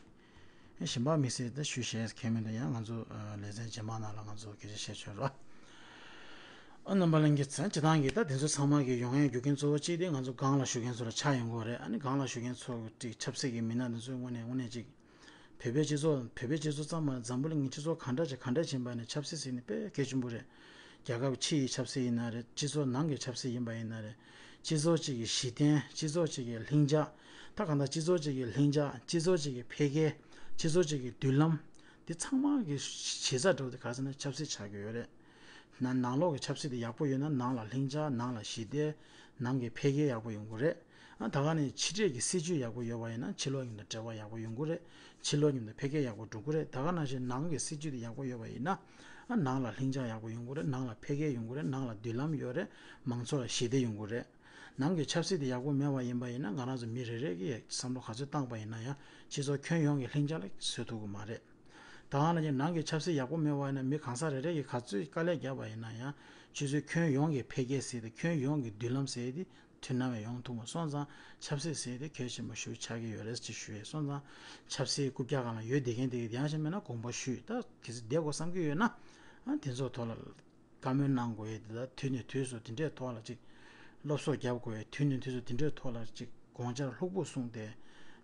གཞན་པ་དམིགས་བསལ་ད་ཞུ་བཤད་མཁན་མི་འདུག་ཡང་ང་ཚོ་ཨ་ལེ་ཚན་རྗེས་མ་ནང་ལ་ང་ཚོ་སྐད་ཆ་བཤད་ཆོག་རོགས། ཨ་རྣམ་པ་ལྷན་རྒྱས་ཚོ་སྤྱི་བཏང་གི་ད་དེ་ཚོ་ཚང་མ་གི་ཡོང་ཡ་རྒྱུ་རྐྱེན་གཙོ་བོ་གཅིག་དེ་ང་ཚོ་སྒང་ལ་བཞུགས་མཁན་ཚོ་ལ་ཆགས་ཡོང་གི་རེད། ཨ་ནི་སྒང་ལ་བཞུགས་མཁན་ཚོ་གི་ཅིག་ཆབ་སྲིད་ཀྱི་མི་སྣ་དེ་ཚོའི་དངོས་གནས་དངོས་གནས་ཅིག་བོད་པའི་སྤྱི་ཚོགས་བོད་པའི་སྤྱི་ཚོགས་ཙམ་མ་ཡིན་འཛམ་བུ་གླིང་གི་སྤྱི་ཚོགས་གང་འདྲ་ཅིག་གང་འདྲ་ཅིག་ཡིན་པ་ནས་ཆབ་སྲིད་ཟེར་ནས་དཔེ་གལ་ཆེན་པོ་རེད། རྒྱལ་ཁབ་ཕྱི་ཡི་ཆབ་སྲིད་ཡིན་ན་རེད། སྤྱི་ཚོགས་ནང་གི་ཆབ་སྲིད་ཡིན་པ་ཡིན་ན་རེད། སྤྱི་ཚོགས་གཅིག་གི་གཞི་རྟེན། སྤྱི་ཚོགས་གཅིག་གི་ལྷིང་འཇགས། ད་གང་ལྟར་སྤྱི་ཚོགས་གཅིག་གི་ལྷིང་འཇགས། སྤྱི་ཚོགས་གཅིག་གི་འཕེལ་རྒྱས། སྤྱི་ཚོགས་གཅིག་གི་མདུན་ལམ། འདི་ཚང་མ་གི་གཞི་རྩ་འདྲ་བོ་དེ་ག་ཟེར་ན་ཆབ་སྲིད་ཆགས་ཀྱི་ཡོད་རེད། ན་ནང་ལོགས་ཀྱི་ཆབ་སྲིད་དེ་ཡག་པོ་ཡོད་ན་ནང་ལ་ལྷིང་འཇགས། ནང་ལ་ཞི་བདེ། ནང་གི་འཕེལ་རྒྱས་ཡག་པོ་ཡོང་གི་རེད། ཨ་ད་ག་ནས་ཕྱི་འབྲེལ་གྱི་སྲིད་ཇུས་ཡག་པོ་ཡོད་པ་ཡིན་ན་ཕྱི་ལོགས་མཉམ་དུ་འབྲེལ་བ་ཡག་པོ་ཡོང་གི་རེད། ཕྱི་ལོགས་མཉམ་དུ་འཕེལ་རྒྱས་ཡག་པོ་འགྲོ་གི་རེད། ད་ག་ནང་བཞིན་ནང་གི་སྲིད་ཇུས་དེ་ཡག་པོ་ཡོད་པ་ཡིན་ན་ཨ་ནང་ལ་ལྷིང་འཇགས་ཡག་པོ་ཡོང་གི་རེད། ནང་ལ་འཕེལ་རྒྱས་ཡོང་གི་རེད། ནང་ལ་མདུན་ལམ་ཡོད་རེད། མང་ཚོགས་ལ་ཞི་བདེ་ཡོང་གི་རེད། ནང་གི་ཆབ་སྲིད་དེ་ཡག་པོ་མེད་པ་ཡིན་པ་ཡིན་ན་ང་རང་ཚོ་མི་རེ་རེ་གིས་བསམ་བློ་ག་ཚོད་བཏང་པ་ཡིན་ན་ཡང་སྤྱི་ཚོགས་ཁྱོན་ཡོངས་ཀྱི་ལྷིང་འཇགས་ལ་བཟོ་ཐུབ་ཀྱི་མ་རེད། ད་ག་ནང་བཞིན་ནང་གི་ཆབ་སྲིད་ཡག་པོ་མེད་པ་ཡིན་ན་མི་གང་ཟག་རེ་རེ་གིས་ག་ཚོད་དཀའ་ལས་བརྒྱབ་པ་ཡིན་ན་ཡང་སྤྱི་ཚོགས་ཁྱོན་ཡོངས་ཀྱི་འཕེལ་རྒྱས་ཟེར་དེ་ཁྱོན་ཡོངས་ཀྱི་མདུན་ལམ་ཟེར་དེ། དུས་ནམ་ཡང་ཡོང་ཐུབ་མ་སོང་ཙང་ཆབ་སྲིད་ཟེར་དེ་གལ་ཆེན་པོ་ཞིག་ཆགས་ཀྱི་ཡོད་རེད་ཅེས་ཞུ་ཡས་སོང་ཙང་ཆབ་སྲིད་རྐུབ་བཀྱག་སྒང་ལ་ཡོད་བསྡད་མཁན་དེ་གི་ཡང་ཞིག་མེད་ན་དགོངས་པ་ཞུས། ད་གལ་སྲིད་བསྡད་དགོས་བསམ་གྱི་ཡོད་ན་ཨ་དེ་ཚོ་ཐོག་ལ་ བཀའ་མོལ་གནང་དགོས་ཡས་དེ་དག་དུས་ནས་དུས་སུ་དེ་འདྲའི་ཐོག་ལ་ཅིག་སློབ་གསོ་རྒྱབ་དགོས་ཡས་དུས་ནས་དུས་སུ་དེ་འདྲའི་ཐོག་ལ་ཅིག་དགོངས་འཆར་ལྷུག་པོ་གསུངས་ཏེ།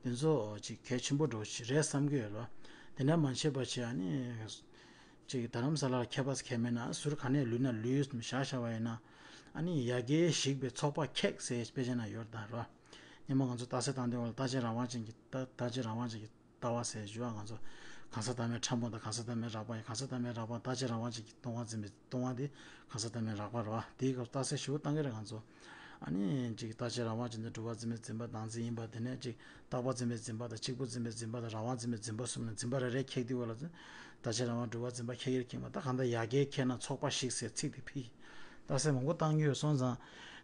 དེ་ཚོ་ཅིག་གལ་ཆེན་པོ་འདྲ་བོ་ཞིག་རེད་བསམ་གྱི་ཡོད་རེད། དེ་འདྲ་མ་བྱས་པ་བྱས་ཨ་ནི། ཅིག་རྡ་རམ་ས་ལར་ཁྱད་པར་ཁྱད་མེད་ན་ཟུར་ག་ནས་ལུས་ན་ལུས་བཞག་བཞག་པ་ཡིན་ན། ཨ་ནི་ཡ་གིའི་ཞིག་པའི་ཚོགས་པ་ཁེགས་ཟེར་དཔེ་ཆ་ན་ཡོད་ད་རོ། ཉི་མ་ང་ཚོ་རྟགས་གསལ་བཏང་དུས་ལ་རྟག་གཅིག་རང་དབང་ཅན་གྱི་རྟག་རྟག་གཅིག་རང་དབང་ཅན་གྱི་ལྟ་བ་ཟེར་ཞུ་བ། ང་ཚོ་གང་ཟག་བདག་མེད་ཕྲ་མོ་དང་གང་ཟག་བདག་མེད་རགས་པ་ཡང་གང་ཟག་བདག་མེད་རགས་པ་རྟག་གཅིག་རང་དབང་ཅན་གྱི་ལྟུང་བ་འཛིན་པའི་ལྟུང་བ་དེ་གང་ཟག་བདག་མེད་རགས་པ་རེད་བ། དེའི་སྐབས་རྟགས་གསལ་ཞུ་བཏང་གི་རེད་ང་ཚོ། ཨ་ནི་ཅིག་རྟག་གཅིག་རང་དབང་ཅན་དུ་གྲུབ་པ་འཛིན་པའི་འཛིན་པ་བདག་འཛིན་ཡིན་པ། དེ་ནས་ཅིག་རྟག་པ་འཛིན་པའི་འཛིན་པ་དང་གཅིག་པུ་འཛིན་པའི་འཛིན་པ་དང་རང་དབང་འཛིན་པའི་འཛིན་པ་གསུམ་ནས་འཛིན་པ་རེ་རེ་ཁེགས་དུས་བ་ལ། རྟག་གཅིག་རང་དབང་གྲུབ་པ་འཛིན་པ་ཁེགས་ཡིན་པ་ད་གང་ལྟར་ཡ་གིའི་ཁེགས་ན་ཚོགས་པ་ཞིག་ཟེར་ཚིག་དེ་ཕུད། རྟགས་གསལ་མང་པོ་བཏང་རྒྱུ་ཡོད་སོང་ཙང་།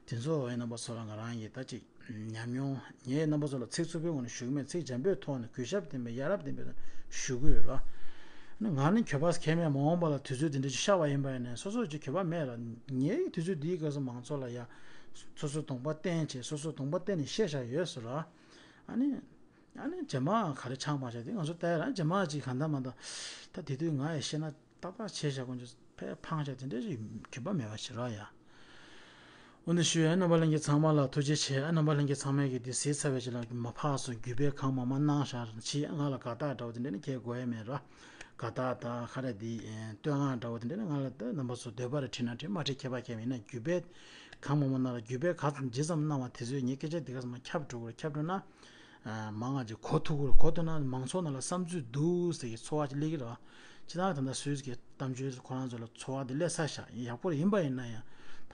དེ་ཚོ་ཨེ་རྣམ་པ་ཚོ་ལ་ང་རང་གིས་ད་ཅིག་ཉམས་མྱོང་ངས་རྣམ་པ་ཚོ་ལ་ཚིག་རྩུབ་པོའི་ངང་ནས་ཞུ་གི་མེད། ཚིག་འཇམ་པོའི་ཐོག་ནས་གུས་ཞབས་ལྡན་པའི་ཡ་རབས་ལྡན་པའི་ཐོག་ནས་ཞུ་གི་ཡོད་ལ། ང་ནི་གྱོད་པ་གལ་མེད། མ་འོངས་པ་ལ་དུས་ཚོད་འདི་འདྲ་ཅིག་ཤར་བ་ཡིན་པ་ཡིན་ནའི་སོ་སོ་ཅིག་གྱོད་པ་མེད་ལ། ངའི་དུས་ཚོད་འདིའི་སྐབས་སུ་མང་ཚོགས་ལ་ཡ། སོ་སོའི་གདོང་པ་བསྟན་བྱས་སོ་སོའི་གདོང་པ་བསྟན་ནས་བཤད་བཞག་ཡོད་ཟེར་ལ། ཨ་ནི། ཨ་ནི་རྗེས་མ་ག་རེ་ཆགས་མ་ཆགས་དེ་ང་ཚོ་ལྟ་ཡ་རང་རྗེས་མ་ཅིག་གང་ལྟར་མ་ལྟར། ད་དེ་དུས་ང་ཡི་ཤེས་ན་ཏག་ཏག་བྱས་བཞག་དགོས་ཀྱི་ཕལ་ཕངས་བྱས་དེ་འདྲ་ཞིག་གྱོད་པ་མེད་པ་ཞིག་རག་ཡ། འོ་ན་ཞུ་ཡ། རྣམ་པ་ལྷན་རྒྱས་ཚང་མ་ལ་ཐུགས་རྗེ་ཆེ། ཨ་རྣམ་པ་ལྷན་རྒྱས་ཚང་མས་ཀྱི་དེ་གཟིགས་ཚར་བའི་རྗེས་ལ་མ་ཕར་ཚུར་བརྒྱུད་སྤེལ་གང་མང་མང་གནང་བཞག་ཅི་ང་ལ་དགའ་རྟགས་འདྲ་བོ་དེ་འདྲ་ནི་ཁྱེད་དགོས་ཡ་མེད་ར། དགའ་རྟགས་དང་ཁ་ར་དེ་བསྟོད་བསྔགས་འདྲ་བོ་དེ་འདྲ་ནི་ང་ལ་ད་རྣམ་པ་ཚོ་འདོད་པ་རེ་བྲིས་ན་བྲིས་མ་བྲིས་ཁྱད་པར་ཁྱད་མེད་ཡིན་ན་བརྒྱུད་སྤེལ་གང་མང་མང་གནང་ར། བརྒྱུད་སྤེལ་ག་ཙམ་ཇི་ཙམ་གནང་བ་དེ་ཚོས་ངའི་སྐད་ཆ་དེ་ག་ཙམ་ཁྱབ་འགྲོ་གི་རེད། ཁྱབ་འགྲོ་ན། མང་ང་ཅིག་གོ་ཐུབ་ཀྱི་རེད། གོ་ཐུབ་ན་མང་ཚོགས་ནང་ལ་བསམ་ཚུལ་འདུག་ཟེར་གྱི་ཚོར་བ་ཅིག་སླེབས་ཀྱི་རེད། ཇི་ལྟར་ད་ལྟ་སུས་ཀྱི་གཏམ་བརྗོད་ཁོ་རང་ཚོ་ལ་ཚོར་བ་དེ་སླེབས་ཚར་ཤག་ཡག་པོ་རེད། ཡིན་པ་ཡིན་ན་ཡང་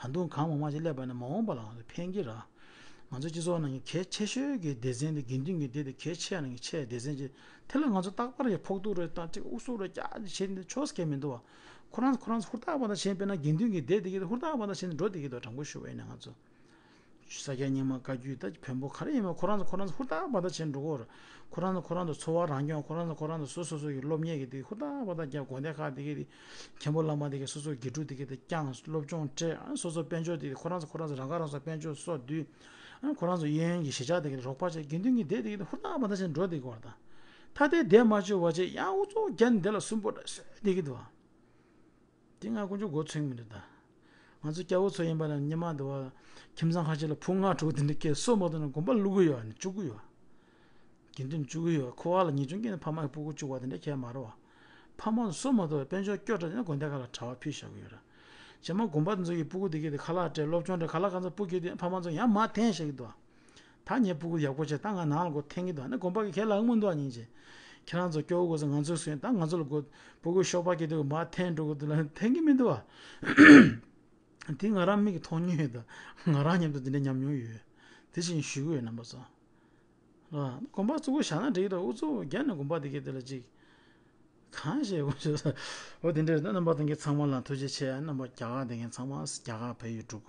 ད་དུང་གང་མང་མང་ཅིག་སླེབས་པ་ཡིན་ན་མ་འོངས་པ་ལ་ང་ཚོ་ཕན་གྱི་རེད། ང་ཚོ་སྤྱི་ཚོགས་ནང་གི་གལ་ཆེ་ཤོས་ཀྱི་སྡེ་ཚན་དེ་དགེ་འདུན་གྱི་སྡེ་དེ་གལ་ཆེ་ཡ་ནང་གི་ཆེ་བའི་སྡེ་ཚན་ཅིག་དེ་ལ་ང་ཚོ་རྟག་པར་ཡ་ཕོག་ཐུག་རེད་དང་ཅིག་ཨུ་ཚུགས་རེད་རྒྱག་ཅིག་བྱེད་འདི་ཆོག་གི་མི་འདུག་བ། ཁོ་རང་ཁོ་རང་ཚོ་ཧུར་ཐག་པ་ད་བྱེད་དཔེར་ན་དགེ་འདུན་གྱི་སྡེ་དེ་གི་ཧུར་ཐག་པ་ད་བྱེད་འགྲོ་བསྡད་ཀྱི་འདུག་དྲང་པོ་ཞུ་བ་ཡིན་ན་ང་ཚོ། ས་སྐྱ་རྙིང་མ་བཀའ་བརྒྱུད་ད་བོན་པོ་ག་རེ་ཡིན་མིན་ཁོ་རང་ཚོ་ཁོ་རང་ཚོ་ཧུར་ཐག་བ་ད་བྱེད་འགྲོ་གོ་ར། ཁོ་རང་ཚོ་ཁོ་རང་ཚོ་འཚོ་བ་རང་སྐྱོང་། ཁོ་རང་ཚོ་ཁོ་རང་ཚོ་སོ་སོ་སོ་ཡི་སློབ་གཉེར་གྱི་དེ་ཧུར་ཐག་བ་ད་རྒྱབ། དགོན་སྡེ་ཁག་དེ་གི་དེ་མཁན་པོ་བླ་མ་དེ་གི་སོ་སོ་དགེ་ཕྲུག་དེ་གི་དེ་བསྐྱངས། སློབ་སྦྱོང་སྤྲད། སོ་སོ་དཔལ་འབྱོར་དེ་གི་ཁོ་རང་ཚོ་ཁོ་རང་ཚོ་རང་ཁ་རང་གསོ་དཔལ་འབྱོར་སོགས་བསྡུས། ཁོ་རང་ཚོ་གཡས་གཡོན་གྱི་གཞིས་ཆགས་དེ་གི་རོགས་པ་བྱས། དགེ་འདུན་གྱི་སྡེ་དེ་གི་དེ་ཧུར་ཐག་བ་ད་བྱེད་འགྲོ་དེ་གི་བ་ད། ད་དེ་བསྡད་མ་བཅུག་བ་བྱས་ཡང་ཨུ་ཚུགས་རྒྱབ་ནས་དེ་ལ་སུན་པོ་འདྲ་བཟོས་བསྡད་ཀྱི་འདུག་བ། དེ་ང་དཀོན་མཆོག་མགོ་ཚོད་མི་འདུག་ད། ང་ཚོ་སྐྱ་བོ་ཚོ་ཡིན་པ་ན་སྔོན་མ་འདི་བ། ཁྱིམ་ཚང་ཁ་ཤས་ལ་བུ་ལྔ་དྲུག་དེ་འདྲ་སྐྱེས་སོ་མ་གཏོགས་ན་དགོན་པ་བླུག་གི་ཡོད་ནི་བཅུག་གི་ཡོད། དགེ་འདུན་བཅུག་གི་ཡོད། ཁོ་བ་ལ་ངེས་ཅུང་སྐྱེས་ནས་ཕ་མ་གི་སྤུ་གུ་བཅུག་པ་དེ་འདྲ་གས་མ་རེད་བ། ཕ་མ་སོ་མ་གཏོགས་དཔལ་འབྱོར་སྐྱོ་དྲགས་ནས་དགོན་སྡེ་ཁག་ལ་གྲྭ་པ་ཕུད་བཞག་གི་ཡོད་ར། རྗེས་མ་དགོན་པ་དེ་ཚོ་ཡི་སྤུ་གུ་དེ་གས་དེ་ཁ་ལག་སྤྲད། སློབ་སྦྱོང་སྤྲད། ཁ་ལག་ག་ཚོད་སྤུ་གུ་དེ་ཕ་མ་ཚོ་ཡང་མར་འཐེན་བཞག་གི་འདུག་བ། ད་ངའི་སྤུ་གུ་ཡག་པོ་བྱས། ད་ང་ནང་ལ་སྒོ་འཐེན་གྱི་འདུག་ཨ་ནི་དགོན་པ་གི་ཁས་ལེན་མི་འདུག་ཨ་ཉིན་བྱས། ཁྱེད་རང་ཚོ་སྐྱོ་བོ་དགོས་ས་ང་ཚོས་གསོན། ད་ང་ཚོ་ལ་སྒོ་སྤུ་གུ་གཤོག་པ་སྐྱེས་དུས་མར་འཐེན་འགྲོ་གི་འདུག་ལ་འཐེན་གྱི་མི་འདུག་ཨ། དེ་ང་རང་མིག་གིས་མཐོང་མྱོང་ཡོད། ད་ང་རང་མཉམ་དུ་དེ་འདྲ་མཉམ་མྱོང་ཡོད། དེ་བཞིན་ཞུ་གི་ཡོད་རྣམ་པ་ཚོ། ལ་དགོན་པ་གཙོ་བོ་བཞག་ན་འགྲིག་གི་འདུག་ཨུ་ཚུགས་རྒྱབ་ནས་དགོན་པ་དེ་གས་དེ་ལ་ཅིག་གང་ཞེས་དགོངས་ཞུ། འོ་དེ་འདྲ་རེད། ད་རྣམ་པ་ལྷན་རྒྱས་ཚང་མ་ལ་ཐུགས་རྗེ་ཆེ། རྣམ་པ་རྒྱ་གར་དེ་གས་ཚང་མ། རྒྱ་གར་བལ་ཡུལ་འབྲུག་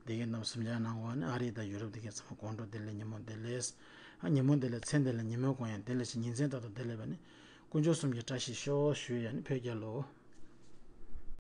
དེ་གས་རྣམ་གསུམ་ཆར་གནང་བ་ནི་ཨ་རི་དང་ཡུ་རོབ་དེ་གས་ཚང་མ་དགོང་དྲོ་བདེ་ལེགས། ཉིན་མོ་བདེ་ལེགས། ཨ་ཉིན་མོ་བདེ་ལེགས། མཚན་བདེ་ལེགས། ཉིན་མོའི་གུང་ཡང་བདེ་ལེགས་ཤིག་ཉིན་མཚན་ལྟར་དུ་བདེ་ལེགས་པ་ནི་དཀོན་མཆོག་གསུམ་གྱི་བཀྲ་ཤིས་ཤོག་ཞུ་ཡ་ནི་བོད་རྒྱལ་ལོ།